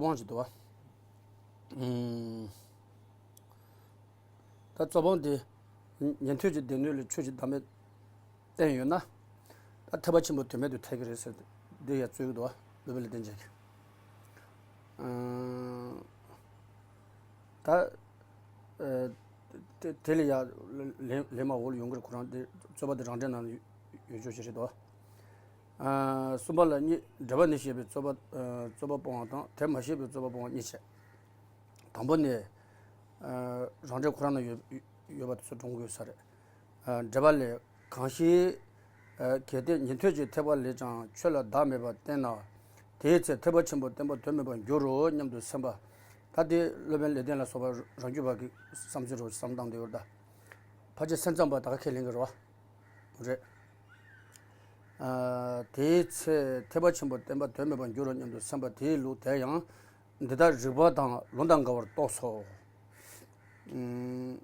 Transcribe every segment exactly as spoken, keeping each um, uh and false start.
དབང་ཞིག་འདུག་བ། ཨུམ། ད་རྩོད་སྤོང་དེ་ཉན་ཐོས་ཀྱི་སྡེ་སྣོད་ལས་ཆོས་ཀྱི་བདག་མེད་བསྟན་ཡོད་ན། ད་ཐེག་པ་ཆེན་པོ་དོན་མེད་དུ་ཐལ་གྱི་རེད་ཟེར་ཏེ་འདི་ཡང་རྩོད་ཀྱི་འདུག་བ། སློབ་དཔོན་ལེགས་ལྡན་འབྱེད་ཀྱིས། ཨུམ། ད་ཨ་དེ་དེ་ལས་ཡང་ལན་ལན་མ་འོག་ལ་ཡོང་གི་རེད། ཁོ་རང་དེ་རྩོད་པ་དེ་རང་འགྲེལ་ནང་ཡོད་ཆོག་ཞིག་རེད་དོ། ཨ་གསུམ་པ་ལ་གཉིས། འགྲེལ་པ་ནི་ཞེས་པའི་རྩོད་པ། ཨ་རྩོད་པ་སྤོང་བ་དང་དེ་མ་ཞེས་པའི་རྩོད་པ་སྤོང་བ་གཉིས་བྱས། དང་པོ་ནི། ཨ་རང་འགྲེལ་ཁོ་རང་ན་ཡོད་ཡོད་པ་དེ་ཚོ་སྒྲུང་དགོས་ས་རེད། ཨ་འགྲེལ་པ་ལས། གང་ཞིག་ཨ་གལ་ཏེ་ཉན་ཐོས་ཀྱི་ཐེག་པ་ལས་ཀྱང་ཆོས་ལ་བདག་མེད་པར་བསྟན་ན། དེའི་ཚེ་ཐེག་པ་ཆེན་པོ་བསྟན་པ་དོན་མེད་པར་འགྱུར་རོ་སྙམ་དུ་སེམས་པ། ད་དེ་སློབ་དཔོན་ལེགས་ལྡན་ལ་སོགས་པ་རང་རྒྱུད་པ་གི་བསམ་ཚུལ་རོ་བསམ་སྟངས་དེ་ཡོད་ད། ཕལ་ཆེར་སེམས་ཙམ་པ་ད་ག་ཁས་ལེན་གྱི་རེད་བ། རེད། ཨ་དེའི་ཚེ་ཐེག་པ་ཆེན་པོ་བསྟན་པ་དོན་མེད་པར་འགྱུར་རོ་སྙམ་དུ་སེམས་པ་དེའི་ལུགས་དེ་ཡང་འདི་ལྟར་རིགས་པ་དང་ལུང་དང་འགལ་བར་རྟོགས་སོ། ཨུམ།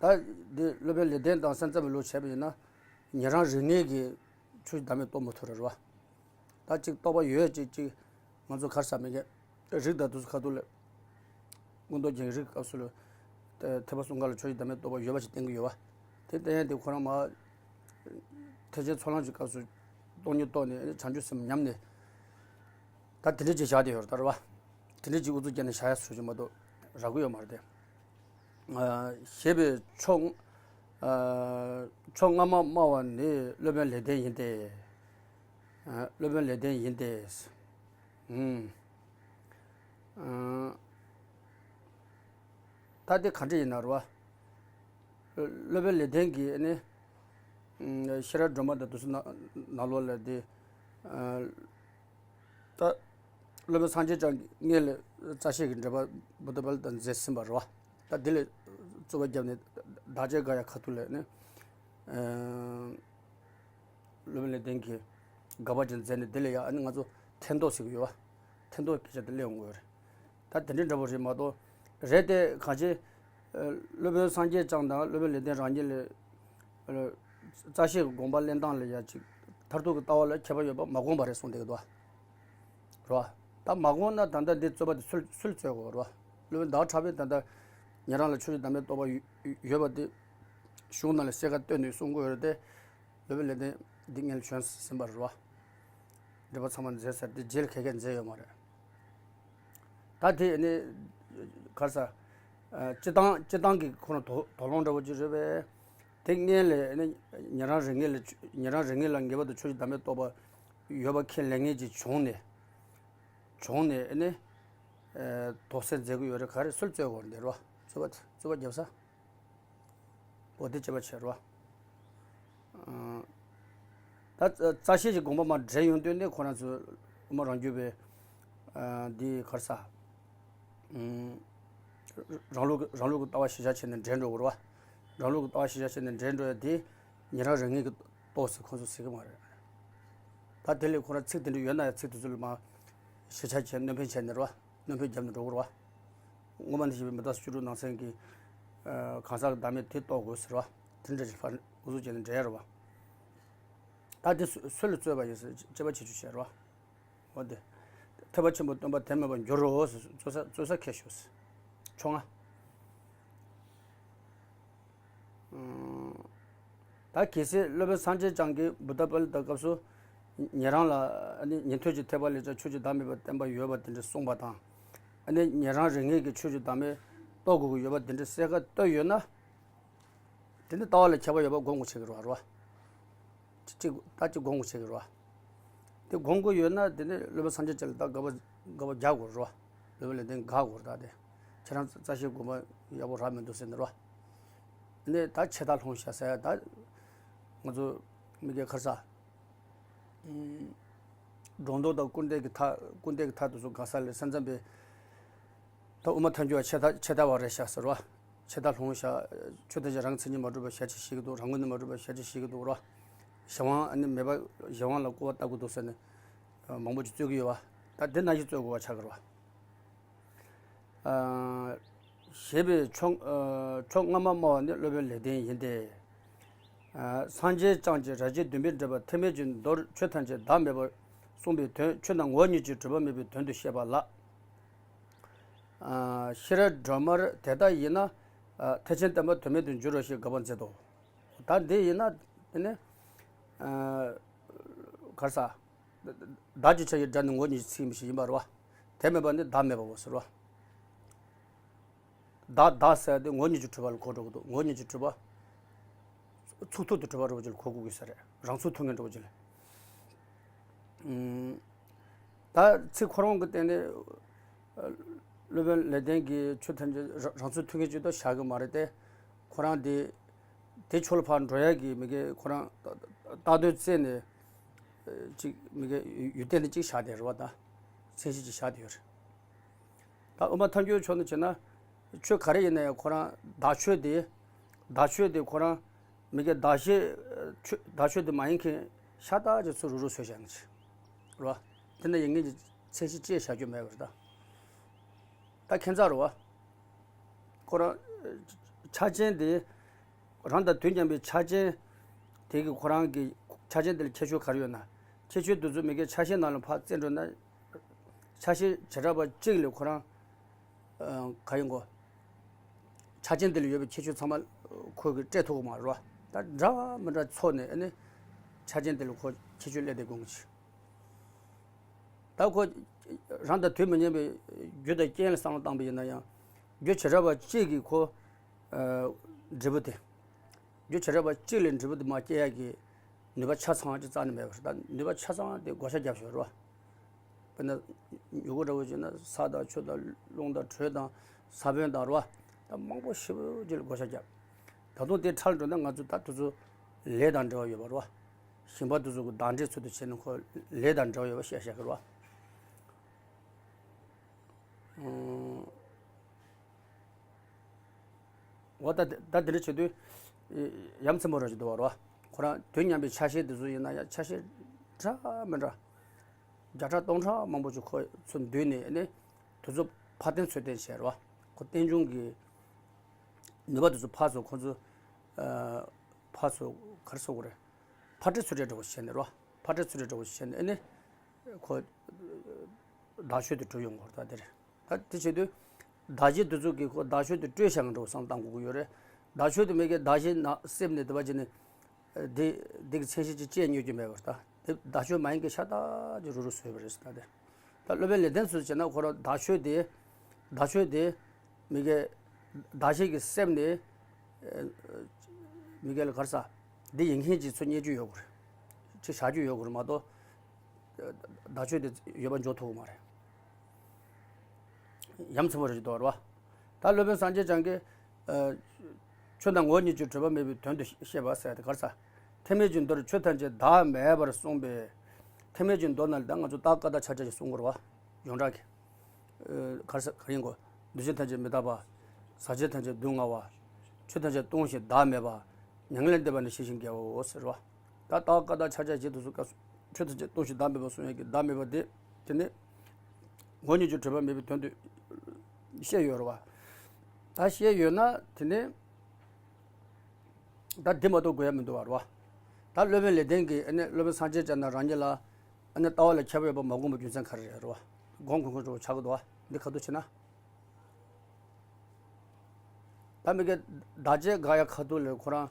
ད་འདི་སློབ་དཔོན་ལེགས་ལྡན་དང་སེམས་ཙམ་པའི་ལུགས་བྱས་པ་ཡིན་ན། ཉན་རང་རིགས་ངེས་ཀྱིས་ཆོས་ཀྱི་བདག་མེད་རྟོགས་མི་ཐུབ་རེད་བ། ད་གཅིག་རྟོགས་པ་ཡོད་ཅིག་ཅིག་ང་ཚོ་ག་རེ་ཟེར་མི་གི་རིགས་དང་དུས་སུ་ཁ་ཐུག་ལ། མངོན་རྟོགས་རྒྱན་གྱི་རིགས་སྐབས་སུ་ལ། ཐེག་པ་གསུམ་ཀ་ལ་ཆོས་ཀྱི་བདག་མེད་རྟོགས་པ་ཡོད་པ་ཞིག་བསྟན་གྱི་ཡོད་བ། དེ་བསྟན་ཡས་དེ་ཁོ་རང་མ། ཐེག་ཆེན་ཚོགས་ལམ་གྱི་སྐབས་སུ་སྟོང་ཉིད་རྟོགས་ནས་བྱང་ཆུབ་སེམས་ཉམས་ནས། ད་དེ་འདྲ་ཅིག་བཞག་བསྡད་ཡོད་རེད་ད་རེད་བ། དེ་འདྲ་ཅིག་ཨུ་ཚུགས་བརྒྱབ་ནས་བཞག་ཡ་བཟོ་གི་མ་གཏོགས་རག་གི་ཡོད་མ་རེད་དེ། ཨ་ཞེས་པའི་ཕྱོགས། ཨ་ཕྱོགས་སྔ་མ་སྨྲ་བ་ནི་སློབ་དཔོན་ལེགས་ལྡན་ཡིན་ཏེ། ཨ་སློབ་དཔོན་ལེགས་ལྡན་ཡིན་ཏེ། ཨུམ། ཨ་ད་དེ་ག་འདྲ་ཡིན་ན་རེད་བ། སློབ་དཔོན་ལེགས་ལྡན་གྱིས་ནི། ཨུམ་ཤེས་རབ་སྒྲོན་མ་དང་དུས་གསུམ་ནང་ནང་ལོགས་ལ་དེ། ཨ་ད་སློབ་དཔོན་སངས་རྒྱས་བསྐྱངས་ཀྱིས་སྔོན་ལ་རྩ་ཤེས་ཀྱི་འགྲེལ་པ་བུདྡྷ་པཱ་ལི་ཏ་མཛད་ཟིན་པ་རེད་བ། ད་དེ་ལས་རྩོད་པ་བརྒྱབ་ནས་བདག་ཅག་ག་ཡ་ཁ་ཐུག་ལ་ནི། ཨ་སློབ་དཔོན་ལེགས་ལྡན་གྱིས་དགག་པ་ཅིག་མཛད་ནས་དེ་ལས་ཡ་ཨ་ནི་ང་ཚོ་ཐེན་ཐོག་ཟེར་གྱི་ཡོད་བ། ཐེན་ཐོག་སྐད་ཆ་དེ་སླེབས་ཡོང་གི་ཡོད་རེད། ད་དེ་འདྲའི་འདྲ་པོ་རེད་མ་གཏོགས། རེད་དེ་གང་ཅི། ཨ་སློབ་དཔོན་སངས་རྒྱས་བསྐྱངས་དང་སློབ་དཔོན་ལེགས་ལྡན་རང་ཉིད་ལ། ཨ་རྩ་ཤེས་ཀྱི་དགོངས་པ་ལེན་སྟངས་ལ་ཡ་ཅིག་མཐར་ཐུག་གི་ལྟ་བ་ལ་ཁྱད་པར་ཡོད་པ་མ་དགོངས་པ་རེད་གསུངས་བསྡད་ཀྱི་འདུག་བ། རེད་བ། ད་མ་དགོངས་ན་ད་ལྟ་འདི་རྩོད་པ་དེ་སུས་སུས་རྩོད་དགོས་རེད་བ། སློབ་དཔོན་ཟླ་བ་གྲགས་པས་ད་ལྟ་ཉན་རང་ལ་ཆོས་ཀྱི་བདག་མེད་རྟོགས་པ་ཡོད་ཡོད་པ་དེ་གཞུང་ནང་ལ་གསལ་ཁ་བཏོན་ནས་གསུང་གི་ཡོད་རེད་དེ། སློབ་དཔོན་ལེགས་ལྡན་འདི་སྔོན་ལ་བྱོན་ཟིན་པ་རེད་བ། འགྲེལ་པ་ཚང་མ་མཛད་ཟེར་དེ་རྗེས་ལ་ག་གས་མཛད་ཡོད་མ་རེད། ད་དེ་ནི་ག་རེ་ཟེར། ཨ་སྤྱི་བཏང་སྤྱི་བཏང་གི་ཁོ་རང་དོ་དོགས་སློང་འདྲ་བོ་ཅིག་རེད་པས། དེ་སྔོན་ལ་ནི་ཉན་རང་རིགས་ངེས་ལ་ཉན་རང་རིགས་ངེས་ལ་ངེས་པར་དུ་ཆོས་ཀྱི་བདག་མེད་རྟོགས་པ་ཡོད་པ་ཁས་ལེན་མཁན་ཅིག་བྱུང་ནས། བྱུང་ནས་ནི། ཨ་དོགས་སེལ་མཛད་ཀྱི་ཡོད་རེད། ག་རེ་སུས་རྩོད་དགོས་རེད་འདི་རོ། རྩོད་པ་རྩོད་པ་རྒྱབ་ས། འོ་དེ་བྱེད་པ་བྱེད་རོ། ཨ་ད་རྩ་ཤེས་ཀྱི་དགོངས་པ་མར་འགྲེལ་ཡོང་དུས་ནི་ཁོ་རང་ཚོ་དབུ་མ་རང་རྒྱུད་པའི་ཨ་འདི་ག་རེ་ཟེར། ཨུམ་རང་ལུགས་རང་ལུགས་ཀྱི་ལྟ་བ་གཞིར་བཞག་བྱས་ནས་འགྲེལ་འགྲོ་དགོས་རེད་བ། རང་ལུགས་ཀྱི་ལྟ་བ་གཞིར་བཞག་བྱས་ནས་འགྲེལ་འགྲོ་ཡ་དེ་ཉན་རང་རིགས་ངེས་ཀྱིས་རྟོགས་ཟེར་ཁོང་ཚོས་ཟེར་གྱི་མ་རེད། ད་དེ་ལས་ཁོ་རང་ཚིག་དེ་འདྲ་ཡོད་ན་ཡང་ཚིག་དེ་ཚོ་ལ་མར་གཞིར་བཞག་བྱས་ནས་སྣོན་ཕན་བྱས་ནས་རེད་བ། སྣོན་ཕན་བརྒྱབ་ནས་འགྲོ་དགོས་རེད་བ། སྔོན་མ་ནས་བཤད་པའི་མི་རྟག་སོགས་བཅུ་དྲུག་ནང་ཚན་གྱི་ཨ་གང་ཟག་གི་བདག་མེད་དེ་རྟོགས་དགོས་ཟེར་བ། དེ་འདྲ་ཞིག་ཕར་འུ་ཚུགས་བྱས་ནས་འགྲེལ་ཡ་རེད་བ། ད་དེ་སུ་སུ་ལ་རྩོད་པ་ཡིན་ཟེར་དཔྱད་པ་བྱེད་རྒྱུ་བྱས་རེད་བ། འོ་དེ། ཐེག་པ་ཆེན་པོ་སྟོན་པ་དོན་མེད་པར་འགྱུར་རོ་ཟེར་རྩོད་ས་རྩོད་ས་ཁས་ཞུ་ཟེར། ཕྱོགས་སྔ། ཨང་། ད་གལ་སྲིད་སློབ་དཔོན་སངས་རྒྱས་བསྐྱངས་ཀྱིས་བུདྡྷ་པཱ་ལི་ཏ་སྐབས་སུ་ཉན་རང་ལ་ཨ་ནི་ཉན་ཐོས་ཀྱི་ཐེག་པ་ལས་ཀྱང་ཆོས་ཀྱི་བདག་མེད་པར་བསྟན་པ་ཡོད་པ་དེ་འདྲ་གསུངས་པ་དང་། ཨ་ནི་ཉན་རང་རིགས་ངེས་ཀྱིས་ཆོས་ཀྱི་བདག་མེད་རྟོགས་དགོས་ཀྱི་ཡོད་པ་དེ་འདྲ་གསལ་ཁ་བཏོད་ཡོད་ན། དེ་ནི་ལྟ་བ་ལ་ཁྱད་པར་ཡོད་པ་དགོངས་དགོངས་བྱེད་ཀྱི་རེད་བ། གཅིག་ད་གཅིག་དགོངས་དགོངས་བྱེད་ཀྱི་རེད་བ། དེ་དགོངས་དགོས་ཡོད་ན་དེ་ནི་སློབ་དཔོན་སངས་རྒྱས་བཅས་ལ་ད་དགག་པ་དགག་པ་རྒྱག་དགོས་རེད་བ། སློབ་དཔོན་ལེགས་ལྡན་དགག་དགོས་རེད་ད་དེ། ཁྱེད་རང་རྩ་ཤེས་དགོངས་པ་ཡག་པོ་རག་མི་འདུག་ཟེར་ནས་རེད་བ། ནི་ད་ཆད་ལྟ་ལྷུང་བཞག་ཟེར་ད། ང་ཚོ་མི་སྒེར་ཁར་ས། སྒྲོ་འདོགས་དང་སྐུར་འདེབས་ཀྱི་མཐའ་སྐུར་འདེབས་ཀྱི་མཐའ་དེ་ཚོ་ག་ས་ལས་སེམས་ཙམ་པའི། ད་དབུ་མ་ཐལ་འགྱུར་བ་ཆད་ལྟ་ཆད་ལྟ་བ་རེད་བཞག་ཟེར་བ། ཆད་ལྟ་ལྷུང་བཞག་ཆོས་ཐམས་ཅད་རང་གི་མཚན་ཉིད་མ་གྲུབ་པ་ཞལ་གྱིས་བཞེས་ཀྱི་འདུག་རང་ངོས་ནས་མ་གྲུབ་པ་ཞལ་གྱིས་བཞེས་ཀྱི་འདུག་རོ། གཞན་དབང་ཨ་ནི་མེད་པ་གཞན་དབང་ལ་སྐུར་བ་བཏབ་ཀྱི་འདུག་ཟེར་ནས། མང་པོ་ཅིག་རྩོད་ཀྱི་ཡོད་བ། ད་དེ་ནང་བཞིན་རྩོད་དགོས་པ་ཆགས་ཀྱི་རེད་བ། ཞེས་པའི་ཕྱོགས་ཕྱོགས་སྔ་མ་སྨྲ་བ་ནི་སློབ་དཔོན་ལེགས་ལྡན་ཡིན་ཏེ། སངས་རྒྱས་བསྐྱངས་ཀྱིས་རབ་བྱེད་བདུན་པའི་འགྲེལ་པ་ཐེག་དམན་གྱི་མདོར་ཆོས་ཐམས་ཅད་བདག་མེད་པར་གསུངས་པའི་དོན་ཆོས་རྣམས་ངོ་བོ་ཉིད་ཀྱིས་གྲུབ་པ་མེད་པའི་དོན་དུ་བཤད་པ་ལ། ཤེས་རབ་སྒྲོན་མར་དེ་ལྟ་ཡིན་ན། ཐེག་ཆེན་བསྟན་པ་དོན་མེད་དུ་འགྱུར་རོ་ཞེས་དགག་པ་མཛད་དོ། ད་འདི་ཡིན་ན་དེ་ནི་ག་རེ་ཟ། བདག་གི་ཆ་ཡི་སྒྲ་ནི་ངོ་བོ་ཉིད་ཀྱིས་ཚིག་ཡིན་པ་ཞིག་ཡིན་པ་རེད་བ། དེ་མེད་པ་ནི་བདག་མེད་པའོ་ཟེར་བ། བདག་བདག་ཟེར་དེ་ངོ་བོ་ཉིད་ཀྱི་གྲུབ་པ་ལ་གོ་འགྲོ་གི་འདུག་ངོ་བོ་ཉིད་ཀྱི་གྲུབ་པ། ཚུགས་ཐུབ་ཏུ་གྲུབ་པ་འདྲ་བོ་ཅིག་ལ་གོ་དགོས་ཀྱི་ས་རེད། རང་ཚུགས་ཐུབ་མཁན་འདྲ་བོ་ཅིག་ལ། ཨུམ། ད་ཚིག་ཁོ་རང་གི་སྟེང་ནས། སློབ་དཔོན་ལེགས་ལྡན་གྱིས་ཆོས་ཐམས་ཅད་རང་རང་ཚུགས་ཐུབ་མཁན་ཅིག་ཏུ་བཞག་གི་མ་རེད་དེ། ཁོ་རང་དེ། དེ་ཕྱོགས་ལ་ཕར་འགྲོ་ཡ་གི་མི་གའི་ཁོ་རང་ལྟ་འདོད་བཙལ་ནས། ཅིག་མི་གའི་ཡུལ་སྟེང་ནས་ཅིག་བཞག་དེ་རེད་བ། ད་མཚན་གཞི་ཅིག་བཞག་དེ་ཡོད་རེད། ད་དབུ་མ་ཐལ་འགྱུར་ཕྱོགས་ནས་བྱས་ན། ཆོས་ག་རེ་ཡིན་ན་ཡང་ཁོ་རང་བདག་ཆོས་དེ། བདག་ཆོས་དེ་ཁོ་རང་མི་དགེ་བདག་གཞན་ཆོས་བདག་ཆོས་དེ་མ་ཡིན་མཁན་ཤ་སྟག་ཅིག་ཚུར་རུག་རུག་བཟོས་བཞག་ནི་ཅིག་རེད་བ། དེ་ན་ཡིན་མཁན་གྱི་མཚན་གཞི་ཅིག་བཞག་རྒྱུ་མེད་པ་རེད་ད། ད་ཁྱད་མཚར་རེད་བ། ཁོ་རང་ཆ་རྐྱེན་དེ། རང་དང་དུས་མཉམ་པའི་ཆ་རྐྱེན་དེ་གི་ཁོ་རང་གི་ཆ་རྐྱེན་དེ་ལ་ཁྱད་ཆོས་ག་རེ་ཡོད་ན། ཁྱད་ཆོས་དེ་ཚོ་མི་དགེ་ཆ་ཤས་ནང་ལ་ཕར་བཙལ་འགྲོ་ན། ཆ་ཤས་བྱེ་བྲག་པ་གཅིག་ལས་ཁོ་རང་། ཨ། ག་ཡིན་གོ། ཆ་རྐྱེན་དེ་ལ་ཡོད་པའི་ཁྱད་ཆོས་ཚང་མ་ཁོ་གིས་སྤྲད་ཐུབ་ཀྱི་མ་རེད་བ། ད་འདྲ་མི་འདྲ་ཚོགས་ནས་ཨ་ནི། ཆ་རྐྱེན་དེ་ལ་ཁོ་ཁྱད་ཆོས་སླེབས་བསྡད་དགོས་ཀྱི། ད་ཁོ་རང་དང་དུས་མི་མཉམ་པའི་རྒྱུ་དང་རྐྱེན་ལ་བསམ་བློ་བཏང་པ་ཡིན་ན་ཡང་། རྒྱུ་བྱེ་བྲག་པ་གཅིག་གིས་ཁོ། ཨ། འབྲས་བུ་དེ། རྒྱུ་བྱེ་བྲག་པ་གཅིག་ལས་འབྲས་བུ་དེ་མར་སྐྱེ་ཡག་གི་ནུས་པ་ཆ་ཚང་ཅིག་རྩ་ནས་མེད་པ་རེད། ད་ནུས་པ་ཆ་ཚང་དེ་བགོ་བཤའ་རྒྱབ་ཤོག་རེད་བ། དཔེར་ན། མྱུ་གུ་འདྲ་བོ་བྱས་ན་ས་དང་ཆུ་དང་རླུང་དང་དྲོད་དང་ས་བོན་དང་རེད་བ། ད་མང་པོ་ཞེ་པོ་ཅིག་ལ་བགོ་བཤའ་རྒྱབ། ད་དུང་དེ་ཁྲལ་འགྲོ་ན་ང་ཚོ་ད་དུས་ཚོད་ལས་དང་འབྲེལ་བ་ཡོད་པ་རེད་བ། ཞིང་པ་དེ་ཚོ་གི་བདག་འབྲས་ཚུལ་དུ་བྱས་ནས་ཁོ་ལས་དང་འབྲེལ་བ་ཡོད་པ་བཤད་བཤད་གི་རེད་བ། ཨང་། འོ་ད་ད་དེ་འདྲ་བྱེད་དུས། ཡ་མཚན་པོ་རང་ཞིག་འདུག་བ་རེད་བ། ཁོ་རང་དུས་མཉམ་པའི་ཆ་ཤས་དེ་ཚོ་ཡིན་ན་ཡང་ཆ་ཤས་འདྲ་མི་འདྲ། བརྒྱ་ཕྲག་སྟོང་ཕྲག་མང་པོ་ཅིག་ཁོ་ཚོ་འདུས་ནས་ནི། དེ་ཚོ་ཕར་བརྟེན་ཚུར་བརྟེན་བྱས་རེད་བ། ཁོ་རྟེན་འབྱུང་གི་ནུས་པ་དེ་ཚོ་ཕར་ཚུར་ཁོ་ཚོ། ཨ། ཕར་ཚུར་ག་རེ་ཟེར་དགོས་རེད། ཕར་སྤྲད་ཚུར་སྤྲད་འདྲ་བོ་བྱས་ནས་རེད་བ། ཕར་སྤྲད་ཚུར་སྤྲད་འདྲ་བོ་བྱས་ནས་ཨ་ནི། ཁོ། བདག་ཆོས་དེ་གྲུབ་ཡོང་གི་རེད་ད་དེ་རེད། ད་དེ་བྱེད་དུས། བདག་གཞན་དེ་ཚོ་གིས་ཁོ་བདག་ཆོས་དེ་སྤྲོད་བཞག་གི་འདྲ་བོ་བསམ་བཏང་དགོས་ཀྱི་ཡོད་རེད། བདག་ཆོས་དེ་མི་དགེ་བདག་གཞན་ནང་སེམས་ནས་དེ་བ་བྱས་ནས། དེ་དེ་གི་མཚན་གཞི་ཅིག་བཅད་ཉོ་རྒྱུ་མེད་པར་ད། དེ་བདག་ཆོས་མ་ཡིན་གྱི་ཤ་སྟག་ཅིག་རུག་རུག་བཟོས་པ་རེད་ད་དེ། ད་སློབ་དཔོན་ལེགས་ལྡན་ཚོས་བྱས་ན་ཁོ་རང་བདག་ཆོས་དེ། བདག་ཆོས་དེ། མི་དགེ། བདག་གཞན་གྱི་སེམས་ནས། ཨ། མི་དགེ་ལ་ག་རེ་ཟ། འདི་ཡིན་མཁན་ཅིག་ཚུར་རྙེད་རྒྱུ་ཡོད་དགོས་རེད། ཅིག་བཞག་རྒྱུ་ཡོད་དགོས་རེད་མ་གཏོགས། བདག་ཆོས་དེ་ཡོད་པ་འཇོག་ཐུབ་ཀྱི་མ་རེད། ཡ་མཚན་པོ་རེད་ཅིག་འདུག་རེད་བ། ད་སློབ་དཔོན་སངས་རྒྱས་བསྐྱངས་ཀྱིས། ཨ། ཆོས་དང་ངོ་བོ་ཉིད་ཀྱི་གྲུབ་པ་མེད་པའི་དོན་དུ་བཤད་པ་ཟེར་ཏེ་ག་རེ་ཟ། ཐེག་དམན་གྱི་མདོར་ཆོས་ཐམས་ཅད་བདག་མེད་པར་གསུངས་པས། ཐེག་དམན་གྱི་མདོ་ནང་ལ་ད་ང་ཚོ་རྟགས་ཀ་དག་ཕྱག་རྒྱ་ཞེས་གསུང་གི་རེད་བ། ཡོངས་གྲགས་ཀྱི། ཨ། ག་རེ་ཟ་ག་རེ་ཡིན་གོ། འདུ་བྱེད་ཐམས་ཅད་མི་རྟག་པ། ཟག་བཅས་ཐམས་ཅད་སྡུག་བསྔལ་བ། ཆོས་ཐམས་ཅད་སྟོང་ཞིང་བདག་མེད་པ། མྱ་ངན་ལས་འདས་པ་ནི་ཞི་ཞིང་རྒྱས་པའོ་ཟེར་བ། ད་རྟགས་ཀ་དག་ཕྱག་རྒྱ་ཞེས་དུ་གསུངས་སྐབས་སུ་ཆོས་ཐམས་ཅད་སྟོང་ཞིང་བདག་མེད་པ་གསུང་ཡག་གི་བདག་མེད་པ་དེ། དེ་ནི། ངོ་བོ་ཉིད་ཀྱི་གྲུབ་པ་མེད་པའི་དོན་དུ་བཤད་ཡོད་རེད་བ། ད་བཤད་ཡོད་ན་དེ་ནི། ད་འདི་མ་གཏོགས་དགོས་ཡ་མི་འདུག་བ་རེད་བ། ད་སློབ་དཔོན་ལེགས་ལྡན་གྱིས་ཨ་ནི་སློབ་དཔོན་སངས་རྒྱས་བསྐྱངས་ན་རང་ཉིད་ལ། ཨ་ནི་ལྟ་བ་ལ་ཁྱད་པར་ཡོད་པ་མ་དགོངས་པའི་རྒྱུ་མཚན་ག་རེ་རེད་བ། དགོངས་དགོས་མཁན་འདྲ་བོ་ཆགས་ཀྱི་འདུག་བ། འདི་ག་དུས་བྱས་ན། ད་མི་དགེ་བདག་གཅེས་དགག་ཡ་ཁ་ཐུག་ལ་ཁོ་རང་།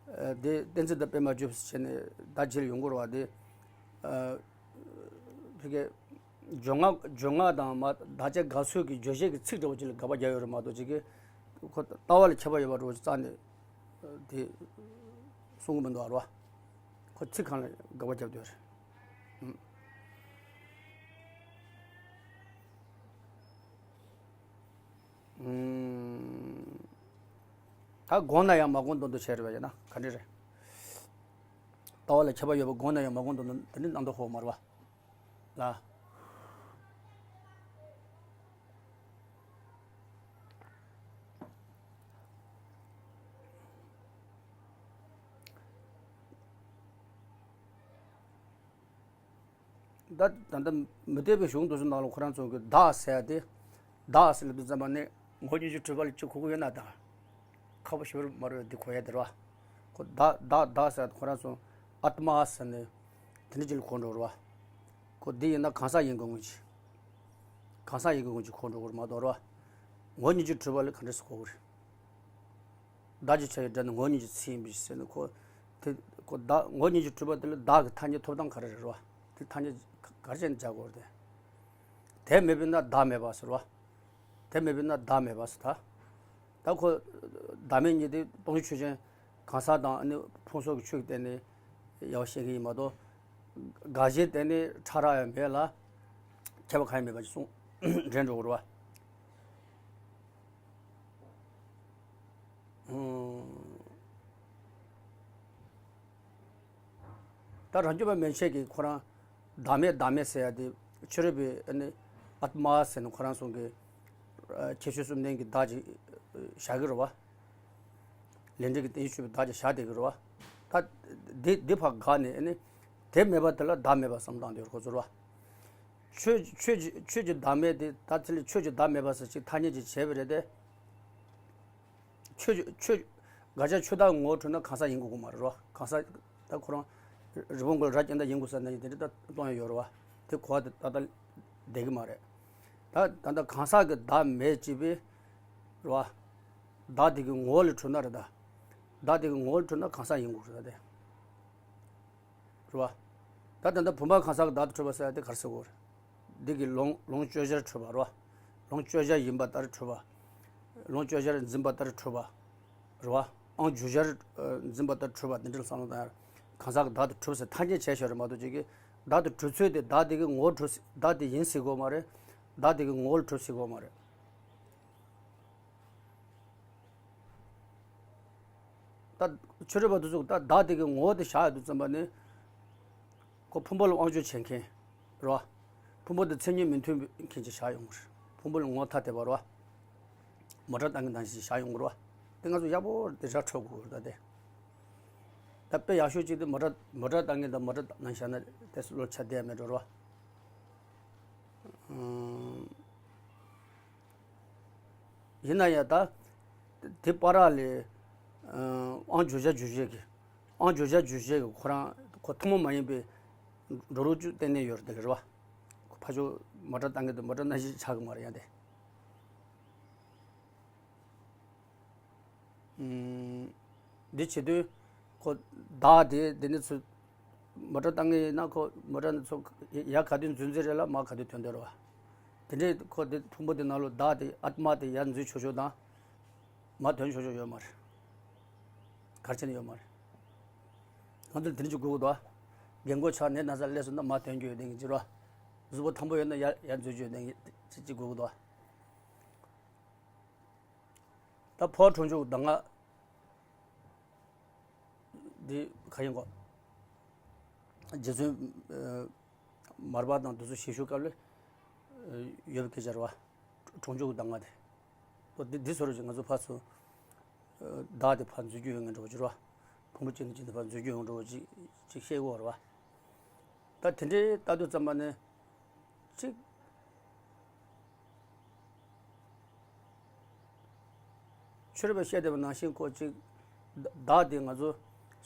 ཨ། དེ་གཏན་ཚིགས་དང་དཔེ་མ་བརྗོད་ཟེར་ནས་ད་རྗེས་ལ་ཡོང་གི་རེད་བ་དེ། ཨ། མི་དགེ། སྦྱོར་ངག་སྦྱོར་ངག་དང་མ་བདག་གཅེས་དགག་ཚུལ་གྱི་བརྗོད་བྱེད་ཀྱི་ཚིག་འདྲ་བོ་ཅིག་ལ་དགག་པ་རྒྱག་ཡོད་རེད་མ་གཏོགས་ཅིག་གིས། ཁོ་ལྟ་བ་ལ་ཁྱད་པར་ཡོད་པ་འདྲ་བོ་ཅིག་རྩ་ནས། དེ་གསུང་གི་མི་འདུག་བ་རེད་བ། ཁོ་ཚིག་གང་ལ་དགག་པ་རྒྱབ་འདོད་རེད། ཨུམ། ད་དགོངས་ན་ཡང་མ་དགོངས་མདོག་མདོག་བྱས་རེད་བ། ཡིན་ན་ག་འདྲ་རེད། ལྟ་བ་ལ་ཁྱད་པར་ཡོད་པ་དགོངས་ན་ཡང་མ་དགོངས་མདོག་མདོག་དེ་ནི་རྣམ་རྟོག་ཧོ་མ་རེད་བ། ལ། ད་ད་ལྟ་མུ་སྟེགས་པའི་གཞུང་དེ་ཚོ་ནང་ལ་ཁོ་རང་ཚོ་གི་བདག་ཟེར་ཡ་དེ། བདག་ཟེར་ལབ་དུས་ཙམ་པ་ནི་ངོ་བོ་ཉིད་ཀྱི་གྲུབ་པ་ལ་ཅིག་གོ་གི་ཡོད་ན། ད་ཁག་པོ་ཞེ་པོ་མ་རེད། འདི་གོ་ཡ་དེ་རེད་བ། ཁོ་བདག་བདག་བདག་ཟེར་ཡ་དེ་ཁོ་རང་ཚོ་ཨཱཏྨ་ཟེར་ནས་དེ་འདྲ་ཅིག་ལ་གོ་འགྲོ་རེད་བ། ཁོ་འདི་ཡིན་ན་གང་ཟག་ཡིན་དགོས་ངོས་ཀྱི། གང་ཟག་ཡིན་དགོས་ངོས་ཀྱི་གོ་འགྲོ་གི་རེད་མ་གཏོགས་རེད་བ། ངོ་བོ་ཉིད་ཀྱིས་གྲུབ་པ་ལ་ག་འདྲ་ཞིག་གོ་གི་རེད། བདག་ཅེས་བྱ་བའི་སྒྲ་ནི་ངོ་བོ་ཉིད་ཀྱི་ཚིག་ཡིན་པའི་ཕྱིར་ཟེར་ནས་ཁོ། དེ་ཁོ་བདག་ངོ་བོ་ཉིད་ཀྱིས་གྲུབ་པ་དེ་ལ་བདག་གི་ཐ་སྙད་ཐོབ་སྟངས་ག་རེ་རེད་བ། དེ་ཐ་སྙད་ག་རེ་བྱས་ནས་སྦྱར་དགོས་རེད་དེ། དེ་མེད་པས་ན་བདག་མེད་པ་ཟེར་བ། དེ་མེད་པས་ན་བདག་མེད་པ་ཟེར་ད། ད་ཁོ་བདག་མེད་གཉིས་དེ་སྟོང་ཉིད་ཆོས་ཅན། གང་ཟག་དང་ཨ་ནི་ཕུང་གསོག་གི་ཆོས་ཀྱི་སྟེང་ནས་ཡང་བཤད་ཀྱི་ཡིན་མ་གཏོགས། དགག་གཞིའི་སྟེང་ནས་ཕྲ་རགས་ཡང་མེད་ལ། ཁྱད་པར་གང་ཡང་མེད་པ་ཞིག་གསུངས་འདྲེན་འགྲོ་གི་རེད་བ། ད་རང་རྒྱུད་པ་མན་ཆད་ཀྱིས་ཁོ་རང་བདག་མེད་བདག་མེད་ཟེར་ཡ་དེ་ཕྱི་རོལ་པའི་ཨ་ནི་ཨཱཏྨ་ཟེར་ནས་ཁོ་རང་ཚོ་གི་ཁྱད་ཆོས་གསུམ་ལྡན་གྱི་བདག་ཅིག་བཞག་གི་རེད་བ། ལས་འབྲས་ཀྱི་རྟེན་གཞི་ཆོད་པའི་བདག་ཅིག་བཞག་བསྡད་ཀྱི་རེད་བ། ད་འདི་འདི་ཕར་དགག་ནས་ཨ་ནི་དེ་མེད་པ་དེ་ལ་བདག་མེད་པ་བསམ་བཏང་བསྡད་ཡོད་རེད་ཁོ་ཚོ་རེད་བ། ཆོས་ཆོས་ཀྱི་ཆོས་ཀྱི་བདག་མེད་དེ་ད་ཚེ་ལས་ཆོས་ཀྱི་བདག་མེད་པ་ཟེར་ཅིག་ཐ་སྙད་ཅིག་བྱས་པ་རེད་དེ། ཆོས་ཆོས་དགག་བྱ་ཆོས་བདག་ངོ་བོར་གྲུབ་ན་གང་ཟག་ཡིན་དགོས་ཀྱི་མ་རེད་རོ། གང་ཟག་ད་ཁོ་རང་རི་བོ་མགོ་ལ་རྭ་རྒྱན་ལྟར་ཡིན་དགོས་ཟེར་ན་ཡིན་དེ་འདྲ་ད་གཏོང་ཡ་ཡོད་རེད་བ། དེ་གོ་བ་དེ་ད་ལྟ་བསྡད་ཀྱི་མ་རེད། ད་ད་ལྟ་གང་ཟག་གི་བདག་མེད་ཅེས་པའི་རེད་བ། བདག་དེ་གི་ངོ་བོ་ལ་གྲུབ་ན་རེད་ད། བདག་དེ་གི་ངོ་བོ་ལ་གྲུབ་ན་གང་ཟག་ཡིན་དགོས་རེད་ད་དེ། རེད་བ། ད་ད་ལྟ་བུམ་པ་གང་ཟག་གི་བདག་ཏུ་གྲུབ་པ་ཟེར་ཡ་དེ་ག་རེ་ཟེར་དགོས་རེད། འདི་གི་ལོངས་ལོངས་སྤྱོད་བྱར་གྲུབ་པ་རེད་བ། ལོངས་སྤྱོད་བྱ་ཡིན་པ་ལྟར་གྲུབ་པ། ལོངས་སྤྱོད་བྱར་འཛིན་པ་ལྟར་གྲུབ་པ། རེད་བ། ཨང་རྒྱུ་བྱར་འཛིན་པ་ལྟར་གྲུབ་པ་འདི་འདྲ་བསམ་བློ་བཏང་ཡ། གང་ཟག་གི་བདག་ཏུ་གྲུབ་ཟེར་ཐ་སྙད་བྱས་ཤོར་རེད་མ་གཏོགས་ཅིག་གི་བདག་ཏུ་གྲུབ་ཚུལ་དེ་བདག་དེ་གི་ངོ་བོར་གྲུབ་བདག་དེ་ཡིན་སྲིད་དགོས་མ་རེད། བདག་དེ་གི་ངོ་བོར་གྲུབ་སྲིད་དགོས་མ་རེད། ད་ཆོས་རིག་པ་དེ་ཚོ་ད་བདག་དེ་གི་ངོ་བོ་དེ་བཞག་ཡོད་དུས་ཙམ་པ་ནི། ཁོ་ཕུང་པོ་ལ་དབང་སྒྱུར་བྱེད་མཁན་རེད་བ། ཕུང་པོ་དེ་མཚན་ཉིད་མི་མཐུན་མཁན་ཅིག་བཞག་ཡོང་གི་རེད། ཕུང་པོ་ལ་ངོ་བོ་ཐ་དད་པ་རེད་བ། མོ་ཊ་བཏང་མཁན་ནང་བཞིན་བཞག་ཡོང་གི་རེད་བ། དེ་ང་ཚོ་ཡག་པོ་དེ་ར་འཕྲོད་དགོས་རེད་ད་དེ། ད་དཔེ་ཡག་ཤོས་གཅིག་དེ་མོ་ཊ་མོ་ཊ་བཏང་མཁན་དང་མོ་ཊ་ནང་བཞག་ན་དེ་བློ་ཆ་བསྡད་མེད་འགྲོ་རེད་བ། ཨང་། ཡིན་ན་ཡང་ད། དེ་བར་ལ། ཨང་། བརྗོད་བྱ་རྗོད་བྱེད་ཀྱི། ཨང་། བརྗོད་བྱ་རྗོད་བྱེད་ཀྱི་ཁོ་རང་ཁོ་ཐུན་མོང་མ་ཡིན་པའི། འགྲོ་ལུགས་བཅུ་གཏན་ནས་ཡོད་རེད་དེ་རེད་བ། ཁོ་ཕར་ཕྱོགས་མ་འདྲ་བཏང་གི་འདུག་མ་འདྲ་ན་གཞི་ཆགས་ཀྱི་མ་རེད་ཡང་དེ། ཨང་། འདི་བྱེད་དུས། ཁོ། བདག་དེ་འདི་ནི་ཚུ། མ་འདྲ་བཏང་གི་ཡིན་ན་ཁོ་མ་འདྲ་ནི་ཚུ། ཡ་ག་དུས་འཛུལ་འཛུལ་རེད་ལ་མ་ག་དུས་ཐོན་ཐོན་རེད་བ། དེ་འདྲའི་ཁོ་དེ་ཕུང་པོ་དེ་ནང་ལོ་བདག་དེ་ཨཱཏྨ་དེ་ཡར་འཛུལ་ཆོག་ཆོག་དང་། མར་ཐོན་ཆོག་ཆོག་ཡོད་མ་རེད། ག་རེ་བྱས་ནས་ཡོད་མ་རེད། ང་ཚོ་དེ་འདྲ་ཅིག་དགོས་ཀྱི་འདུག་བ། རྒན་གོག་ཆགས་ནས་ན་ཚ་སླེབས་སོང་ན་མར་ཐོན་རྒྱུ་ཡོད་དེ་གི་ཅི་རོ། གཟུགས་པོ་ཐང་པོ་ཡོད་ན་ཡར་ཡར་འཛུལ་རྒྱུ་ཡོད་དེ་གི་ཅི་ཅི་དགོས་ཀྱི་འདུག་བ། ད་འཕོ་བ་གྲོང་འཇུག་གདམས་ངག་འདི་ག་ཡིན་གོ། རྗེ་བཙུན། མར་པ་དང་དེ་ཚོ་ཞལ་བཞུགས་སྐབས་ལ། ཡོད་པའི་སྐད་ཆ་རེད་བ། གྲོང་འཇུག་གདམས་ངག་དེ། འོ་འདི་འདི་བཟོ་འདྲ་ཅིག་ང་ཚོ་ཕར་ཚུར། བདག་དེ་ཕར་འཛུལ་རྒྱུ་ཡོད་ངེས་འགྲོ་བ་ཅིག་རེད་བ། ཕུང་པོ་གཅིག་ནས་གཅིག་ཏུ་ཕར་འཛུལ་རྒྱུ་ཡོད་འགྲོ་བ་ཅིག་ཅིག་བཤད་དགོས་རེད་བ། ད་དེ་འདྲའི་ལྟ་དུས་ཙམ་པ་ནས། གཅིག་ཆོས་རིག་པས་བཤད་བསྡད་པ་ནང་བཞིན་ཁོ་གཅིག་བདག་དེ་ང་ཚོ་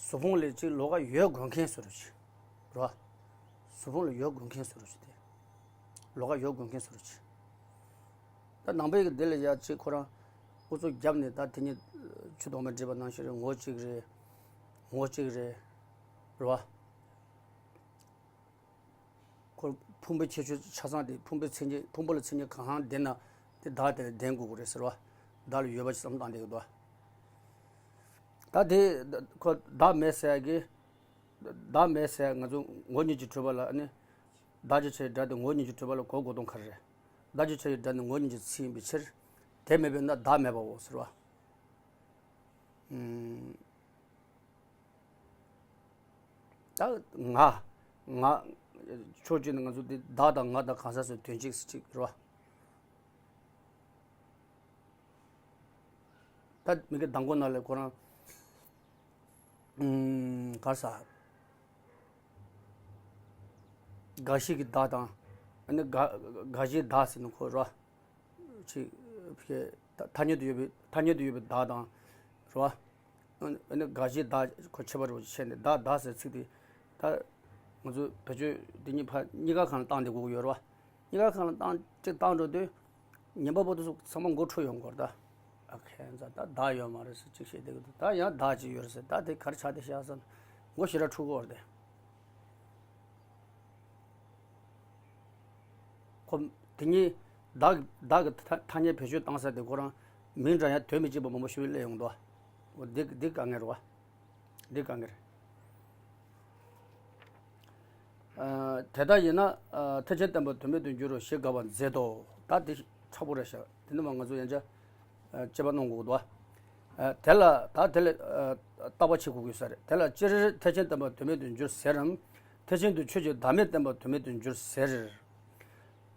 གཟུགས་ཕུང་ལ་གཅིག་ལོགས་ཀ་ཡོད་དགོས་མཁན་བཟོ་འདྲ་ཅིག་རེད་བ། གཟུགས་ཕུང་ལ་ཡོད་དགོས་མཁན་བཟོ་འདྲ་ཅིག་དེ། ལོགས་ཀ་ཡོད་དགོས་མཁན་བཟོ་འདྲ་ཅིག་ད་ནང་པའི་གི་འདི་ལ་ཡ་གཅིག་ཁོ་རང་ཨུ་ཚུགས་བརྒྱབ་ནས་ད་དེ་ཉིད་ཆུ་དོག་མ་བྲིས་པ་ནང་བཞིན་རེད། ངོ་གཅིག་རེད། ངོ་གཅིག་རེད། རེད་བ། ཁོ་ཕུང་པོའི་ཁྱད་ཆོས་ཆ་ཚང་དེ་ཕུང་པོའི་མཚན་ཉིད་ཕུང་པོ་ལ་མཚན་ཉིད་གང་གང་ལྡན་ན་དེ་བདག་དེ་ལ་ལྡན་དགོས་ཀྱི་རེད་ཟེར་བ། བདག་ལ་ཡོད་པ་ཞིག་བསམ་བཏང་བསྡད་ཀྱི་འདུག་ད་དེ་ཁོ་བདག་མེད་ཟེར་ཡ་གི། བདག་མེད་ཟེར་ཡ་ང་ཚོ་ངོ་བོ་ཉིད་ཀྱིས་གྲུབ་པ་ལ་ནི། བདག་ཅེས་བྱ་བའི་སྒྲ་དེ་ངོ་བོ་ཉིད་ཀྱིས་གྲུབ་པ་ལ་གོ་དགོས་དོན་ག་རེ་རེད། བདག་ཅེས་བྱ་བའི་སྒྲ་ནི་ངོ་བོ་ཉིད་ཀྱི་ཚིག་ཡིན་པའི་ཕྱིར། དེ་མེད་པས་ན་བདག་མེད་པའོ་ཟེར་བ། ཨུམ། ད་ང་། ང་། ཕྱོགས་གཅིག་ནས་ང་ཚོ་འདི་བདག་དང་ང་དང་གང་ཟག་སོགས་དོན་གཅིག་སེ་གཅིག་རེད་བ། ད་མི་དགེ་ཟླ་མགོ་ནང་ལ་ཁོ་རང་། ཨུམ། ག་རེ་ཟ། དགག་གཞི་གི་བདག་དང་། ཨ་ནི་དགག་དགག་གཞིའི་བདག་ཟེར་ནས་ཁོ་རེད་བ། ཅིག་ཕྱེ། ཐ་སྙད་དུ་ཡོད་པའི་ཐ་སྙད་དུ་ཡོད་པའི་བདག་དང་། རེད་བ། ཨ་ནི་དགག་གཞིའི་བདག་ཁོ་ཁྱད་པར་རུ་ཕྱེ་ནས་བདག་བདག་ཟེར་ཚིག་དེ། ད་ང་ཚོ་བེད་སྤྱོད་འདི་གཉིས་ཕར་གཉིས་ཀ་སྒང་ལ་བཏང་བསྡད་དགོས་ཀྱི་ཡོད་རེད་བ། གཉིས་ཀ་སྒང་ལ་བཏང་གཅིག་བཏང་འགྲོ་དུས། ཉན་པ་པོ་དེ་ཚོ་ཚང་མ་མགོ་འཁྲུག་ཡོང་གི་རེད་ད། ཨ་ཁན་ཚ་ད་བདག་ཡོད་མ་རེད་ཟེར་གཅིག་བཤད་བསྡད་ཀྱི་འདུག་ད་ཡང་བདག་ཅིག་ཡོད་རེད་ཟེར། ད་དེ་ག་རེ་ཆགས་བསྡད་ཤག་ཟེར་ན་མགོ་ཞེ་དྲག་འཁྲུག་གི་ཡོད་རེད་དེ། ཁོ་དེ་གཉིས་བདག་བདག་གི་ཐ་ཐ་སྙད་བེད་སྤྱོད་བཏང་ས་དེ་ཁོ་རང་མིང་འདྲ་ཡང་དོན་མི་གཅིག་པ་མང་པོ་ཞིག་སླེབས་ཡོང་འདུག་འོ་འདི་འདི་དཀའ་ངལ་རེད་བ། འདི་དཀའ་ངལ་རེད། ཨ། དེ་ལྟ་ཡིན་ན། ཨ། ཐེག་ཆེན་བསྟན་པ་དོན་མེད་དུ་འགྱུར་རོ་ཞེས་དགག་པ་མཛད་དོ། ད་དེ་ཁག་པོ་རེད་ཤག་དེ་ནི་མ་ང་ཚོ་ཡང་བསྐྱར། ཨ། དཔྱད་པ་གནང་དགོས་འདུག་ཨ། དེ་ལ་ད་དེ་ལ། ཨ། བརྟག་པ་བྱེད་དགོས་ཀྱི་ས་རེད། དེ་ལ་སྤྱིར་ཐེག་ཆེན་བསྟན་པ་དོན་མེད་དུ་འགྱུར་ཟེར་རམ། ཐེག་ཆེན་དུ་ཆོས་ཀྱི་བདག་མེད་བསྟན་པ་དོན་མེད་དུ་འགྱུར་ཟེར།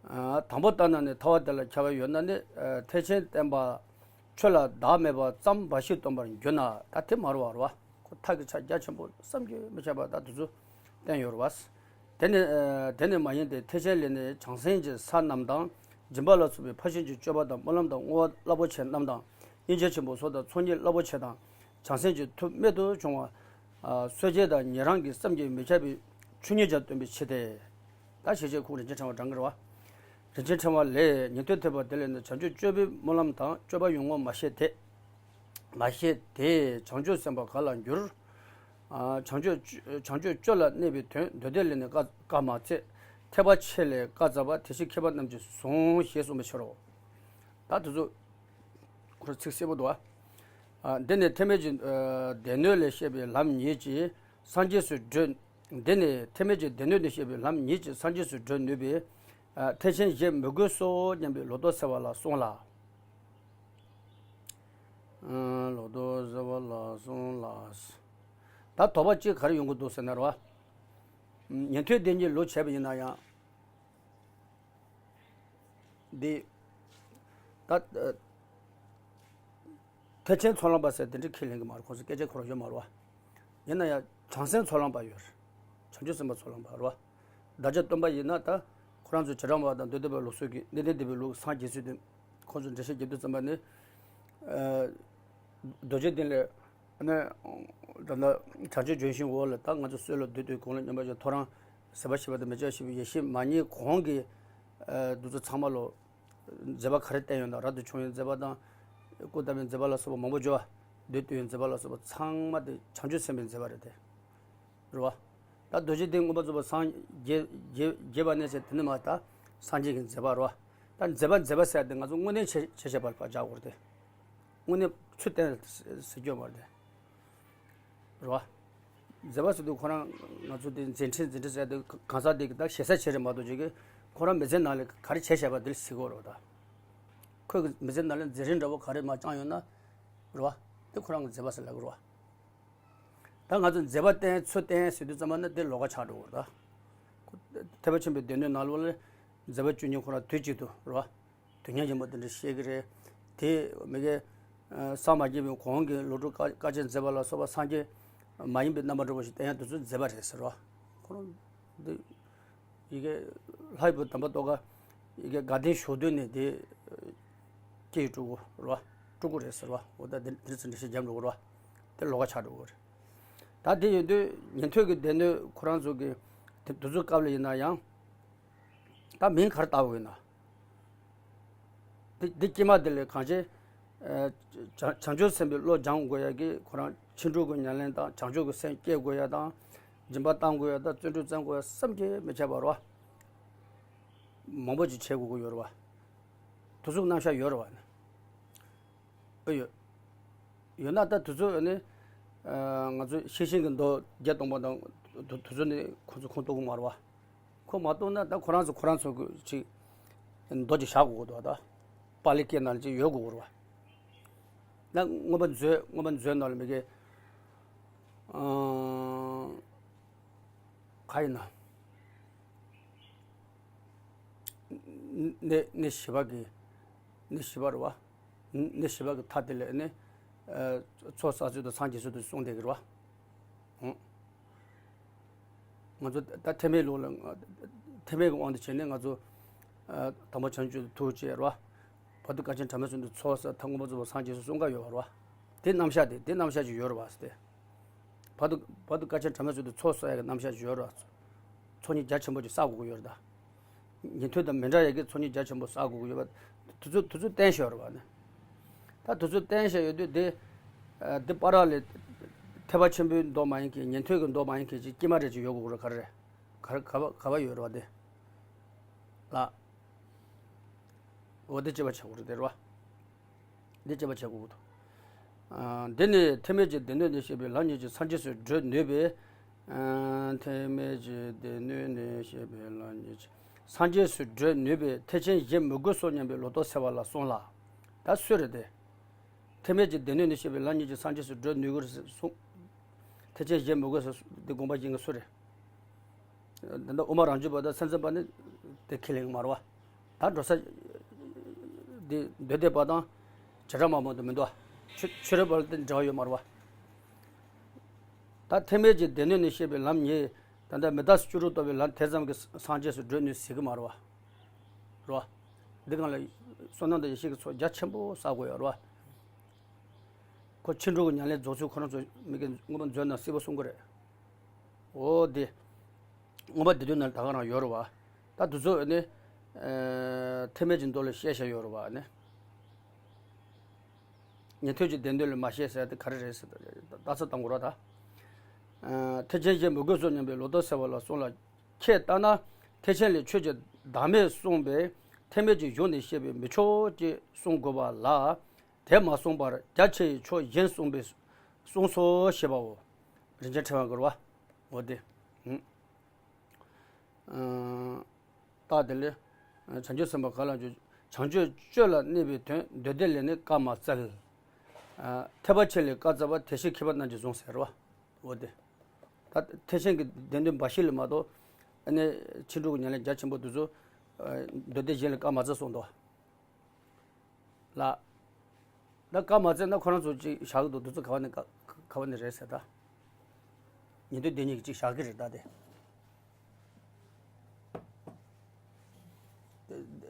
ཨ། དང་པོ་ལྟར་ན་ནི་ཐལ་བ་དེ་ལ་ཁྱབ་པ་ཡོད་ན་ནི། ཨ། ཐེག་ཆེན་བསྟན་པ་ཆོས་ལ་བདག་མེད་པ་ཙམ་འབའ་ཞིག་སྟོན་པར་འགྱུར་ན། ད་དེ་མ་རེད་བ། རེད་བ། ཁོ་ཐག་གི་ཆ་རྒྱ་ཆེན་པོ་བསམ་གྱིས་མི་ཁྱབ་པ་ད་དེ་ཚོ་བསྟན་ཡོད་རེད་བ། དེ་ནི། ཨ། དེ་ནི་མ་ཡིན་ཏེ། ཐེག་ཆེན་ལས་ནི་བྱང་སེམས་ཀྱི་ས་རྣམས་དང་། སྦྱིན་པ་ལ་སོགས་པའི་ཕར་ཕྱིན་གྱི་སྤྱོད་པ་དང་སྨོན་ལམ་དང་བསྔོ་བ་རླབས་པོ་ཆེ་རྣམས་དང་། སྙིང་རྗེ་ཆེན་པོ་སོགས་དང་ཚོགས་གཉིས་རླབས་པོ་ཆེ་དང་། བྱང་སེམས་ཀྱི་མཐུ་རྨད་དུ་བྱུང་བ། ཨ། གསོད་བྱེད་དང་ཉན་རང་གི་བསམ་གྱིས་མི་ཁྱབ་པའི་ཆོས་ཉིད་ཀྱང་སྟོན་པའི་ཕྱིར་ཏེ། ད་ཞེས་བྱའི་ཁུངས་རིན་ཆེན་ཕྲེང་བ་དྲངས་ཀྱི་རེད་བ། རིན་ཆེན་ཕྲེང་བ་ལས། ཉན་ཐོས་ཐེག་པ་དེ་ལས་ནི་བྱང་ཆུབ་སྤྱོད་པའི་སྨོན་ལམ་དང་སྤྱོད་པ་ཡོངས་བསྔོ་མ་བྱས་ཏེ། མ་བྱས་ཏེ། བྱང་ཆུབ་སེམས་དཔའ་ག་ལ་འགྱུར། ཨ། བྱང་ཆུབ་བྱང་ཆུབ་སྤྱོད་ལ་གནས་པའི་དོན་མདོ་སྡེ་ལས་ནི་བཀའ་བཀའ་མ་སྩལ། ཐེག་པ་ཆེ་ལས་བཀའ་སྩལ་པ། དེ་བཞིན་མཁས་པ་རྣམས་ཀྱིས་བཟུང་། ཞེས་གསུངས་པའི་ཕྱིར་རོ། ད་དེ་ཚོ་ཁོ་ར་ཚིག་གསལ་པོ་འདུག་ཨ། ཨ། འདི་ནི་ཐེག་དམན་གྱི། ཨ། སྡེ་སྣོད་ལས་བཤད་པའི་ལམ་ཉིད་ཀྱིས་སངས་རྒྱས་སུ་བགྲོད། འདི་ནི་ཐེག་དམན་གྱི་སྡེ་སྣོད་ནས་བཤད་པའི་ལམ་ཉིད་ཀྱིས་སངས་རྒྱས་སུ་བགྲོད་ནུས་པས། ཨ། ཐེག་ཆེན་བཞེད་མི་དགོས་སོ་སྙམ་པའི་ལོག་རྟོག་སེལ་བ་ལ་གསུངས་ལ། ཨ། ལོག་རྟོག་སེལ་བ་ལ་གསུངས་ལ། ད་དོགས་པ་གཅིག་ག་རེ་ཡོང་གི་འདུག་ཟེར་ན་རེད་བ། ཉན་ཐོས་སྡེ་གཉིས་ལུགས་བྱས་པ་ཡིན་ན་ཡང་། འདི། ད། ཨ། ཐེག་ཆེན་ཚོགས་ལམ་པ་ཟེར་དེ་འདྲ་ཁས་ལེན་གྱི་མ་རེད། ཁོང་ཚོ་སྐད་ཆ་ཁོ་རང་ཡོད་མ་རེད་བ། ཡིན་ན་ཡང་བྱང་སེམས་ཚོགས་ལམ་པ་ཡོད་རེད། བྱང་ཆུབ་སེམས་དཔའ་ཚོགས་ལམ་པ་རེད་བ། བདག་ཅག་སྟོན་པ་ཡིན་ན་ད་ཁོ་རང་ཚོ་བྱེ་བྲག་སྨྲ་བ་དང་མདོ་སྡེ་པའི་ལུགས་སྲོལ་གྱི་གནས་བརྟན་སྡེ་པའི་ལུགས་སངས་རྒྱས་ཚུལ་དེ་ཁོང་ཚོ་འགྲེལ་བཤད་རྒྱབ་དུས་ཙམ་པ་ནི། ཨ། རྡོ་རྗེ་གདན་ལས། ཨ་ནི། ད་ལྟ་བྱང་ཆུབ་ལྗོན་ཤིང་འོག་ལ་ད་ང་ཚོ་སྲོད་ལ་སྡོད་དུས་གོང་ལ་མཉམ་པར་བཞག་ཐོ་རངས་ཟད་པ་ཞི་བ་དང་མི་འབྱུང་བ་ཞི་བའི་ཡེ་ཤེས་མ་རྙེད་གོང་གི། ཨ། འདི་ཚོ་ཚང་མ་ལོ། མཛད་པ་ག་རེ་བསྟན་ཡོད་ན། རབ་ཏུ་བྱུང་བའི་མཛད་པ་དང་། སྐུ་བལྟམས་པའི་མཛད་པ་ལ་སོགས་པ་མང་པོ་བརྗོད་པ། བདུད་བཏུལ་བའི་མཛད་པ་ལ་སོགས་པ་ཚང་མ་དེ་བྱང་ཆུབ་སེམས་དཔའི་མཛད་པ་རེད་དེ། རེད་བ། ད་རྡོ་རྗེ་གདན་མངོན་པར་རྫོགས་པར་སངས་རྒྱས་རྒྱས་རྒྱས་པ་ནས་ཟེར་དེ་ནི་མ་ད་སངས་རྒྱས་ཀྱི་མཛད་པ་རེད་བ། ད་མཛད་པ་མཛད་པ་ཟེར་དེ་ང་ཚོ་དངོས་གནས་བྱས་བྱས་བྱས་པར་ཕར་བཞག་དགོས་རེད་དེ། དངོས་གནས་ཚུལ་བསྟན་ཟེར་རྒྱུ་མ་རེད་དེ། རེད་བ། མཛད་པ་ཟེར་དུས་ཁོ་རང་ང་ཚོ་དེ་མཛད་འཕྲིན་མཛད་འཕྲིན་ཟེར་དུས་གང་ཟག་དེ་གི་ད་ཞེ་ས་བྱེད་རེད་མ་གཏོགས་ཅིག་གི་ཁོ་རང་མི་ཚེ་ནང་ལ་ག་རེ་བྱས་བྱས་པ་དེ་ལ་ཟེར་དགོས་རེད་བ་ད། ཁོས་གི་མི་ཚེ་ནང་ལ་མཛད་རིམ་འདྲ་བོ་ག་རེ་མར་བསྐྱངས་ཡོད་ན། རེད་བ། དེ་ཁོ་རང་གི་མཛད་པ་ཟེར་ལབ་དགོས་རེད་བ། ད་ང་ཚོ་མཛད་པ་བསྟན་ཚུལ་བསྟན་ཟེར་དུས་ཙམ་པ་ནི་དེ་ལོགས་ཀ་ཆགས་འགྲོ་གི་རེད་ད། ཐེག་པ་ཆེན་པོའི་སྡེ་སྣོད་ནང་ལོགས་ལ་མཛད་པ་བཅུ་གཉིས་ཁོ་རང་དུས་གཅིག་ཏུ་རེད་བ། དུས་མཉམ་ཆེན་པོ་དེ་འདྲ་བཤད་ཀྱི་རེད། དེ་མི་དགེ། ཨ། སངས་མ་རྒྱས་པའི་གོང་གི་ལོ་དྲུག་དཀའ་དཀའ་སྤྱད་མཛད་པ་ལ་སོགས་པ་སངས་རྒྱས་མ་ཡིན་པའི་རྣམ་པ་འདྲ་བོ་ཞིག་བསྟན་ཡ་དེ་ཚོ་མཛད་པ་རེད་ཟེར་བ། ཁོ་རང་འདི་ཡི་གེ་ལྷའི་བུ་དམ་པ་ཏོག་ག་ཡི་གེ་དགའ་ལྡན་ཞུགས་སྡོད་ནས་དེ་སྐྱེས་སྤྲུལ་སྐུ་རེད་བ། སྤྲུལ་སྐུ་རེད་ཟེར་བ། འོ་ད་འདི་འདི་ཚོ་འགྲེལ་བཤད་རྒྱབ་འགྲོ་གི་རེད་བ། དེ་ལོགས་ཀ་ཆགས་འགྲོ་གི་རེད། ད་དེ་ཡིན་དུས་ཉན་ཐོས་ཀྱི་སྡེ་སྣོད་ཁོ་རང་ཚོ་གི་དེ་དེ་ཚོའི་སྐབས་ལ་ཡིན་ན་ཡང་། ད་མིང་ག་རེ་བཏགས་དགོས་ན། འདི་འདི་དཀྱིལ་མ་འདི་ལས་གང་བྱས། ཨ། བྱང་བྱང་ཆུབ་སེམས་དཔའི་བློ་སྦྱང་དགོས་ཡ་གི་ཁོ་རང་ཕྱིན་དྲུག་གི་ཉམས་ལེན་དང་བྱང་ཆུབ་ཀྱི་སེམས་བསྐྱེད་དགོས་ཡ་དང་། སྦྱིན་པ་བཏང་དགོས་ཡ་དང་བརྩོན་འགྲུས་བརྩོན་དགོས་ཡ་བསམ་གྱིས་མི་ཁྱབ་པ་རེད་བ། མང་པོ་ཅིག་བྱེད་དགོས་ཀྱི་ཡོད་རེད་བ། དེ་ཚོ་རྣམ་གཞག་ཡོད་རེད་བ། ཨེ་ཡོད། ཡོད་ན་ད་དེ་ཚོ་ནི། ཨ། ང་ཚོ་ཤེས་བཞིན་གྱི་མདོ་བརྒྱད་སྟོང་པ་དང་དེ་དེ་ཚོ་ནི་ཁོང་ཚོ་ཁུངས་གཏུགས་ཀྱི་མ་རེད་བ། ཁོ་མ་གཏོགས་ན་ད་ཁོ་རང་ཚོ་ཁོ་རང་ཚོ་གི་ཅིག་མདོ་ཅིག་བཞག་དགོས་ཀྱི་འདུག་ད་པཱ་ལི་སྐད་ནང་ལ་ཅིག་ཡོད་དགོས་ཀྱི་རེད་བ། ད་མངོན་པ་མཛོད་མངོན་པ་མཛོད་ནང་ལ་མི་དགེ། ཨ། ག་ཡིན་ན། གནས་གནས་བཞི་པ་གི། གནས་བཞི་པ་རེད་བ། གནས་བཞི་པ་གི་མཐའ་དེ་ལ་ནི། ཨ། ཚོགས་བསགས་ཚུལ་དང་སངས་རྒྱས་ཚུལ་དུ་གསུངས་བསྡད་ཀྱི་རེད་བ། ཨང་། ང་ཚོ་ད་ཐེག་དམན་ལུགས་ལ། ཐེག་དམན་གྱི་དབང་དུ་བྱས་ནས་ང་ཚོ། ཨ། དམ་པ་བྱང་ཆུབ་ཐུགས་རྗེ་རེད་བ། བར་དུ་དཀའ་ཆེན་གྲངས་མེད་གསུམ་དུ་ཚོགས་བསགས་མཐར་མངོན་པར་རྫོགས་པར་སངས་རྒྱས་སུ་གསུངས་ཀ་ཡོད་པ་རེད་བ། དེ་རྣམ་གཞག་དེ་དེ་རྣམ་གཞག་ཅིག་ཡོད་རེད་བ་ཟེར་ཏེ། བར་དུ་བར་དུ་དཀའ་ཆེན་གྲངས་མེད་གསུམ་དུ་ཚོགས་བསགས་ཡ་གི་རྣམ་གཞག་ཅིག་ཡོད་རེད་བ། ཚོགས་གཉིས་རྒྱ་ཆེན་པོ་ཅིག་བསགས་དགོས་ཀྱི་ཡོད་རེད་ད། ཉན་ཐོས་དང་མི་འདྲ་ཡ་གི་ཚོགས་གཉིས་རྒྱ་ཆེན་པོ་བསགས་དགོས་ཀྱི་ཡོད་པ། དུས་ཚོད་དུས་ཚོད་བསྟན་བཞག་ཡོད་རེད་བ་ནི། ད་དུས་ཚོད་བསྟན་བཞག་ཡོད་དུས་དེ། ཨ། འདི་པར་ལས་ཐེག་པ་ཆེན་པོའི་མདོ་མ་ཡིན་གྱི་ཉན་ཐོས་ཀྱི་མདོ་མ་ཡིན་གྱི་ཅིག་དཀྱིལ་མ་རེ་ཅིག་ཡོད་དགོས་རེད། ག་རེ་རེད། ག་རེ་ག་བ་ག་བ་ཡོད་རེད་བ་དེ། ལ། འོ་དེ་དཔྱད་པ་བྱེད་དགོས་རེད་དེ་རེད་བ། འདི་དཔྱད་པ་བྱེད་དགོས་འདུག་ཨ། འདི་ནི་ཐེག་དམན་གྱི་སྡེ་སྣོད་ནས་བཤད་པའི་ལམ་ཉིད་ཀྱིས་སངས་རྒྱས་སུ་བགྲོད་ནུས་པས། ཨ། ཐེག་དམན་གྱི་སྡེ་སྣོད་ནས་བཤད་པའི་ལམ་ཉིད་ཀྱིས་སངས་རྒྱས་སུ་བགྲོད་ནུས་པས་ཐེག་ཆེན་བཞི་མི་དགོས་སོ་སྙམ་པའི་ལོག་རྟོག་སེལ་བ་ལ་གསུངས་ལ། ད་སུ་རེད་དེ། ཐེག་དམན་གྱི་སྡེ་སྣོད་ནས་བཤད་པའི་ལམ་ཉིད་ཀྱིས་སངས་རྒྱས་སུ་བགྲོད་ནུས་ཀྱི་རེད་གསུངས། ཐེག་ཆེན་བཞི་མི་དགོས་སོ་འདི་དགོངས་པ་བཞེས་མཁན་སུ་རེད། འདི་འདྲ་དབུ་མ་རང་རྒྱུད་པ་དང་སེམས་ཙམ་པ་ནི་དེ་ཁས་ལེན་གྱི་མ་རེད་བ། ད་འགྲོ་ས་འདི་འདོད་ལྡན་པ་དང་བྱེ་བྲག་སྨྲ་བ་དེ་མི་འདུག་བ། ཆོས་ཆོས་རབ་པ་ལ་དེ་འབྲེལ་བ་ཡོད་མ་རེད་བ། ད་ཐེག་དམན་གྱི་སྡེ་སྣོད་ནས་བཤད་པའི་ལམ་ཉིད་ད་ལྟ་མི་རྟག་སོགས་བཅུ་དྲུག་རྟོགས་པའི་ལམ་དེ་ཙམ་གྱིས་སངས་རྒྱས་སུ་བགྲོད་ནུས་ཟེར་གྱི་མ་རེད་བ། རེད་བ། འདི་སྒང་ལ་བསོད་ནམས་དང་ཡེ་ཤེས་ཀྱི་ཚོགས་རྒྱ་ཆེན་པོ་བསགས་དགོས་ཡོད་རེད་བ། ཁོ་ཕྱིན་དྲུག་གི་ཉམས་ལེན་རྫོགས་ཚུལ་ཁོ་རང་ཚོ་མི་གི་མངོན་པ་མཛོད་ནང་གསལ་པོ་གསུང་གི་རེད། འོ་དེ། མངོན་པ་བདེ་སྡུག་ནང་ད་ག་རང་ཡོད་རེད་བ། ད་དུས་ཚོད་ནི། ཨ། ཐེག་དམན་གྱི་མདོ་ལ་བཤད་བཞག་ཡོད་རེད་བ་ནི། ཉན་ཐོས་ཀྱི་སྡེ་སྣོད་ལ་མ་བཤད་ཟེར་དེ་ག་རེ་རེད་ཟེར་ད་ལྟ་ཚོ་བཏང་དགོས་རེད་ད། ཨ། ཐེག་ཆེན་བཞི་མི་དགོས་སོ་སྙམ་པའི་ལོག་རྟོག་སེལ་བ་ལ་གསུངས་ལ། ཁྱེད་ལྟར་ན་ཐེག་ཆེན་ལས་ཆོས་ཀྱི་བདག་མེད་གསུངས་པས་ཐེག་དམན་གྱི་གཞུང་ནས་བཤད་པའི་མི་ཆོས་ཅེས་གསུང་དགོས་པ་ལ། དེ་མ་གསུངས་པར་རྒྱ་ཆེ་བའི་ཕྱོགས་གཞན་གསུངས་པས་གསུངས་སོ་ཞེས་པའོ། རིན་ཆེན་ཕྲེང་བ་འགོར་བ། འོ་དེ། ཨུམ། ཨ། རྟགས་དེ་ལས། བྱང་ཆུབ་སེམས་དཔའ་ག་ལ་འཇུག་བྱང་ཆུབ་སྤྱོད་ལ་གནས་པའི་དོན་འདོད་ལྡན་ལས་ནི་བཀའ་མ་སྩལ། ཨ། ཐེག་པ་ཆེ་ལས་བཀའ་སྩལ་བ་དེ་བཞིན་མཁས་པ་རྣམས་ཀྱིས་བཟུང་ཟེར་བ། འོ་དེ། ད་ཐེག་ཆེན་གྱི་སྡེ་སྣོད་འབའ་ཞིག་ལས་མ་གཏོགས། ཨ་ནི་ཕྱིན་དྲུག་གི་ཉམས་ལེན་རྒྱ་ཆེན་པོ་དེ་ཚོ། ཨ། འདོད་ལྡན་གཞན་ལ་བཀའ་མ་སྩལ་གསུངས་འདུག་ལ། ད་བཀའ་མ་སྩལ་ན་ཁོ་རང་ཚོ་ཅིག་བཞག་གི་འདུག་དེ་ཚོ་ག་བ་ནས་ག་ག་བ་ནས་རེད་ཟེར་ད། ཉན་ཐོས་སྡེ་གཉིས་ཀྱིས་ཅིག་བཞག་གི་རེད་ད་དེ།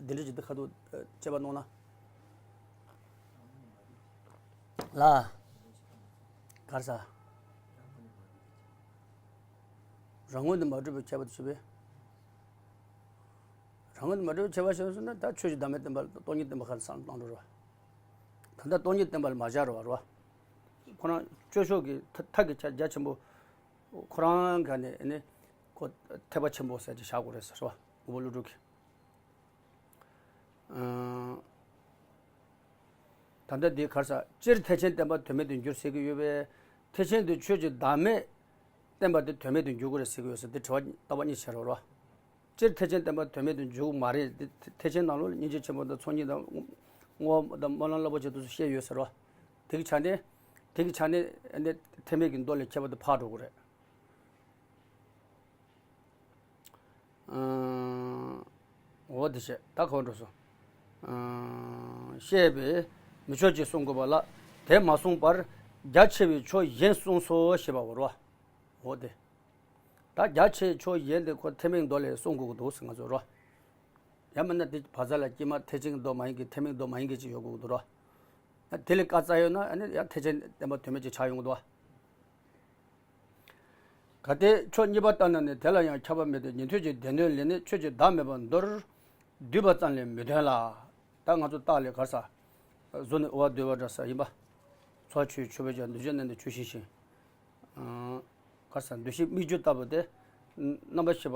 འདི་འདྲ་ཅིག་འདི་ཁ་ཐུག་དཔྱད་པ་གནང་ན། ལ། གར་ས། རང་ངོས་ནས་མ་གྲུབ་པའི་ཁྱད་པར་དུ་ཞུ་བས། རང་ངོས་ནས་མ་གྲུབ་པའི་ཁྱད་པར་ཞུ་ཟེར་ན་ད་ཆོས་ཀྱི་བདག་མེད་བསྟན་པ་ལ་སྟོང་ཉིད་བསྟན་པ་ཁ་ལ་སང་བཏང་འགྲོ་ར། ད་ལྟ་སྟོང་ཉིད་བསྟན་པ་ལ་མ་བཞག་ར་བ་ར། ཁོ་རང་སྤྱོད་ཕྱོགས་ཀྱི་ཐ་ཐབས་ཀྱི་ཆ་རྒྱ་ཆེན་པོ། ཁོ་རང་ག་ནས་ནི། ཁོ་ཐེག་པ་ཆེན་པོ་ཟེར་གྱི་བཞག་དགོས་རེད་ཟེར་བ་དངོས་པོ་ཀླུ་སྒྲུབ་ཀྱིས། ཨང་། ད་ལྟ་འདི་གར་ས་སྤྱིར་ཐེག་ཆེན་བསྟན་པ་དོན་མེད་དུ་འགྱུར་ཟེར་གྱི་ཡོད་པས། ཐེག་ཆེན་དུ་ཆོས་ཀྱི་བདག་མེད་བསྟན་པ་དེ་དོན་མེད་དུ་འགྱུར་གྱི་རེད་ཟེར་གྱི་ཡོད་ཟེར་འདི་དྲི་བ་རྟག་པ་གཉིས་བྱས་རོགས་རོགས། སྤྱིར་ཐེག་ཆེན་བསྟན་པ་དོན་མེད་དུ་འགྱུར་གྱི་མ་རེད། འདི་ཐེག་ཆེན་ནང་ལོགས་ལ་སྙིང་རྗེ་ཆེན་པོ་དང་ཚོགས་གཉིས་དང་བསྔོ་བ་དང་སྨོན་ལམ་རླབས་པོ་ཆེ་དེ་ཚོ་བཤད་ཡོད་ཟེར་རོ། དེ་གི་ཆ་ནས། དེ་གི་ཆ་ནས་ཨ་ནི་ཐེག་དམན་གྱི་མདོ་ལས་ཁྱད་པར་དུ་འཕགས་འགྲོ་གི་རེད། ཨང་། འོ་དེ་བྱས་ད་ག་བ་འགྲོ་སོང་། ཨང་། བཤད་པས་མི་ཆོས་ཅེས་གསུང་དགོས་པ་ལ། དེ་མ་གསུངས་པར་རྒྱ་ཆེ་བའི་ཕྱོགས་གཞན་གསུངས་སོ་ཞེས་པའོ་རོ། འོ་དེ། ད་རྒྱ་ཆེའི་ཕྱོགས་གཞན་དེ་ཁོ་ཐེག་དམན་མདོ་ལས་གསུང་དགོས་ཀྱི་འདུག་ཟེར་ང་ཚོས་རོ། ཡང་མིན་ན་དེ་བ་ཚ་ལ་དཀྱིལ་མ་ཐེག་ཆེན་གྱི་མདོ་མ་ཡིན་གྱི་ཐེག་དམན་མདོ་མ་ཡིན་གྱི་ཅིག་ཡོད་དགོས་ཀྱི་འདུག་རོ། དེ་ལས་བཀའ་སྩལ་ཡོད་ན་ཨ་ནི་ཡང་ཐེག་ཆེན་བསྟན་པ་དོན་མེད་ཅིག་ཆགས་ཡོང་གི་འདུག་བ། གལ་ཏེ་ཕྱོགས་གཉིས་པ་ལྟར་ན་ནི་དེ་ལ་ཡང་ཁྱབ་པ་མེད་དེ་ཉན་ཐོས་ཀྱི་སྡེ་སྣོད་ལས་ནི་ཆོས་ཀྱི་བདག་མེད་པར་མདོར་བསྡུས་པ་ཙམ་ལས་མི་འདོན་ལ། ད་ང་ཚོ་རྟགས་ལས་གར་ས། གཟུགས་ནི་དབུལ་བ་འདོད་པ་འདྲ་ས་ཡིན་པ། ཚོར་བ་ཆོས་ཆོས་པའི་ཆ་འདུ་བྱེད་རྣམས་ནི་ཆོས་བཞིན་ཞིང་། གར་ས་འདུ་ཤེས་སྨིག་རྒྱུ་ལྟ་བུ་སྟེ། རྣམ་པར་ཤེས་པ་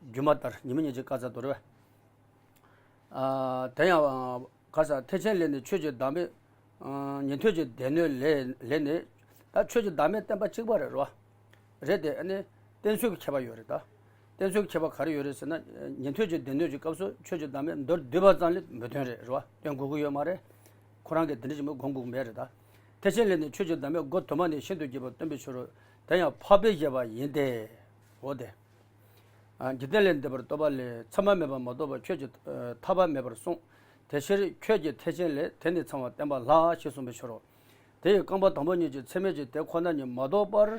སྒྱུ་མ་ལྟར་ཉི་མ་ཉིད་ཀྱི་བཀའ་སྩལ་དོ་རེད་པས། དེ་ཡང་། ག་ས་ཐེག་ཆེན་ལས་ནི་ཆོས་ཀྱི་བདག་མེད། ཉན་ཐོས་ཀྱི་སྡེ་སྣོད་ལས་ལས་ནི། ད་ཆོས་ཀྱི་བདག་མེད་བསྟན་པ་གཅིག་པ་རེད་རོ། རེད་དེ་ཨ་ནི། བསྟན་ཚུལ་གྱི་ཁྱད་པར་ཡོད་རེད་ད། བསྟན་ཚུལ་གྱི་ཁྱད་པར་ག་རེ་ཡོད་རེད་ཟེར་ན། ཉན་ཐོས་ཀྱི་སྡེ་སྣོད་ཀྱི་སྐབས་སུ་ཆོས་ཀྱི་བདག་མེད་མདོར་བསྡུས་པ་ཙམ་ལས་མི་སྟོན་རེད་རོ། སྟོན་དགོས་ཀྱི་ཡོད་མ་རེད། ཁོ་རང་གིས་དེ་འདྲ་ཞིག་མི་སྒོམ་དགོས་མེད་རེད་ད། ཐེག་ཆེན་ལས་ནི་ཆོས་ཀྱི་བདག་མེད་སྒོ་དུ་མ་ནས་ཤིན་ཏུ་རྒྱས་པར་སྟོན་པའི་ཕྱིར་རོ། དེ་ཡང་འཕགས་པས་བཞེད་པ་ཡིན་ཏེ། འོ་དེ། འཇིག་རྟེན་ལས་འདས་པར་རྟོགས་པ་ལས་མཚན་མ་མེད་པར་མ་རྟོགས་པ་ཁྱོད་ཀྱིས་ཐར་པ་མེད་པར་གསུངས། དེ་ཕྱིར་ཁྱོད་ཀྱིས་ཐེག་ཆེན་ལས་དེ་ནི་ཚང་བར་བསྟན་པ་ལགས་ཞེས་གསུངས་པའི་ཕྱིར་རོ། དེ་ཡི་རྐང་པ་དང་པོ་ཉིད་ཀྱིས་ཚད་མེད་ཀྱི་དེ་ཁོ་ན་ཉིད་མ་རྟོགས་པར་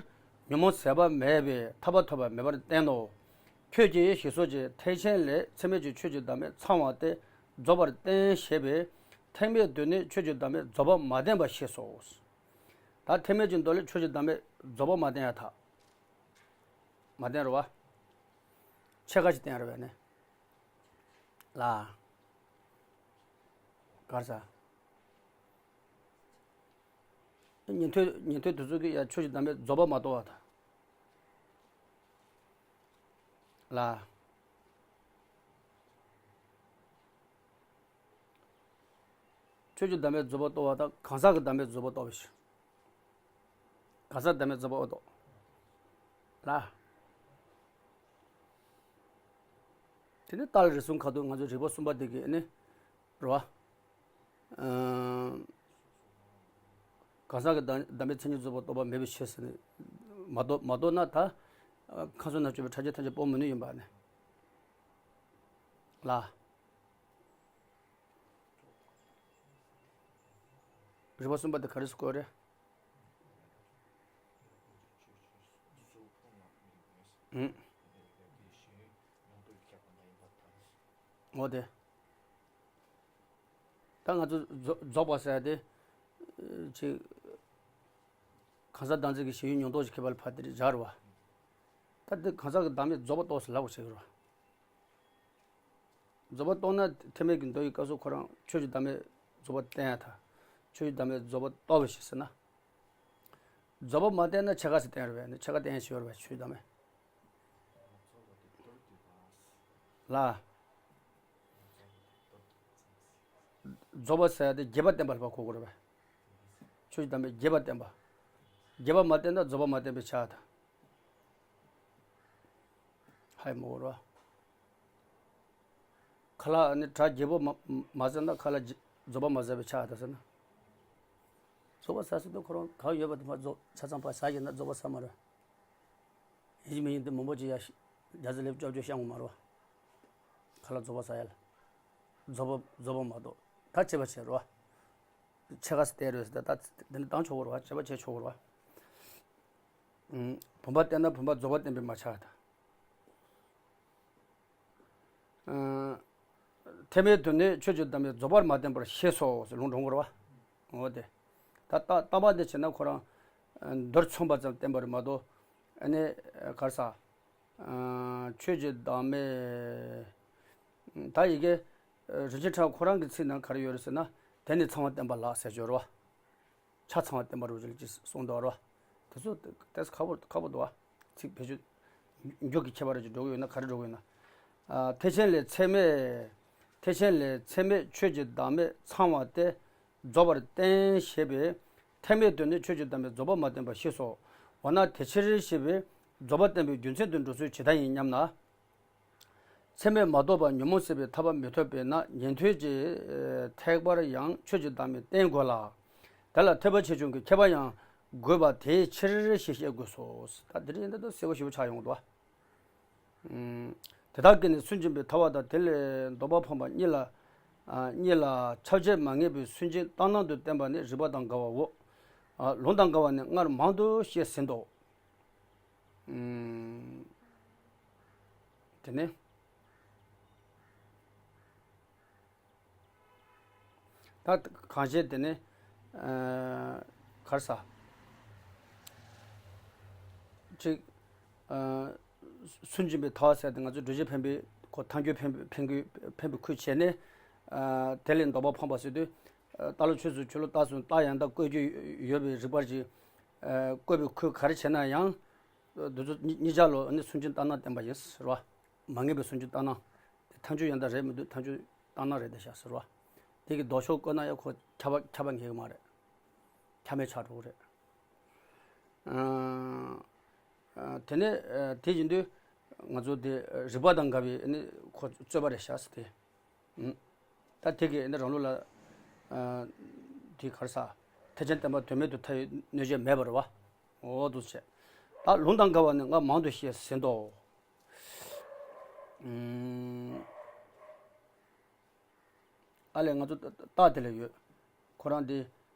ཉོན་མོངས་ཟད་པ་མེད་པའི་ཐར་པ་ཐོབ་པ་མེད་པར་བསྟན་ནོ། ཁྱོད་ཀྱིས་ཞེས་སོགས་ཀྱིས་ཐེག་ཆེན་ལས་ཚད་མེད་ཀྱི་ཆོས་ཀྱི་བདག་མེད་ཚང་བ་སྟེ་རྫོགས་པར་བསྟན་ཞེས་པས་ཐེག་དམན་དུ་ནི་ཆོས་ཀྱི་བདག་མེད་རྫོགས་པ་མ་བསྟན་པ་ཞེས་སོ། ད་ཐེག་དམན་གྱི་མདོ་ལས་ཆོས་ཀྱི་བདག་མེད་རྫོགས་པ་མ་བསྟན་ཡ་ཐག་མ་བསྟན་རུ་བ། ཕྱེད་ཀ་ཅིག་བསྟན་རུ་བས་ནས། ལ། གར་ས། ཉན་ཐོས་ཉན་ཐོས་དེ་ཚོ་གིས་ཡང་ཆོས་ཀྱི་བདག་མེད་རྫོགས་པ་མ་རྟོགས་པ་དང་། ལ། ཆོས་ཀྱི་བདག་མེད་རྫོགས་པ་རྟོགས་པ་དང་གང་ཟག་གི་བདག་མེད་རྫོགས་པ་རྟོགས་པའི་ཕྱིར། གང་ཟག་བདག་མེད་རྫོགས་པ་རྟོགས། ལ། དེ་ནི་རྟགས་རིགས་གསུམ་ཁ་ཐུག་ང་ཚོའི་རིགས་པ་གསུམ་པ་དེ་གི་ནི། རེད་བ། ཨ། གང་ཟག་གི་བདག་བདག་མེད་མཚན་ཉིད་རྫོགས་པ་རྟོགས་པ་མེད་པའི་ཕྱིར་ཟེར་ནས། མ་རྟོགས་མ་རྟོགས་ན་ད། ཁམས་གསུམ་ན་སྤྱོད་པའི་ཕྲ་རྒྱས་ཐམས་ཅད་སྤོང་མི་ནུས་ཡིན་པ་ནི། ལ། རིགས་པ་གསུམ་པ་དེ་ག་རེ་ཟེར་དགོས་རེད། ཨུམ། འོ་དེ། ད་ང་ཚོ་རྫོགས་རྫོགས་པ་ཟེར་ཡ་དེ། ཅིག་གང་ཟག་བདག་འཛིན་གྱི་ཞེན་ཡུལ་མྱོང་རྟོགས་ཀྱི་ཁྱད་པར་ལ་ཕར་དེ་སྦྱར་བ། ད་དེ་གང་ཟག་གི་བདག་མེད་རྫོགས་པ་རྟོགས་སུ་ལབ་དགོས་ཟེར་གི་རེད་བ། རྫོགས་པ་རྟོགས་ན་ཐེག་དམན་གྱི་མདོ་ཡི་སྐབས་སུ་ཁོ་རང་ཆོས་ཀྱི་བདག་མེད་རྫོགས་པ་བསྟན་ཡ་ད། ཆོས་ཀྱི་བདག་མེད་རྫོགས་པ་རྟོགས་པའི་ཕྱིར་ཟེར་ན། རྫོགས་པ་མ་བསྟན་ན་ཕྱེད་ཀ་ཟེར་བསྟན་རེད་བས་ནི་ཕྱེད་ཀ་བསྟན་ཡ་ཞིག་ཡོད་རེད་བས་ཆོས་ཀྱི་བདག་མེད། ལ། རྫོགས་པ་ཟེར་ཡ་དེ་རྒྱས་པ་བསྟན་པ་ལ་ཕར་གོ་དགོས་རེད་བས། ཆོས་ཀྱི་བདག་མེད་རྒྱས་པ་བསྟན་པ། རྒྱས་པ་མ་བསྟན་ན་རྫོགས་པ་མ་བསྟན་པའི་ཆ་ད། ཧའི་མོ་རོ། ཁ་ལག་ནི་གྲ་རྒྱས་པོ་མ་མ་ཟ་ན་ཁ་ལག་རྒྱ་རྫོགས་པ་མ་ཟ་བའི་ཆ་ད་ཟེར་ན། རྫོགས་པ་ཟ་ཟེར་དུས་ཁོ་རང་གང་ཡོད་པ་དེ་མ་རྫོགས་ཆ་ཚང་པ་ཟ་ཡིན་ན་རྫོགས་པ་ཟ་མ་རེད། ཡིན་གཅིག་མིན་གཅིག་དེ་མང་པོ་ཅིག་ཡ་ཤི་རྒྱ་ཟི་ལེབ་ཅོབ་ཅོབ་བཤམས་དགོས་མ་རེད་བ། ཁ་ལག་རྫོགས་པ་ཟ་ཡ་ལ། རྫོགས་པ་རྫོགས་པ་མ་གཏོགས་ད་བྱེད་པ་བྱེད་རོགས། ཕྱེད་ཀ་སྟེ་རོས་ད་ད་འདི་ནི་བཏང་ཆོག་གོ་རོགས་བྱེད་པ་བྱེད་ཆོག་གོ་རོགས། བུམ་པ་བསྟན་ན་བུམ་པ་རྫོགས་པ་བསྟན་པའི་མ་ཆགས་ད། ཐེག་དམན་དུ་ནི་ཆོས་ཀྱི་བདག་མེད་རྫོགས་པར་མ་བསྟན་པར་ཤེས་སོ་ཟེར་ལུང་འདྲེན་གོ་རོགས། འོ་དེ། ད་ལྟ་ལྟ་བ་འདི་བྱས་ན་ཁོ་རང་མདོར་མཚོན་པ་ཙམ་བསྟན་པ་རེད་མ་གཏོགས། ཨ་ནི་གར་ས། ཆོས་ཀྱི་བདག་མེད། ད་ཡི་གེ་རིན་ཆེན་ཕྲེང་བ་ཁོ་རང་གི་ཚིག་ནང་ག་རེ་ཡོད་རེད་ཟེར་ན། དེ་ནི་ཚང་བ་བསྟན་པ་ལགས་ཟེར་ཞོར་བ། ཆ་ཚང་བ་བསྟན་པ་རུ་ཅིག་ཅིག་གསུངས་འདུག་རོ། དེ་ཚོ་ཏེས་ཁག་པོ་ཁག་པོ་འདུག་བ། ཚིག་བེད་སྤྱོད་མགྱོགས་ཀྱི་ཁྱད་པར་ཅིག་འགྲོ་གི་ཡོད་ན་ག་རེ་འགྲོ་གི་ཡོད་ན། ཐེག་ཆེན་ལས་ཚད་མས། ཐེག་ཆེན་ལས་ཚད་མས་ཆོས་ཀྱི་བདག་མེད་ཚང་བ་སྟེ། རྫོགས་པར་བསྟན་ཞེས་པས། ཐེག་དམན་དུ་ནི་ཆོས་ཀྱི་བདག་མེད་རྫོགས་པར་མ་བསྟན་པར་ཤེས་སོ། འོ་ན་དེ་ཕྱིར་ཞེས་པས་རྫོགས་པར་བསྟན་པའི་རྒྱུ་མཚན་དུ་འགྲོ་ཚུལ་ཇི་ལྟར་ཡིན་སྙམ་ན། ཚད་མས་མ་རྟོགས་པར་ཉོན་མོངས་སྲིད་པའི་ཐར་པ་མི་ཐོབ་པས་ན་ཉན་ཐོས་ཀྱི་ཐེག་པར་ཡང་ཆོས་ཀྱི་བདག་མེད་བསྟན་དགོས་ལ། དེ་ལ་ཐེག་པ་ཆེ་ཆུང་གི་ཁྱད་པར་ཡང་དགོས་པ་དེའི་ཕྱིར་ཞེས་བཤད་དགོས་སོ། ད་འདི་རིགས་འདི་ལྟར་གསལ་པོ་ཞེ་པོ་ཆགས་ཡོང་འདུག་དེ་དག་གིས་ནི་སུན་འབྱིན་པའི་ཐར་པ་དང་དེ་ལས་འདོད་པ་འཕངས་པ་གཉིས་ལ། གཉིས་ལ་ཁྱབ་བྱེད་མ་ངེས་པའི་སུན་འབྱིན་ལྟར་སྣང་དུ་བསྟན་པ་ནི་རིགས་པ་དང་འགལ་བའོ། ལུང་དང་འགལ་བ་ནི་སྔར་མང་དུ་བཤད་ཟིན་ཏོ། དེ་ནས། ད་གང་བྱས་དེ་ནས། གར་ས། ཅིག་སུན་འབྱིན་པའི་ཐར་པ་ཟེར་དེ་ང་ཚོ་སྒྲུབ་བྱེད་འཕེན་པའི་ཁོ་ཐལ་འགྱུར་འཕེན་པའི་འཕེན་དགོས་འཕེན་པའི་ཁུལ་བྱས་ནས། དེ་ལས་འདོད་པ་འཕངས་པ་ཟེར་དུས། རྟ་ལོ་ཆོས་སུ་ཆོས་ལོ་རྟགས་སུ་རྟགས་ཡང་དག་བཀོད་རྒྱུ་ཡོད་པའི་རིགས་པར་གྱི། བཀོད་པའི་ཁུལ་ག་རེ་བྱས་ན་ཡང་། འདི་ཚོ་གཉིས་གཉིས་ཆ་ལོ་ནི་སུན་འབྱིན་ལྟར་སྣང་བསྟན་པ་ཡིན་ཟེར་བ། མ་ངེས་པའི་སུན་འབྱིན་ལྟར་སྣང་། དེ་ཐལ་འགྱུར་ཡང་དག་རེད་མི་འདུག་ཐལ་འགྱུར་ལྟར་སྣང་རེད་དེ་བཞག་ཟེར་བ། དེ་གི་ལྡོག་ཕྱོགས་བཀོད་ན་ཡང་ཁོ་ཁྱབ་པ་ཁྱབ་པ་ངེས་ཀྱི་མ་རེད། ཁྱབ་མེད་ཆགས་འགྲོ་གི་རེད། དེ་ནས་དེ་བཞིན་དུ་ང་ཚོ་དེ་རིགས་པ་དང་འགལ་བའི་ནི་ཁོ་རྩོད་པ་རེད་བཞག་ཟེར་ཏེ། ད་དེ་གི་ནི་རང་ལུགས་ལ། དེ་གར་ས། ཐེག་ཆེན་བསྟན་པ་དོན་མེད་དུ་ཐལ་བའི་གནོད་བྱེད་མེད་པ་རེད་བ། འོ་འདུག་བྱས། ད་ལུང་དང་འགལ་བ་ནི་སྔར་མང་དུ་བཤད་ཟིན་ཏོ། ཨ་ལས་ང་ཚོ་རྟགས་དེ་ལ་ཡོད། ཁོ་རང་དེ།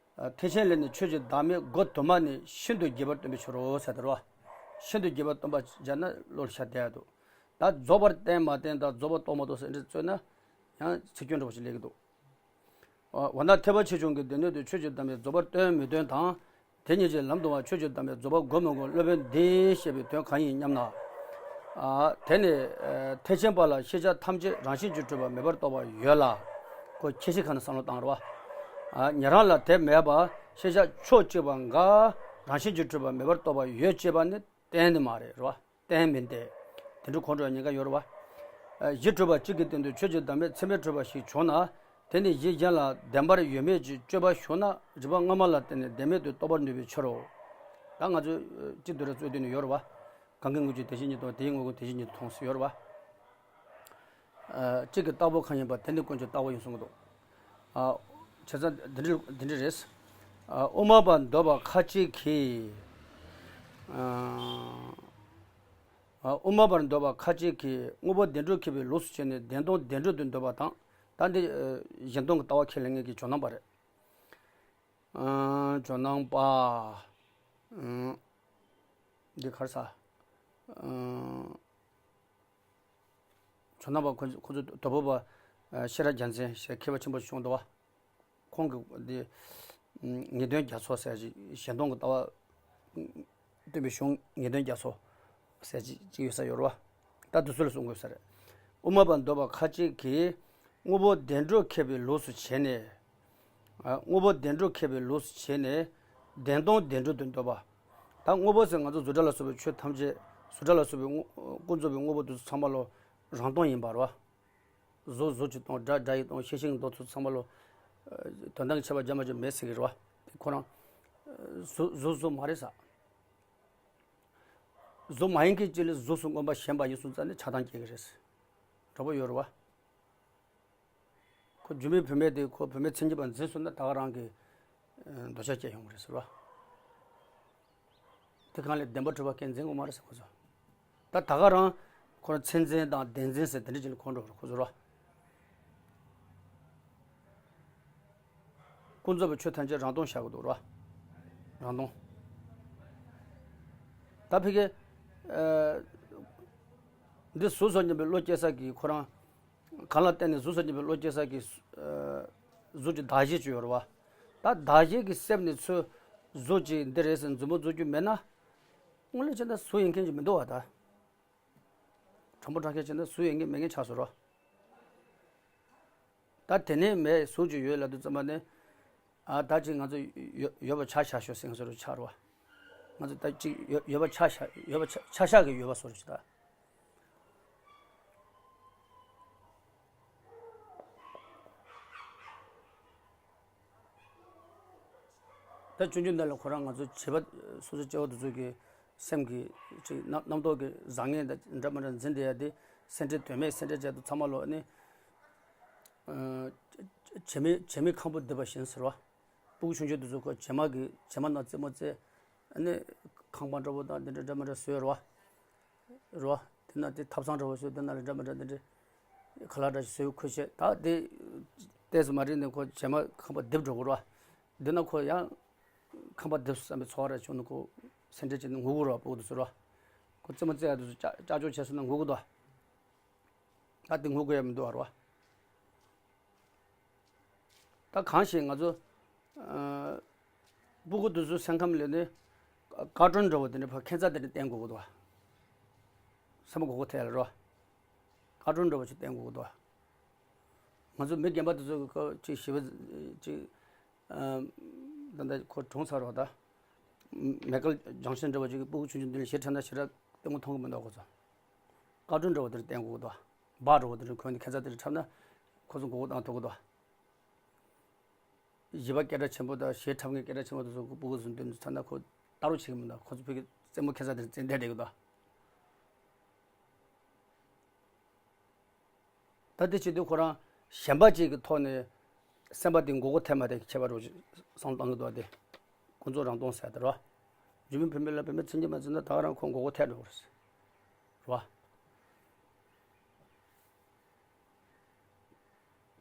ཐེག་ཆེན་ལས་ནི་ཆོས་ཀྱི་བདག་མེད་སྒོ་དུ་མ་ནི་ཤིན་ཏུ་རྒྱས་པར་སྟོན་པའི་ཕྱིར་རོ་ཟེར་དེ་རོ། ཤིན་ཏུ་རྒྱས་པར་སྟོན་པ་སྦྱར་ན་བློ་ལ་ཤར་བསྡད་ཡ་འདུག་ད་རྫོགས་པར་བསྟན་མ་བསྟན་དང་རྫོགས་པར་རྟོགས་མ་རྟོགས་ཟེར་འདྲ་རྩོད་ན། ཡང་ཚིག་སྐྱོན་འདྲ་བ་ཞིག་སླེབས་ཀྱི་འདུག་འོ་ན་ཐེག་པ་ཆེ་ཆུང་གི་སྡེ་སྣོད་དུ་ཆོས་ཀྱི་བདག་མེད་རྫོགས་པར་སྟོན་མི་སྟོན་དང་། དེ་ཉིད་ཀྱི་ལམ་དུ་བ་ཆོས་ཀྱི་བདག་མེད་རྫོགས་པ་དགོས་མི་དགོས་སློབ་དཔོན་འདིས་བཤད་པའི་དོན་གང་ཡིན་སྙམ་ན། དེ་ནི་ཐེག་ཆེན་པ་ལ་ཤེས་བྱ་ཐམས་ཅད་རང་བཞིན་གྱིས་གྲུབ་པ་མེད་པར་རྟོགས་པ་ཡོད་ལ། ཁོ་ཁྱད་གཞི་ཁ་ནས་བསམ་བློ་བཏང་རེད་བ། ཨ། ཉན་རང་ལ་དེ་མེད་པ་ཤེས་བྱ་ཕྱོགས་གཅིག་པ་འགའ་རང་བཞིན་གྱིས་གྲུབ་པ་མེད་པར་རྟོགས་པ་ཡོད་ཅེས་པ་ནི་གཏན་ནས་མ་རེད་རེད་བ། གཏན་མིན་ཏེ། དེ་འདྲ་གོ་འགྲོ་བའི་ཉེན་ཁ་ཡོད་རེད་བ། ཨ། གཞི་གྲུབ་པ་གཅིག་གི་སྟེང་དུ་ཆོས་ཀྱི་བདག་མེད་ཚད་མས་གྲུབ་པ་ཞིག་བྱུང་ན། དེ་ནི་གཞི་གཞན་ལ་བདེན་པར་ཡོད་མེད་ཀྱི་དཔྱོད་པ་ཞུགས་ན་རིགས་པ་སྔ་མ་ལ་བརྟེན་ནས་བདེན་མེད་དུ་རྟོགས་པར་ནུས་པའི་ཕྱིར་རོ། ད་ང་ཚོས་སྤྱི་འདུལ་ར་རྩོད་དུས་ནས་ཡོད་རེད་བ། གང་གི་དངོས་ཀྱི་དེ་བཞིན་ཉིད་མཐོང་། དེའི་དངོས་ཀྱི་དེ་བཞིན་ཉིད་མཐོང་ཟེར་ཡོད་རེད་བ། ཨ། གཅིག་གི་བདག་པོ་གང་ཡིན་པ་དེ་ནི་ཀུན་གྱི་བདག་པོ་ཡིན་གསུང་གི་འདུག། ཨ། བྱས་ཙང་འདི་འདྲ་འདི་འདྲ་རེད། ཨ། དབུ་མ་པར་འདོད་པ་ཁ་ཅིག་གིས། ཨ། ཨ། དབུ་མ་པར་འདོད་པ་ཁ་ཅིག་གིས་དངོས་པོ་བདེན་གྲུབ་མཁྱེན་པའི་ལུགས་སུ་བྱས་ནས་བདེན་སྟོང་བདེན་གྲུབ་ཏུ་འདོད་པ་དང་། ད་འདི། ཨ། གཞན་སྟོང་གི་ལྟ་བ་ཁས་ལེན་མཁན་གྱི་ཇོ་ནང་པ་རེད། ཨ། ཇོ་ནང་པ། ཨ། འདི་ག་རེ་ཟ། ཨ། ཇོ་ནང་པ་ཁོ་ཁོ་ཚོ་དོལ་པོ་པ། ཨ། ཤེས་རབ་རྒྱལ་མཚན་ཞེས་མཁས་པ་ཆེན་པོ་ཞིག་བྱུང་འདུག་བ། ཁོང་གི་འདི། ཨ། ངེས་དོན་རྒྱ་མཚོ་ཟེར་ཅིག། གཞན་སྟོང་གི་ལྟ་བ་སྟོན་པའི་གཞུང་ངེས་དོན་རྒྱ་མཚོ་ཟེར་ཅིག་ཅིག་ཡོད་ས་ཡོད་རེད་བ། ད་དེ་ཚོ་ལ་གསུང་དགོས་ས་རེད། དབུ་མ་པར་འདོད་པ་ཁ་ཅིག་གིས་དངོས་པོ་བདེན་གྲུབ་མཁྱེན་པའི་ལུགས་སུ་བྱས་ནས། ཨ། དངོས་པོ་བདེན་གྲུབ་མཁྱེན་པའི་ལུགས་སུ་བྱས་ནས་བདེན་སྟོང་བདེན་གྲུབ་ཏུ་འདོད་པ། ད་དངོས་པོ་ཟེར་ང་ཚོ་གཟུགས་སྒྲ་ལ་སོགས་པའི་ཆོས་ཐམས་ཅད། གཟུགས་སྒྲ་ལ་སོགས་པའི་དངོས། ཀུན་རྫོབ་པའི་དངོས་པོ་དེ་ཚོ་ཚང་མ་ལོ་རང་སྟོང་ཡིན་པ་རེད་བ། གཟུགས་གཟུགས་ཀྱིས་སྟོང་། སྒྲ་སྒྲ་ཡིས་སྟོང་། ཤེས་བཞིན་གྱི་མདོ་ཚོ་ཚང་མ་ལོ། ཨ། དོན་དམ་གྱི་ཁྱད་པར་རྒྱ་མ་ཆེ་མེད་ཟེར་གྱི་རེད་བ། དེ་ཁོ་རང་། ཨ། གཟུགས་གཟུགས་གཟུགས་མ་རེད་ཟེར། གཟུགས་མ་ཡིན་མཁན་གཅིག་ལ་གཟུགས་སུ་མངོན་པར་ཞེན་པ་ཡིན་སོང་ཙང་ནི་ཆགས་སྡང་སྐྱེ་གི་རེད་ཟེར། འགྲོ་བ་ཡོད་རེད་བ། ཁོ་རྒྱུད་སྨད་བུད་མེད་དེ་ཁོ་བུད་མེད་མཚན་ཉིད་པ་འཛིན་སོང་ན་ད་ག་རང་གི། ཨ། འདོད་ཆགས་སྐྱེ་ཡོང་གི་རེད་ཟེར་བ། དེ་གང་ལས་བདེན་པར་གྲུབ་པ་སྐད་འཛིན་དགོས་མ་རེད་ཟེར་ཁོ་ཚོ། ད་ད་ག་རང་ཁོ་རང་མཚན་འཛིན་དང་བདེན་འཛིན་ཟེར་དེ་འདྲ་ཅིག་ལ་གོ་འགྲོ་གི་རེད་ཁོ་ཚོ་ར། ཀུན་རྫོབ་པའི་ཆོས་ཐམས་ཅད་རང་སྟོང་བཞག་གི་འདུག་ར། རང་སྟོང་། ད་ཕ་གི། ཨ། འདི་གཟུགས་སོགས་མཉམ་པའི་བློ་སྐྱེ་ས་གི་ཁོ་རང་། གང་ལ་བརྟེན་ནས་གཟུགས་སོགས་མཉམ་པའི་བློ་སྐྱེ་ས་གི། ཨ། གཟུགས་ཀྱི་གདགས་གཞི་ཅིག་ཡོད་རེད་བ། ད་གདགས་གཞི་གི་སེམས་ནི་ཚུར་གཟུགས་ཀྱི་འདི་རེད་ཟེར་མཛུབ་མོ་འཛུགས་རྒྱུ་མེད་ན། དངོས་གནས་བྱས་ན་གཟུགས་ཡིན་མཁན་ཅིག་མི་འདུག་བ་ད། དྲང་པོ་དྲང་བཞག་བྱས་ན་གཟུགས་ཡོད་མཁན་མེད་མཁན་ཆགས་སོང་རོ། ད་དེ་ནས་མེད་གཟུགས་ཅིག་ཡོད་ལབ་དུས་ཙམ་པ་ནས། ཨ། ད་ཅིག་ང་ཚོ་ཡོད་ཡོད་པ་ཆ་བཞག་ཤོག་ཟེར་མཁན་བཟོ་འདྲ་ཆགས་རོ། ང་ཚོ་ད་ཅིག་ཡོད་ཡོད་པ་ཆ་བཞག་ཡོད་པ་ཆ་ཆ་བཞག་གི་ཡོད་པ་བཟོ་འདྲ་ཅིག་ད། ད་ཆུང་ཆུང་འདི་ལ་ཁོ་རང་ང་ཚོ་བྱིས་པ་སོ་སོ་སྐྱེ་བོ་དེ་ཚོ་གི་སེམས་ཀྱི་ཅིག་རྣམ་རྣམ་རྟོག་གི་བཟང་ངན་དང་འདྲ་མི་འདྲ་འཛིན་བསྡད་ཡ་དེ་སེམས་ཁྲལ་དོན་མེད་སེམས་ཁྲལ་བྱས་དུས་ཚང་མ་ལོ་ནི། ཨ། བྱེ་མའི་བྱེ་མའི་ཁང་བུ་རྡིབ་པ་བཞིན་ཟེར་བ། སྤུ་གུ་ཆུང་ཆུང་དེ་ཚོ་ཁོ་བྱེ་མ་གི་བྱེ་མ་ནང་རྩེད་མོ་རྩེ། ཨ་ནི་ཁང་པ་འདྲ་བོ་དང་འདི་འདྲ་འདྲ་མི་འདྲ་བཟོས་རེད་བ། རེད་བ། དེ་ན་དེ་ཐབ་ཚང་འདྲ་བོ་བཟོས། དེ་ན་ལ་འདྲ་མི་འདྲ་འདི་འདྲ་ཁ་ལག་འདྲ་ཞིག་བཟོས། ཁོ་བྱས་ད་དེ་ཏོག་ཙམ་མ་རིང་ནས་ཁོ་བྱེ་མ་ཁང་པ་རྡིབ་འགྲོ་གི་རེད་བ། འདི་ན་ཁོ་ཡང་ཁང་པ་རྡིབ་བསམ་པའི་ཚོར་བ་རེ་བྱུང་ནས་ཁོ་སེམས་ཁྲལ་བྱས་ནས་ངུ་གི་རེད་བ། སྤུ་གུ་དེ་ཚོ་རེད་བ། ཁོ་རྩེད་མོ་རྩེ་ཡ་དེ་ཚོ་ཅག་ཅག་ཅོག་བྱས་སོང་ན་ངུ་གི་འདུག་བ། ད་དེ་ངུ་དགོས་ཡ་མི་འདུག་བ་རེད་བ། ད་གང་ཞིག་ང་ཚོ། ཨ། སྤུ་གུ་དེ་ཚོའི་སེམས་ཁམས་ལ་ནི་ཀར་ཊུན་འདྲ་བོ་དེ་འདྲ་ཕར་ཁྱད་མཚར་དེ་འདྲ་བསྟན་དགོས་ཀྱི་འདུག་བ། སེམས་པ་མགོ་སྐོར་ཐེབས་ཡ་རེད་བ། ཀར་ཊུན་འདྲ་བོ་ཅིག་བསྟན་དགོས་ཀྱི་འདུག་བ། ང་ཚོ་མི་རྒན་པ་དེ་ཚོ་གི་སྐབས་ཅིག་ཞི་བ་ཅིག། ཨ། ད་ལྟ་ཁོ་གྲོངས་ཚར་བ་ད། མེ་ཀལ་ཇེག་སན་འདྲ་བོ་ཅིག་གིས་སྤུ་གུ་ཆུང་ཆུང་འདི་ལ་གཞས་འཁྲབ་ན་ཞེ་དྲག་སྤྲང་པོ་མཐོང་གི་མི་འདུག་ཁོ་ཚོ། ཀར་ཊུན་འདྲ་བོ་དེ་འདྲ་བསྟན་དགོས་ཀྱི་འདུག་བ། སྦག་འདྲ་བོ་དེ་འདྲ་གོན་ནས་ཁྱད་མཚར་དེ་འདྲ་འཁྲབ་ན་ཁོ་ཚོ་མགོ་སྐོར་བཏང་ཐུབ་ཀྱི་འདུག་བ། གཞས་པ་སྐད་གྲགས་ཆེན་པོ་དང་གཞས་འཁྲབ་མཁན་སྐད་གྲགས་ཆེན་པོ་དེ་ཚོ་སྤུ་གུ་ཚོ་མདུན་དུ་ཚར་ན་ཁོ་ལྟ་རོགས་བྱེད་ཀྱི་མི་འདུག་ཁོ་ཚོ་ཕ་གི་རྩེད་མོ་ཁྱད་མཚར་དེ་རྩེ་བསྡད་བསྡད་ཀྱི་འདུག་ད་དེ་བྱེད་དུས་ཁོ་རང་ཞེན་པ་ཅིག་གི་ཐོག་ནས་སེམས་པ་དེ་མགོ་སྐོར་ཐེབས་མ་ཐེབས་ཀྱི་ཁྱད་པར་རོ་བསམ་བློ་བཏང་གི་འདུག་དེ་ཀུན་རྫོབ་རང་སྟོང་ཟེར་དེ་རོ། རྒྱུད་སྨད་བུད་མེད་ལ་བུད་མེད་མཚན་ཉིད་མ་འཛིན་ན་ད་ག་རང་ཁོ་མགོ་སྐོར་ཐེབས་འགྲོ་གི་རེད། རོ།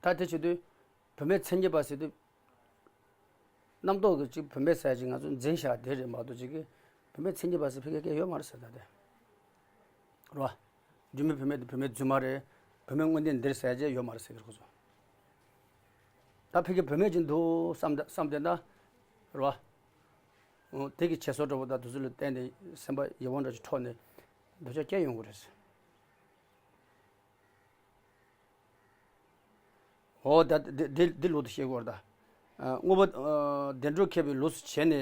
ད་དེ་བྱེད་དུས་བུད་མེད་མཚན་ཉིད་པ་ཟེར་དུས། རྣམ་རྟོག་གི་ཅིག་བུད་མེད་ཟེར་ཅིག་ང་ཚོ་འཛིན་བཞག་དེ་རེད་མ་གཏོགས་ཅིག་གི་བུད་མེད་མཚན་ཉིད་པ་ཟེར་ཕ་གི་སྐད་ཡོད་མ་རེད་ཟེར་ད་དེ། རོ། རྒྱུད་སྨད་བུད་མེད་དེ་བུད་མེད་རྫུན་མ་རེད། བུད་མེད་དངོས་གནས་འདིར་ཟེར་ཅིག་ཡོད་མ་རེད་ཟེར་གི་རེད་ཁོ་ཚོ། ད་ཕ་གི་བུད་མེད་ཅིག་འདུག་བསམ་བསམ་བསྡད་ན། རོ། འོ་དེ་གི་བྱད་གཟུགས་འདྲ་བོ་དང་དེ་ཚོ་ལ་བརྟེན་ནས་སེམས་པ་ཡིད་དབང་འདྲ་ཅིག་འཕྲོག་ནས་འདོད་ཆགས་སྐྱེ་ཡོང་གི་རེད། འོ་ད་འདི་འདི་འདི་ལུགས་དུ་བཤད་དགོས་རེད་ད། ཨ། དངོས་པོ་ཨ་བདེན་གྲུབ་མཁས་པའི་ལུགས་སུ་བྱས་ནས།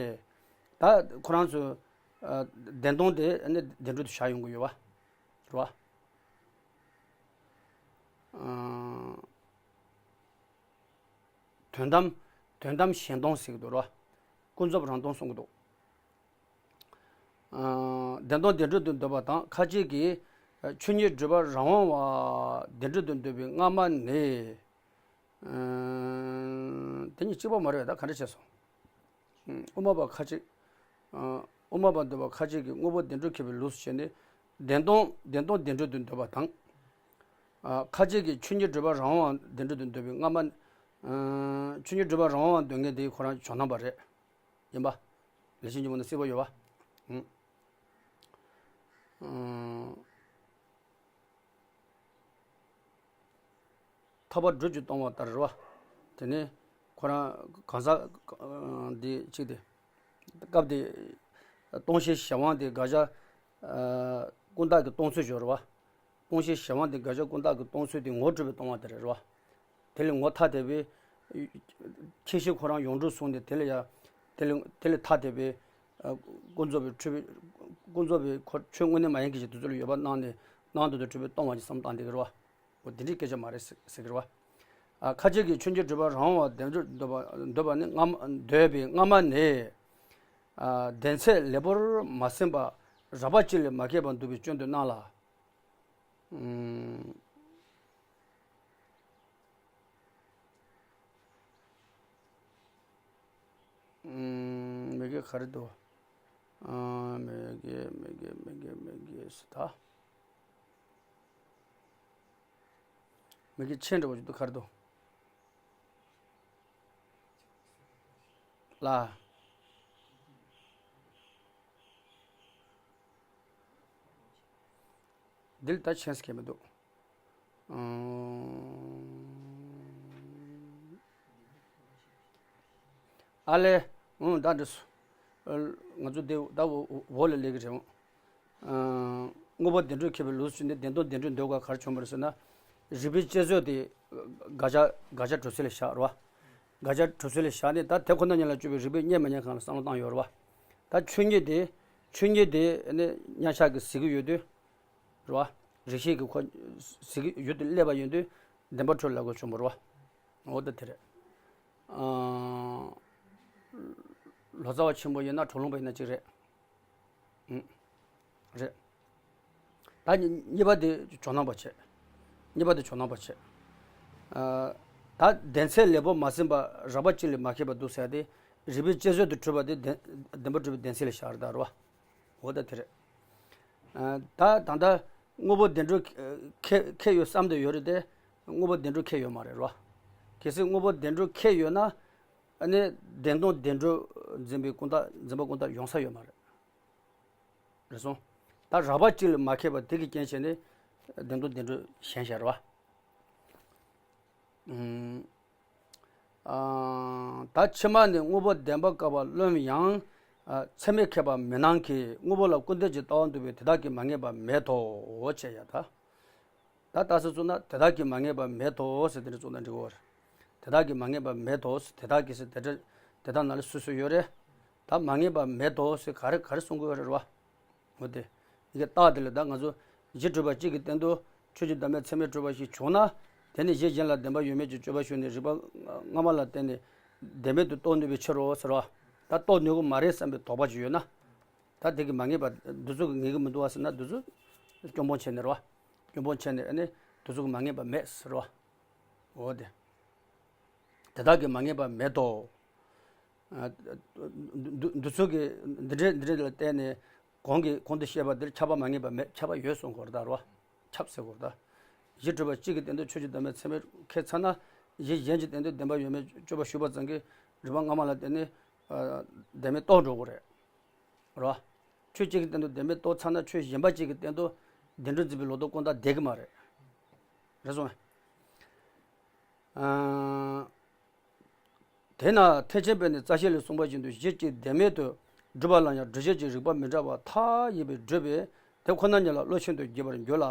ད་ཁོ་རང་ཚོས་ཨ་བདེན་སྟོང་དེ་ནི་བདེན་གྲུབ་ཏུ་བཞག་ཡོང་གི་ཡོད་པ་རེད་པ། ཨ། དོན་དམ་དོན་དམ་གཞན་སྟོང་ཟེར་གྱི་འདུག་རེད་པ། ཀུན་རྫོབ་རང་སྟོང་གསུང་གི་འདུག་ཨ། བདེན་སྟོང་བདེན་གྲུབ་ཏུ་འདོད་པ་དང་ཁ་ཅིག་གིས་ཆོས་ཉིད་སྒྲུབ་པར་རང་དབང་བ་བདེན་གྲུབ་ཏུ་འདོད་པའི་སྔ་མ་ནི། ཨ། དེ་གཉིས་གཅིག་པ་མ་རེད་པས། ད་ག་འདྲ་བྱས་སོང་། ཨ། དབུ་མ་པ་ཁ་ཅིག་ཨ། དབུ་མ་པ་འདོད་པ་ཁ་ཅིག་གིས་དངོས་པོ་བདེན་གྲུབ་མཁས་པའི་ལུགས་སུ་བྱས་ནས། བདེན་སྟོང་བདེན་སྟོང་བདེན་གྲུབ་ཏུ་འདོད་པ་དང་། ཨ། ཁ་ཅིག་གིས་ཆོས་ཉིད་སྒྲུབ་པར་རང་དབང་བ་བདེན་གྲུབ་ཏུ་འདོད་པའི་སྔ་མ། ཨ། ཆོས་ཉིད་སྒྲུབ་པར་རང་དབང་བ་འདོད་མཁན་དེ་ཁོ་རང་ཇོ་ནང་པ་རེད། ཡིན་པ། ལེགས་བཤད་སྙིང་པོ་ན་གསལ་པོ་ཡོད་པ། ཨ། ཨ། ཐར་པ་སྒྲུབ་ཀྱིས་སྟོང་པ་ལྟར་རེད་པ། དེ་ནས་ཁོ་རང་གང་ཟག་འདི་གཅིག་དེ། སྐབས་དེ་སྟོང་ཞེས་གཞན་དབང་དེ་དགག་བྱ་ཨ་ཀུན་བཏགས་ཀྱིས་སྟོང་ཚུལ་ཞིག་རེད་པ། སྟོང་ཞེས་གཞན་དབང་དེ་དགག་བྱ་ཀུན་བཏགས་ཀྱིས་སྟོང་ཚུལ་དེ་ངོ་སྤྲོད་པས་སྟོང་པ་དེ་རེད་པ། དེ་ལས་ངོ་ཐ་དད་པའི་ཁྱད་གཞི་ཁོ་རང་ཡོངས་གྲུབ་གསུངས་ཏེ། དེ་ལས་ཡང་དེ་ལས་དེ་ལས་ཐ་དད་པའི་ཨ་ཀུན་རྫོབ་པའི་འཁྲུལ་པའི་ཀུན་རྫོབ་པའི་ཁོ་ཆོས་དངོས་གནས་མ་ཡིན་གྱི་ཞིག་དེ་ཚོ་ལ་ཡོད་པ་སྣང་ནས། སྣང་དུ་དུ་འཁྲུལ་པས་སྟོང་པ་ཞིག་བསམ་བཏང་བསྡད་ཀྱི་རེད་པ། འོ་དེ་འདྲའི་སྐད་ཆ་མ་རེད་ཟེར་ཟེར་གྱི་རེད་པ། ཨ། ཁ་ཅིག་གིས་ཆོས་ཉིད་སྒྲུབ་པར་རང་དབང་བ་བདེན་གྲུབ་འདོད་པ་འདོད་པ་ནི་སྔ་མ་འདོད་པའི་སྔ་མ་ནས། ཨ། བདེན་ཚད་ལེགས་པོར་མ་ཟིན་པ་རགས་པ་གཅིག་ལས་མ་སྐྱེས་པར་འདུག་པའི་སྐྱོན་དུ་སྣང་ལ། ཨུམ། ཨུམ། མི་དགེ་ག་རེ་འདུག་ཨ། མི་དགེ་མི་དགེ་མི་དགེ་མི་དགེ་ཟེར་ད། མི་དགེ་ཆེ་འདྲ་བོ་ཅིག་འདུག་ག་རེ་འདུག་ལ། འདི་ལ་ད་ཆེན་སྐད་མི་འདུག་ཨ་ལེ། ཨང་། ད་འདི་སུ། ང་ཚོ་འདི་ད་འོ་ལ་སླེབས་ཀྱི་རེད། ཨ། དངོས་པོ་བདེན་གྲུབ་མཁས་པའི་ལུགས་སུ་བྱས་ནས་བདེན་སྟོང་བདེན་གྲུབ་འདོད་དགོས་ག་རེ་བྱུང་བ་རེད་ཟེར་ན། རིགས་པའི་དཔྱད་བཟོད་དེ་དགག་བྱ་དགག་བྱ་གྲུབ་ཚུལ་ལ་བཞག་རེད་པ། དགག་བྱ་གྲུབ་ཚུལ་ལ་བཞག་ནས། ད་དེ་ཁོ་ན་ཉིད་ལ་དཔྱོད་པའི་རིགས་པས་རྙེད་མ་རྙེད་གང་ལ་བསམ་བློ་བཏང་ཡོད་རེད་པ། ད་ཆོས་ཉིད་དེ་ཆོས་ཉིད་དེ་ནི་མཉམ་གཞག་གི་གཟིགས་ཀྱི་ཡོད་དུས། རེད་པ། རིགས་ཤེས་ཀྱི་ཁོ་གཟིགས་ཀྱི་ཡོད་དུས། སླེབས་པ་ཡིན་དུས་བདེན་པར་གྲུབ་ལབ་དགོས་བྱུང་བ་རེད་པ། འོ་ད་དེ་རེད། ཨ། ལོ་ཙཱ་བ་ཆེན་པོ་ཡིན་ན་གྲོ་ལུང་པ་ཡིན་ན་གཅིག་རེད། ཨུམ། རེད། ད་གཉིས་གཉིས་པ་དེ་ཇོ་ནང་པ་བྱས། གཉིས་པ་དེ་ཇོ་ནང་པ་བྱས། ཨ། ད་བདེན་ཚད་ལེགས་པོ་མ་ཟིན་པ་རགས་པ་གཅིག་ལས་མ་སྐྱེས་པར་འདུག་ཟེར་ཡ་དེ། རིགས་པའི་དཔྱད་བཟོད་དུ་གྲུབ་པ་དེ་བདེན་བདེན་པར་གྲུབ་པའི་བདེན་ཚིག་ལ་བཞག་རེད་ད། རེད་པ། འོ་ད་དེ་རེད། ཨ། ད་ད་ལྟ་དངོས་པོ་བདེན་གྲུབ་ཁས་ཁས་ཡོད་བསམ་བསྡད་ཡོད་རེད་དེ། དངོས་པོ་བདེན་གྲུབ་ཁས་ཡོད་མ་རེད། རེད་པ། གལ་སྲིད་དངོས་པོ་བདེན་གྲུབ་ཁས་ཡོད་ན། ཨ་ནི་བདེན་སྟོང་བདེན་གྲུབ་འཛིན་པའི་ཀུན་བརྟགས། འཛིན་པ་ཀུན་བརྟགས་ཡོང་ས་ཡོད་མ་རེད། རེད་སོང་། ད་རགས་པ་གཅིག་ལས་མ་སྐྱེས་པ་དེ་གི་རྐྱེན་བྱས་ནས་བདེན་སྟོང་བདེན་གྲུབ་ཞེན་བཞག་རེད་པ། ཨུམ། ཨ། ད་ཕྱི་མ་ནི་དངོས་པོ་བདེན་པ་བཀག་པ་རློམ་ཡང་། ཨ། ཚད་མས་ཁེགས་པ་མི་སྣང་གི། དངོས་པོ་ལ་སྐུར་འདེབས་ཀྱི་ལྟ་བ་འདུག་པས་དེ་དག་གིས་མ་ངེས་པ་མེད་དོ། འོ་བྱས་ཡ་ད། ད་ལྟ་སེ་བཙུགས་ན་དེ་དག་གིས་མ་ངེས་པ་མེད་དོ་ཟེར་དེ་འདྲ་བཙུགས་ན་འགྲིག་གོ། དེ་དག་གིས་མ་ངེས་པ་མེད་དོ་ཟེར། དེ་དག་གིས་ཟེར་དེ་འདྲ་དེ་དག་ནང་ལ་སུ་སུ་ཡོད་རེད། ད་མ་ངེས་པ་མེད་དོ་ཟེར་ག་རེ་ག་རེ་གསུང་གི་ཡོད་རེད་རོ། འོ་དེ། ཡི་གེ་རྟགས་དེ་ལ་ད་ང་ཚོ་གཞི་གྲུབ་པ་གཅིག་གི་སྟེང་དུ་ཆོས་ཀྱི་བདག་མེད་ཚད་མས་གྲུབ་པ་ཞིག་བྱུང་ན། དེ་ནི་གཞི་གཞན་ལ་བདེན་པ་ཡོད་མེད་ཀྱི་དཔྱོད་པ་ཞུགས་ནས་རིགས་པ་སྔ་མ་ལ་བརྟེན་ནས་བདེན་མེད་དུ་རྟོགས་ནུས་པའི་ཕྱིར་རོ་ཟེར་བ། ད་རྟོགས་ནུས་ཀྱི་མ་རེད་བསམ་པའི་དོགས་པ་ཅིག་ཡོད་ན། ད་དེ་གིས་མ་ངེས་པ། འདི་ཚོ་གིས་ངེས་ཀྱི་མི་འདུག་བ་ཟེར་ན། འདི་ཚོ་སྐྱོན་སྤོང་བྱས་ནས་རེད་བ། སྐྱོན་སྤོང་བྱས་ནས་ཨ་ནི་འདི་ཚོ་གིས་མ་ངེས་པ་མེད་ཟེར་བ། འོ་དེ། དེ་དག་གིས་མ་ངེས་པ་མེད་དོ། ཨ། འདི་འདི་ཚོ་གིས་འདི་འདྲའི་འདི་འདྲའི་ལ་བརྟེན་ནས་གོང་གི་གོང་དུ་བཤད་པ་འདིར་ཁྱབ་པ་མ་ངེས་པ་མེད། ཁྱབ་པ་ཡོད་གསུང་གི་ཡོད་རེད་ད་རེད་བ། ཁྱབ་ཟེར་གྱི་ཡོད་རེད་ད། གཞི་གྲུབ་པ་གཅིག་གི་སྟེང་དུ་ཆོས་ཀྱི་བདག་མེད་ཚད་མས་ཁས་ཚར་ན། གཞི་གཞན་གྱི་སྟེང་དུ་བདེན་པ་ཡོད་མེད་དཔྱོད་པ་ཞུགས་པ་ཙམ་གྱིས་རིགས་པ་སྔ་མ་ལ་བརྟེན་ནས། ཨ། བདེན་མེད་རྟོགས་འགྲོ་གི་རེད། རེད་བ། ཆོས་གཅིག་གི་སྟེང་དུ་བདེན་མེད་རྟོགས་ཚར་ན་ཆོས་གཞན་པ་གཅིག་གི་སྟེང་དུ་བདེན་གྲུབ་འཛིན་པའི་ལོག་རྟོག་ཀུན་བཏགས་བསྡད་ཀྱི་མ་རེད། རེད་སོང་ངས། ཨ། དེས་ན་ཐེག་ཆེན་པས་ནི་རྩ་ཤེ་ལས་གསུངས་པ་བཞིན་དུ་གཞི་གཅིག་བདེན་མེད་དུ་སྒྲུབ་པ་ལ་ཡང་སྒྲུབ་བྱེད་ཀྱི་རིགས་པ་མི་འདྲ་བ་མཐའ་ཡས་པས་བསྒྲུབས་པས་དེ་ཁོ་ན་ཉིད་ལ་བློ་ཆུང་དུ་འགྱུར་བར་འགྱུར་ལ།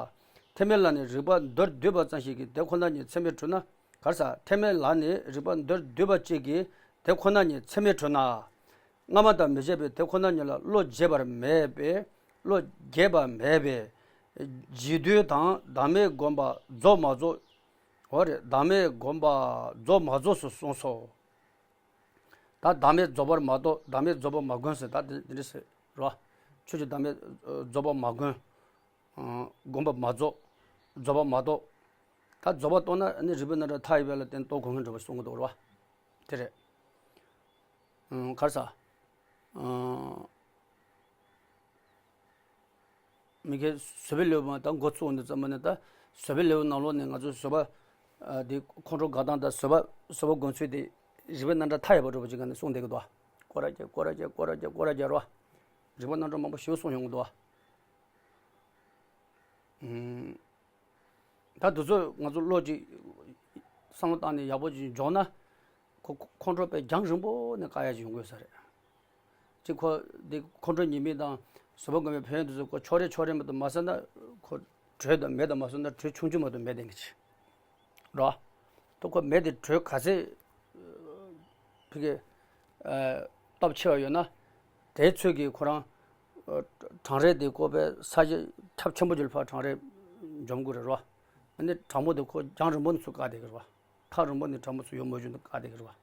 ཐེག་དམན་ལ་ནི་རིགས་པ་མདོར་བསྡུས་པ་ཙམ་ཞིག་གིས་དེ་ཁོ་ན་ཉིད་ཚད་མས་གྲུབ་ན། གར་ས་ཐེག་དམན་ལ་ནི་རིག་པ་མདོར་བསྡུས་པ་གཅིག་གིས་དེ་ཁོ་ན་ཉིད་ཚད་མས་གྲུབ་ན། སྔ་མ་དང་མི་འབྱེད་པའི་དེ་ཁོ་ན་ཉིད་ལ་བློ་འབྱེད་པར་མེད་པས། བློ་འབྱེད་པ་མེད་པས། འབྱེད་དུས་དང་བདག་མེད་བསྒོམ་པ་རྫོགས་མ་རྫོགས། འོ་རེད། བདག་མེད་བསྒོམ་པ་རྫོགས་མ་རྫོགས་སུ་གསུངས་སོ། ད་བདག་མེད་རྫོགས་པར་མ་རྟོགས། བདག་མེད་རྫོགས་པ་མ་བསྒོམས་ཟེར། ད་དེ་འདི་འདྲ་ཟེར་རོ། ཆོས་ཀྱི་བདག་མེད་རྫོགས་པ་མ་བསྒོམས། བསྒོམ་པ་མ་རྫོགས། རྫོགས་པ་མ་རྟོགས། ད་རྫོགས་པ་རྟོགས་ན་ནི་རིག་པའི་རྣམ་གྲངས་མཐའ་ཡས་པ་ལ་བརྟེན་རྟོགས་དགོས་ངེས་འགྲོ་བ་གསུང་གི་འདུག་རོ། དེ་རེད། གར་ས། མི་ཁའི་བཟོད་པའི་ལེའུ་མ་ད་འགོ་ཚུགས་འདི་ཙམ་པ་ནས། ད་བཟོད་པའི་ལེའུ་ནང་ལོགས་ནས་ང་ཚོ་བཟོད་པ་འདི་ཁོང་ཁྲོ་དགག་སྟངས་དང་བཟོད་པ་བཟོད་པ་སྒོམ་ཚུལ་དེ་རིག་པའི་རྣམ་གྲངས་མཐའ་ཡས་པ་འགྲོ་བ་ཅིག་ག་ནས་གསུངས་བསྡད་ཀྱི་འདུག་ཀོ་ར་རྒྱ་ཀོ་ར་རྒྱ་ཀོ་ར་རྒྱ་རོ། རིག་པ་རྣམ་གྲངས་མང་པོ་ཞེ་པོ་གསུངས་ཡོང་གི་འདུག་ད་དུས་ཚོད་ང་ཚོ་བློ་གཅིག་བསམ་བློ་བཏང་ནས་ཡག་པོ་ཅིག་འཇོག་ན། ཁོ་ཁོ་ཁོང་ཁྲོ་དཔེ་རྒྱང་རིང་པོ་ནས་བཀག་ཡ་ཅིག་ཡོང་དགོས་ས་རེད། གཅིག་ཁོ་འདི་ཁོང་ཁྲོ་ཉེས་དམིགས་དང་བཟོད་པ་སྒོམ་པའི་ཕན་ཡོན་དེ་ཚོ་ཁོ་ཕྱོགས་རེ་ཕྱོགས་རེ་མ་གཏོགས་མ་ཟད་ན། ཁོ་དྲོད་དང་མེད་དང་མ་གཏོགས་ན་དྲོད་ཆུང་ཆུང་མ་གཏོགས་མེད་དེ་ནི་ཆེ་རོ། ད་ཁོ་མེད་དེ་དྲོད་ག་ཚད་ཕི་གེ་སྟོབས་ཆེ་བ་ཡོད་ན། དེའི་ཚོད་ཀྱིས་ཁོ་རང་གྲང་རེག་དེ་ཁོ་པའི་ས་གཞི་ཁྱབ་ཆེན་པོ་ཅིག་ལ་ཕར་གྲང་རེག་འཇོམས་དགོས་རེད་རོ། ཨ་ནི་གྲང་མོ་དེ་ཁོ་རྒྱང་རིང་པོ་ནས་ཚུར་བཀག་བསྡད་ཀྱི་རེད་བ། ཐག་རིང་པོ་ནས་གྲང་མོ་ཚུར་ཡོང་མ་བཅུག་ནས་བཀག་བསྡད་ཀྱི་རེད་བ།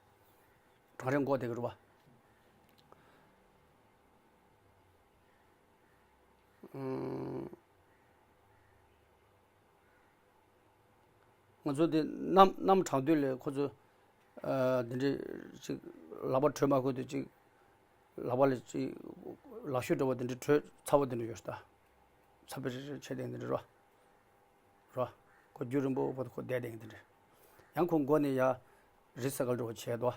གྲང་རེག་འགོག་བསྡད་ཀྱི་རེད་བ། ང་ཚོ་འདི་གནམ་གནམ་གྲང་དུས་ལ་ཁོ་ཚོ་འདི་འདྲའི་ཅིག་ལག་པ་དྲོད་མ་ཁུག་དུས་ཅིག་ལག་པ་ལ་ཅིག་ལག་ཤུབས་འདྲ་བོ་འདི་འདྲའི་དྲོད་ཚ་བོ་འདི་འདྲ་ཡོད་ད། ཚ་བོ་རེ་རེ་བྱས་ཏེ་འདི་འདྲ་རོ། རོ། ཁོ་རྒྱུན་རིང་པོ་བར་དུ་ཁོ་བསྡད་བསྡད་ཀྱི་འདི་འདྲ། ཡང་ཁོ་མགོ་ནས་ཡར་རི་ས་གལ་འགྲོ་བ་བྱས་དོ།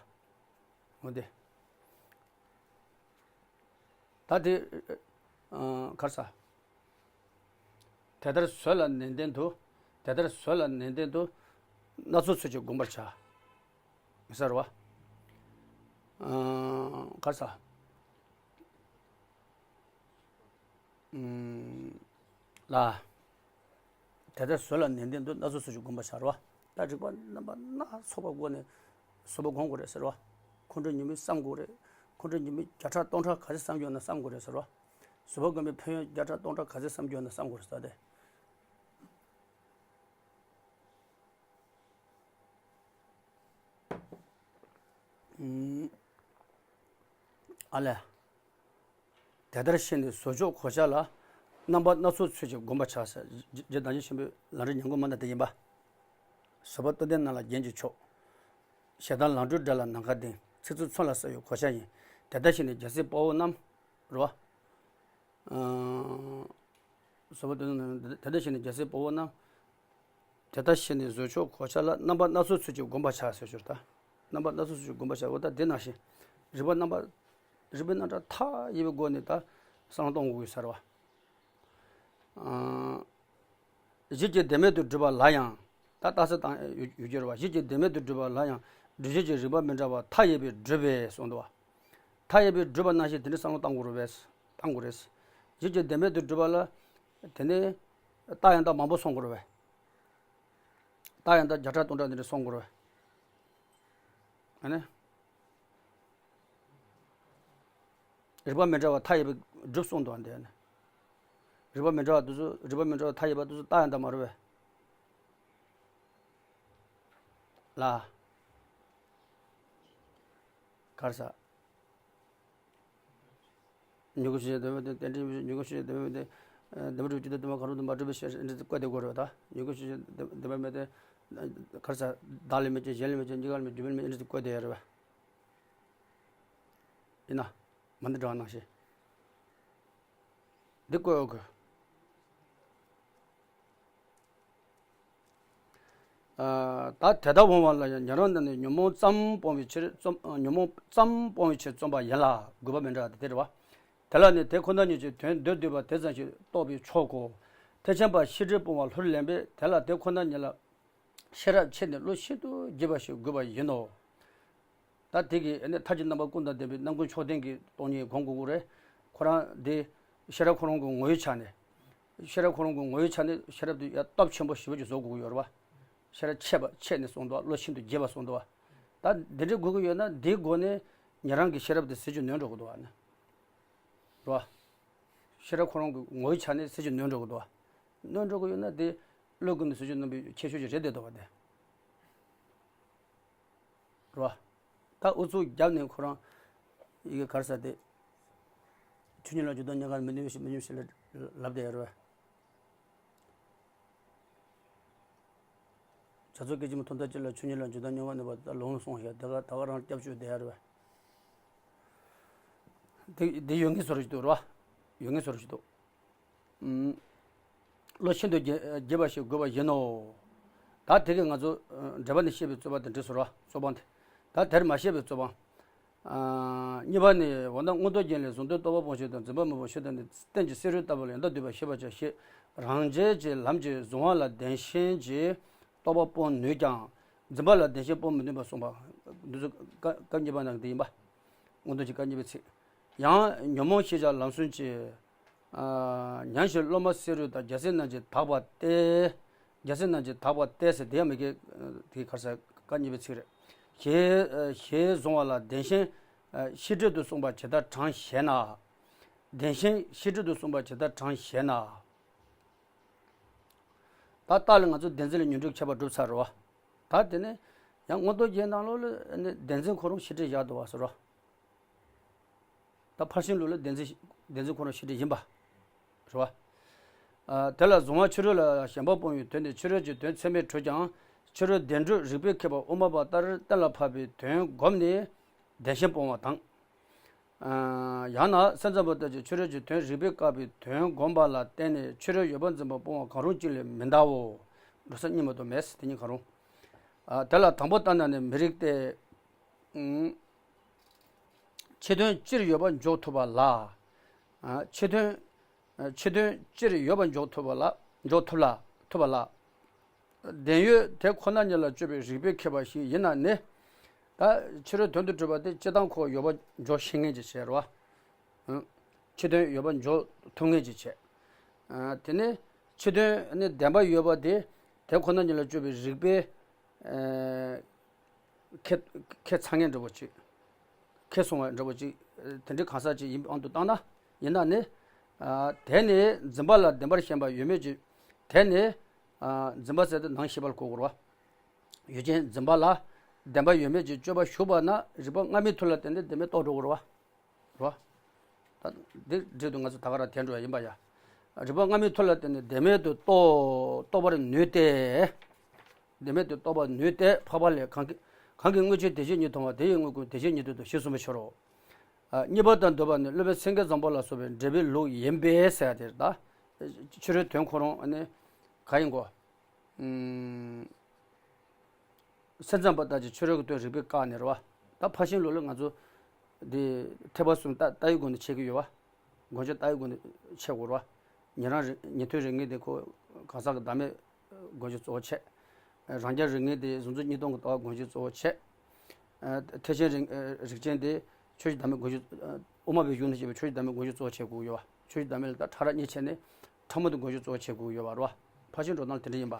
འོ་དེ། ད་དེ། གར་ས། དེ་ལྟར་བཟོད་ལ་ནན་ཏན་དུ། དེ་ལྟར་བཟོད་ལ་ནན་ཏན་དུ། སྣ་ཚོགས་ཚུལ་གྱིས་བསྒོམ་པར་བྱ། མི་ཟེར་བ། གར་ས། ལ། དེ་ལྟར་བཟོད་ལ་ནན་ཏན་དུ་སྣ་ཚོགས་ཚུལ་གྱིས་བསྒོམ་པར་བྱ་རོ། ད་རིག་པ་རྣམ་པ་སྣ་ཚོགས་པ་སྒོ་ནས་བཟོད་པ་སྒོམ་དགོས་རེད་ཟེར་རོ། ཁོང་ཁྲོ་ཉེས་དམིགས་བསམ་དགོས་རེད། ཁོང་ཁྲོ་ཉེས་དམིགས་བརྒྱ་ཕྲག་སྟོང་ཕྲག་ག་ཚོད་བསམ་རྒྱུ་ན་བསམ་དགོས་རེད་ཟེར་རོ། བཟོད་པ་སྒོམ་པའི་ཕན་ཡོན་བརྒྱ་ཕྲག་སྟོང་ཕྲག་ག་ཚོད་བསམ་རྒྱུ་ན་བསམ་དགོས་རེད་ཟེར་ཏེ། ཨ་ལས། དེ་ལྟར་ཤེས་ནས་བཟོད་མཆོག་གོ་ཆ་ལ། རྣམ་པ་སྣ་ཚོགས་ཚུལ་གྱིས་བསྒོམ་པར་བྱ་ཟེར། རྗེ་བདག་ཉིད་ཆེན་པོའི་ལམ་རིམ་ཉམས་མགོན་མ་ན་དེ་ཡིན་པ། བཟོད་པ་རྟོགས་ལྡན་རྣམས་ལ་རྒྱན་གྱི་མཆོག། ཞེ་སྡང་ལང་སྤྲུལ་དགྲ་ལ་ནམ་མཁའ་ལྡིང་། ཚིག་རྩུབ་མཚོན་ལ་ས་ཡི་གོ་ཆ་ཡིན། དེ་ལྟར་ཤེས་ནས་རྒྱལ་སྲས་དཔའ་བོ་རྣམས། རོ། བཟོད་པ་དེ་ནི་དེ་ལྟར་ཤེས་ནས་རྒྱལ་སྲས་དཔའ་བོ་རྣམས། དེ་ལྟར་ཤེས་ནས་བཟོད་མཆོག་གོ་ཆ་ལ། རྣམ་པ་སྣ་ཚོགས་ཚུལ་གྱིས་བསྒོམ་པར་བྱ་ཟེར་ཞུ་ད། རྣམ་པ་སྣ་ཚོགས་ཚུལ་གྱིས་བསྒོམ་པར་བྱ། འོ་ད་དེ་ནང་བཞིན། རིག་པ་རྣམ་པ། རིག་པའི་རྣམ་གྲངས་མཐའ་ཡས་པའི་སྒོ་ནས་ད་བསམ་བློ་གཏོང་དགོས་ཀྱི་ཟེར་བ། གཞི་གཅིག་བདེན་མེད་དུ་སྒྲུབ་པ་ལ་ཡང་། ད་རྟགས་གསལ་བཏང་ཡོད་ཡོད་ཀྱི་རེད་བ། གཞི་གཅིག་བདེན་མེད་དུ་སྒྲུབ་པ་ལ་ཡང་། སྒྲུབ་བྱེད་ཀྱི་རིགས་པ་མི་འདྲ་བ་མཐའ་ཡས་པའི་སྒྲུབ་པས་གསུངས་འདུག་བ། མཐའ་ཡས་པའི་སྒྲུབ་པ་ནང་བཞིན་དེ་འདྲ་བསམ་བློ་བཏང་དགོས་རེད་པས། བཏང་དགོས་རེད། གཞི་གཅིག་བདེན་མེད་དུ་སྒྲུབ་པ་ལ། དེ་ནས་རྟགས་ཡང་དག་མང་པོ་གསུང་དགོས་རེད་པས། རྟགས་ཡང་དག་བརྒྱ་ཕྲག་སྟོང་ཕྲག་འདི་འདྲ་གསུང་དགོས་རེད་པས། ཨ་ནི། རིགས་པ་མི་འདྲ་བ་མཐའ་ཡས་པའི་སྒྲུབ་གསུངས་འདུག་ཨ་འདི་ནི། རིགས་པ་མི་འདྲ་བ་དེ་ཚོ་རིགས་པ་མི་འདྲ་བ་མཐའ་ཡས་པ་དེ་ཚོ་རྟགས་ཡང་དག་མ་རེད་པས། ལ། གར་ས། མྱུ་གུ་ཞེས་བྱ་བདེན་པ་མེད་དེ། རྟེན་འབྲེལ་མྱུ་གུ་ཞེས་བྱ་བདེན་པ་མེད་དེ། བདེན་པར་གྲུབ་ཀྱི་དེ་དེ་མ་གང་རུང་དུ་མ་གྲུབ་པའི་ཕྱིར་འདི་བཀོད་དེ་དགོས་རེད་ད། མྱུ་གུ་ཞེས་བྱ་བདེན་པ་མེད་དེ། གར་ས། བདག་ལས་མི་སྐྱེ། གཞན་ལས་མི་སྐྱེ། གཉིས་ཀ་ལས་མི་སྐྱེ། རྒྱུ་མེད་མི་སྐྱེ། འདི་བཀོད་དེ་ཡོད་རེད་པས། ཡིན་ན། མ་འདི་འདྲ་བ་ནང་བཞིན། འདི་བཀོད་འོ་དགོས། ད་དེ་ལྟར་འོང་བ་ལ་ཡང་ཉན་རང་རྣམས་ནི་ཉོན་མོངས་ཙམ་སྤོང་བའི་ཕྱིར་རྩོམ། ཉོན་མོངས་ཙམ་སྤོང་བའི་ཕྱིར་རྩོམ་པ་ཡིན་ལ། དགོས་པ་མི་འདྲ་བ་དེ་རེད་བ། དེ་ལ་ནི་དེ་ཁོ་ན་ཉིད་ཀྱི་དོན་མདོར་བསྡུས་པ་དེ་ཙམ་ཞིག་རྟོགས་པས་ཆོག་གོ། ཐེག་ཆེན་པ་ཤེས་སྒྲིབ་སྤོང་བ་ལྷུར་ལེན་པས་དེ་ལ་དེ་ཁོ་ན་ཉིད་ལ་ཤེས་རབ་ཆེ་ནས་བློ་ཤིན་ཏུ་རྒྱས་པ་ཞིག་དགོས་པ་ཡིན་ནོ། ད་དེ་གི་ཨ་ནི་མཐའ་བཞི་རྣམ་པ་ཀུན་དང་ལྡན་པའི་རྣམ་ཀུན་མཆོག་ལྡན་གྱི་སྟོང་ཉིད་སྒོམ་དགོས་ཀྱི་རེད། ཁོ་རང་དེ་ཤེས་རབ་ཁོ་རང་གི་ངོ་བོའི་ཆ་ནས། ཤེས་རབ་ཁོ་རང་གི་ངོ་བོའི་ཆ་ནས་ཤེས་རབ་དེ་ཡང་སྟོབས་ཆེན་པོ་ཞེ་པོ་ཅིག་བཟོ་དགོས་ཀྱི་ཡོད་རེད་བ། ཤེས་རབ་ཆད་པ་ཆད་ནས་གསུངས་འདུག་བ། བློ་ཤིན་ཏུ་རྒྱས་པ་གསུངས་འདུག་བ། ད་འདི་འདྲའི་དགོས་ཀྱི་ཡོད་ན་འདིའི་སྒོ་ནས་ཉན་རང་གི་ཤེས་རབ་དེ་ཟད་འགྲོ་ནོན་འགྲོ་གི་འདུག་བ་ནི། རེད་བ། ཤེས་རབ་ཁོ་རང་གི་ངོ་བོའི་ཆ་ནས་ཟད་འགྲོ་ནོན་འགྲོ་གི་འདུག་བ། ནོན་འགྲོ་གི་ཡོད་ན་དེ་བློའི་སྒོ་ནས་ཟད་འགྲོ་ནོན་པའི་ཁྱད་ཆོས་ཅིག་རེད་བསྡད་འདུག་བ་དེ། རེད་བ། ད་ཨུ་ཚུགས་བརྒྱབ་ནས་ཁོ་རང་ཡི་གེ་གར་ས་དེ། ཆོས་ཉིད་ལ་འཇུག་ལྡོག་རྙེད་དཀའ་མི་ནུས་ཤིང་མི་སྙོམས་ཤིང་ལབ་བསྡད་ཡོད་རེད་བ། བྱ་རྫོགས་སྐད་ཅིག་མ་ཐོག་མཐའ་གཅིག་ལ་ཆོས་ཉིད་ལ་འཇུག་ལྡོག་རྙེད་པར་ནུས་པ་ད་ལོངས་སུ་སོང་ཞེས་ད་ག་ད་ག་རང་སྐྱབས་བཅོལ་བསྡད་ཡོད་རེད་བ། དེ་དེ་ཡོད་ངེས་བཟོ་འདྲ་ཞིག་འདུག་རེད་བ། ཡོད་ངེས་བཟོ་འདྲ་ཞིག་འདུག་ཨུམ། བློ་ཤིན་ཏུ་རྒྱས་རྒྱས་པ་ཞིག་དགོས་པ་ཡིན་ནོ། ད་དེ་གིས་ང་ཚོ་ཨ་འགྲེལ་པ་ནས་བཤད་པའི་རྩོད་པ་དེ་འགྲིག་སོང་རེད་བ། རྩོད་སྤོང་དེ། ད་དེར་མ་བཤད་པའི་རྩོད་སྤོང་། ཨ། གཉིས་པ་ནི། འོ་ན་མངོན་རྟོགས་རྒྱན་ལས་གཟུང་དོན་རྟོག་པ་སྤོང་ཕྱིར་དང་འཛིན་པ་མི་སྤོང་ཕྱིར་དང་ནི། རྟེན་ཅིང་བསིལ་རོལ་ལྟ་བུ་ལ་ཡང་དག་འདུས་པ་ཤེས་པར་བྱ་ཞེས་རང་རྒྱལ་གྱི་ལམ་གྱིས་གཟུང་བ་ལ་བདེན་ཞེན་གྱི་རྟོག་པ་སྤོང་ནུས་ཀྱང་། འཛིན་པ་ལ་བདེན་ཞེན་སྤོང་མི་ནུས་པར་གསུངས་པ། འདི་ཚོ་སྐབས་སྐབས་གཉིས་པ་ནང་གི་འདི་ཡིན་པ། མངོན་རྟོགས་ཀྱི་སྐབས་གཉིས་པའི་ཚིག་ཡང་ཉོན་མོངས་ཤེས་བྱ་ལམ་གསུམ་གྱི། ཨ། ཉམས་ཞིང་སློབ་མ་བསིལ་རོལ་དང་། རྒྱལ་སྲས་རྣམས་ཀྱིས་དག་པ་སྟེ། རྒྱལ་སྲས་རྣམས་ཀྱིས་དག་པ་སྟེ་ཟེར་དེ་ཡང་མི་དགེ་དེ་གར་ས་སྐབས་གཉིས་པའི་ཚིག་རེད། ཞེས་ཞེས་གཟུང་བ་ལ་བདེན་ཞེན་ཤེས་སྒྲིབ་ཏུ་གསུངས་པ་ཇི་ལྟར་དྲང་ཞེ་ན། བདེན་ཞེན་ཤེས་སྒྲིབ་ཏུ་གསུངས་པ་ཇི་ལྟར་དྲང་ཞེ་ན། ད་རྟགས་ལ་ང་ཚོ་བདེན་འཛིན་ལ་ཉོན་སྒྲིབ་ཁྱད་པར་གྲུབ་ཚར་རེད་བ། ད་དེ་ནས་ཡང་མངོན་རྟོགས་རྒྱན་ནང་ལོགས་ལ་ནི་བདེན་འཛིན་ཁོ་རང་ཤེས་སྒྲིབ་བཞག་འདུག་བ་ཟེར་རོ། ད་ཕར་ཕྱིན་ལུགས་ལ་བདེན་འཛིན་བདེན་འཛིན་ཁོ་རང་ཤེས་སྒྲིབ་ཡིན་པ། རེད་བ། ཨ། དེ་ལ་གཟུང་བ་ཕྱི་རོལ་ལ་ཞེན་པ་སྤོང་བའི་དོན་ནི་ཕྱི་རོལ་གྱི་དོན་ཚད་མས་གྲུབ་ཀྱང་ཕྱི་རོལ་བདེན་གྲུབ་རིགས་པས་ཁེགས་པ་དབུ་མ་པ་ལྟར་གཏན་ལ་ཕབ་པའི་དོན་བསྒོམས་ནས་བདེན་ཞེན་སྤོང་བ་དང་། ཨ། ཡང་ན་སེམས་ཙམ་པ་ལྟར་གྱི་ཕྱི་རོལ་གྱི་དོན་རིགས་པས་བཀག་པའི་དོན་བསྒོམས་པ་ལ་བརྟེན་ནས་ཕྱི་རོལ་ཡོད་པར་འཛིན་པ་སྤོང་བ་གང་རུང་གཅིག་ལས་མི་འདའོ། འགྲོ་ས་གཉིས་མ་གཏོགས་མེད། དེ་གཉིས་གང་རུང་། ཨ། དེ་ལ་དང་པོ་ལྟར་ན་ནི་མི་རིགས་ཏེ། ཨུམ། ཕྱི་དོན་སྤྱིར་ཡོད་པར་འཇོག་ཐུབ་པ་ལ། ཨ། ཕྱི་དོན། ཨ། ཕྱི་དོན་སྤྱིར་ཡོད་པར་འཇོག་ཐུབ་པ་ལ། འཇོག་ཐུབ་ལ། ཐུབ་པ་ལ། བདེན་ཡོད་དེ་ཁོ་ན་ཉིད་ལ་དཔྱོད་པའི་རིགས་པས་ཁེགས་པ་ཞིག་ཡིན་ན་ནི། ད་ཕྱི་རོལ་དོན་དུ་གྲུབ་པ་དེ་སྤྱིར་བཏང་ཁོ་ཡོད་པར་འཇོག་ཤེས་མཁན་ཅིག་བྱས་རེད་བ། ཨང་། ཕྱི་དོན་ཡོད་པར་འཇོག་ཐུབ་མཁན་ཅིག་བྱས། ཨ། དེ་ནས་ཕྱི་དོན་ནི་བདེན་པ་ཡོད་པ་དེ་དེ་ཁོ་ན་ཉིད་ལ་དཔྱོད་པའི་རིགས་པས། ཨ། ཁེ་ཁེ་ཚང་ངེས་འདྲ་པོ་ཅིག་ཁེ་སོང་བ་འདྲ་པོ་ཅིག་དེ་འདྲའི་གང་ཟག་ཅིག་ཡིན་དབང་དུ་བཏང་ན། ཡིན་ན་ནི། ཨ། དེ་ནི་འཛིན་པ་ལ་བདེན་པར་ཞེན་པ་ཡོད་མེད་ཀྱི། དེ་ནི། ཨ། འཛིན་པ་ཟེར་དེ་ནང་ཤེས་པ་ལ་གོ་དགོས་རེད་བ། ཡུལ་ཅན་འཛིན་པ་ལ་བདེན་པ་ཡོད་མེད་ཀྱི་དཔྱོད་པ་ཞུགས་པ་ན་རིགས་པ་སྔ་མའི་མཐུ་ལ་བརྟེན་ནས་བདེན་མེད་རྟོགས་འགྲོ་གི་རེད་བ། རོ། ད་འདི་འགྲིག་འདུག་ང་ཚོ་ད་ག་རང་དྲན་འགྲོ་ཡ་ཡིན་པ་ཡ། རིགས་པ་སྔ་མའི་མཐུ་ལ་བརྟེན་ནས་བདེན་མེད་དུ་རྟོགས་རྟོགས་པར་ནུས་ཏེ། བདེན་མེད་དུ་རྟོགས་པར་ནུས་ཏེ་འཕགས་པ་ལས། གང་གི་གང་གིས་དངོས་ཆོས་དེ་བཞིན་ཉིད་མཐོང་བ་དེ་ཡི་དངོས་ཀུན་དེ་བཞིན་ཉིད་དུ་འདོད་ཞེས་གསུངས་པའི་ཕྱིར་རོ། ཨ། གཉིས་པ་དང་བསྡོས་པ་ནི་སློབ་དཔོན་སེང་གེ་བཟང་པོ་ལ་སོགས་པའི་འགྲེལ་པའི་ལུགས་ཡིན་པས་ཟེར་ཡ་དེ་རེད་ད། ཕྱི་རོལ་དོན་ཁོ་རང་ནི་ག་ཡིན་གོ། ཨུམ། སེམས་ཙམ་པ་ལྟར་གྱི་ཕྱི་རོལ་གྱི་དོན་རིགས་པས་བཀག་ནས་རེད་བ། ད་ཕར་ཕྱིན་ལུགས་ལ་ང་ཚོ་འདི་ཐེག་པ་གསུམ་ལྟ་ལྟ་བའི་སྒོ་ནས་འཆད་ཀྱི་ཡོད་བ། མགོན་སྐྱབས་ལྟ་བའི་སྒོ་ནས་འཆད་དགོས་རེད་བ། ཉན་རང་རིག་ཉན་ཐོས་རིག་གནས་དེ་ཁོ་གང་ཟག་གི་བདག་མེད་སྒོམ་བྱེད་གཙོ་བོ་བྱས། རང་རྒྱལ་རིག་གནས་དེ་གཟུང་འཛིན་གཉིས་སྟོང་གི་ལྟ་བ་སྒོམ་བྱེད་གཙོ་བོ་བྱས། ཐེག་ཆེན་རིག་རིག་ཅན་དེ་ཆོས་ཀྱི་བདག་མེད་སྒོམ་བྱེད། དབུ་མ་པའི་གཞུང་ནས་བཤད་པའི་ཆོས་ཀྱི་བདག་མེད་སྒོམ་བྱེད་གཙོ་བོ་བྱེད་དགོས་ཀྱི་ཡོད་བ། ཆོས་ཀྱི་བདག་མེད་ལ་ད་ཕྲ་རགས་གཉིས་བྱས་ནས། ཕྲ་མོ་དེ་སྒོམ་བྱེད་གཙོ་བོ་བྱེད་དགོས་ཀྱི་ཡོད་པ་རེད་བ། ཕར་ཕྱིན་འགྲོ་སྟངས་དེ་འདྲ་ཡིན་པ།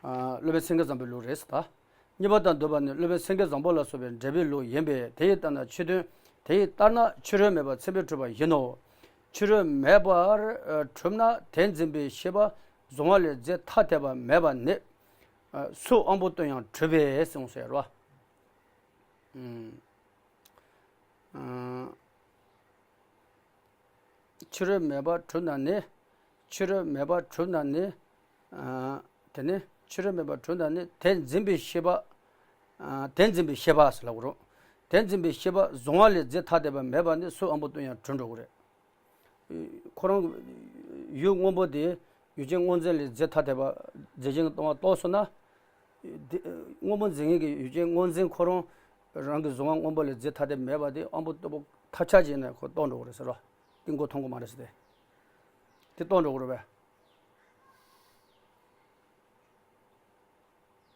ཨ། སློབ་དཔོན་སེང་གེ་བཟང་པོའི་ལུགས་རེད་ཟེར་ད། གཉིས་པ་དང་བསྡོས་པ་ནི་སློབ་དཔོན་སེང་གེ་བཟང་པོ་ལ་སོགས་པའི་འགྲེལ་པའི་ལུགས་ཡིན་པས། དེ་ཡི་ལྟར་ན་ཕྱི་དོན། དེ་ཡི་ལྟར་ན་ཕྱི་རོལ་མེད་པར་ཚད་མས་གྲུབ་པ་ཡིན་ནོ། ཕྱི་རོལ་མེད་པར་གྲུབ་ན་དེ་འཛིན་པའི་ཤེས་པ་གཟུང་བ་ལས་རྫས་ཐ་དད་པ་མེད་པ་ནི། ཨ། སུ་དབང་པོ་རྟོགས་ཡང་གྲུབ་པས་གསུངས་ཟེར་བ། ཨུམ། ཨ། ཕྱི་རོལ་མེད་པར་གྲུབ་ན་ནི། ཕྱི་རོལ་མེད་པར་གྲུབ་ན་ནི། ཨ། དེ་ནི་ཕྱི་རོལ་མེད་པར་གྲུབ་ན་ནི་དེ་འཛིན་པའི་ཤེས་པ། ཨ། དེ་འཛིན་པའི་ཤེས་པ་ཟེར་ལབ་དགོས་རེད། དེ་འཛིན་པའི་ཤེས་པ་གཟུང་བ་ལས་རྫས་ཐ་དད་པ་མེད་པ་ནི་སུ་དབང་པོ་རྟོགས་ཡང་གྲུབ་འགྲོ་གི་རེད། ཁོ་རང་གི་ཡུལ་སྔོན་པོ་དེ་ཡུལ་ཅན་སྔོ་འཛིན་ལས་རྫས་ཐ་དད་པ་རྫས་ཅན་གྱིས་སྟོང་བ་རྟོགས་སོང་ན། དེ་སྔོན་པོ་འཛིན་མཁན་གྱི་ཡུལ་ཅན་སྔོ་འཛིན་ཁོ་རང་རང་གི་གཟུང་བ་སྔོན་པོ་ལས་རྫས་ཐ་དད་མེད་པ་དེ་དབང་པོ་རྟོགས་པ་ཐབས་ཆག་བྱས་ནས་ཁོ་རྟོགས་འགྲོ་གི་རེད་ཟེར་བ། དེ་མགོ་མཐོང་གི་མ་རེད་ཟེར་ཏེ། དེ་རྟོགས་འགྲོ་གི་རེད་པས།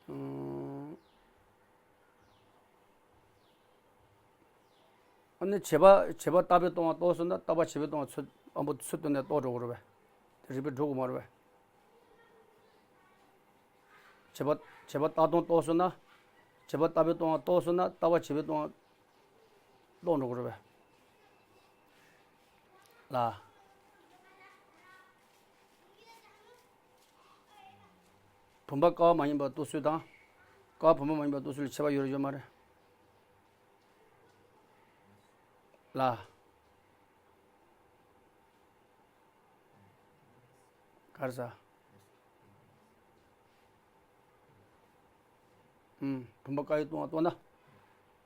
ཨང་། ཨ་ནི་བྱས་པ་བྱས་པ་རྟག་པས་སྟོང་བ་རྟོགས་སོང་ན་རྟག་པ་བྱས་པས་སྟོང་བ་ཚུར་དབང་པོ་ཚུར་བཏོན་ནས་རྟོགས་འགྲོ་གི་རེད་པས། དེ་རིགས་པས་སྒྲུབ་དགོས་མ་རེད་པས། བྱས་པ་བྱས་པ་ལྟ་སྟངས་རྟོགས་སོང་ན། བྱས་པ་ལྟ་བུའི་ལྟ་སྟངས་རྟོགས་སོང་ན་ལྟ་བ་བྱས་པའི་ལྟ་སྟངས་རྟོགས་འགྲོ་གི་རེད་པས། ལ། བུམ་པ་ཀ་བ་མ་ཡིན་པར་རྟོགས་ཚུལ་དང་། ཀ་བ་བུམ་པ་མ་ཡིན་པར་རྟོགས་ཚུལ་ལ་ཁྱད་པར་ཡོད་རེད་ཡོད་མ་རེད། ལ། ག་རེ་ཟ། ཨུམ། བུམ་པ་ཀ་བའི་ལྟ་སྟངས་རྟོགས་ན།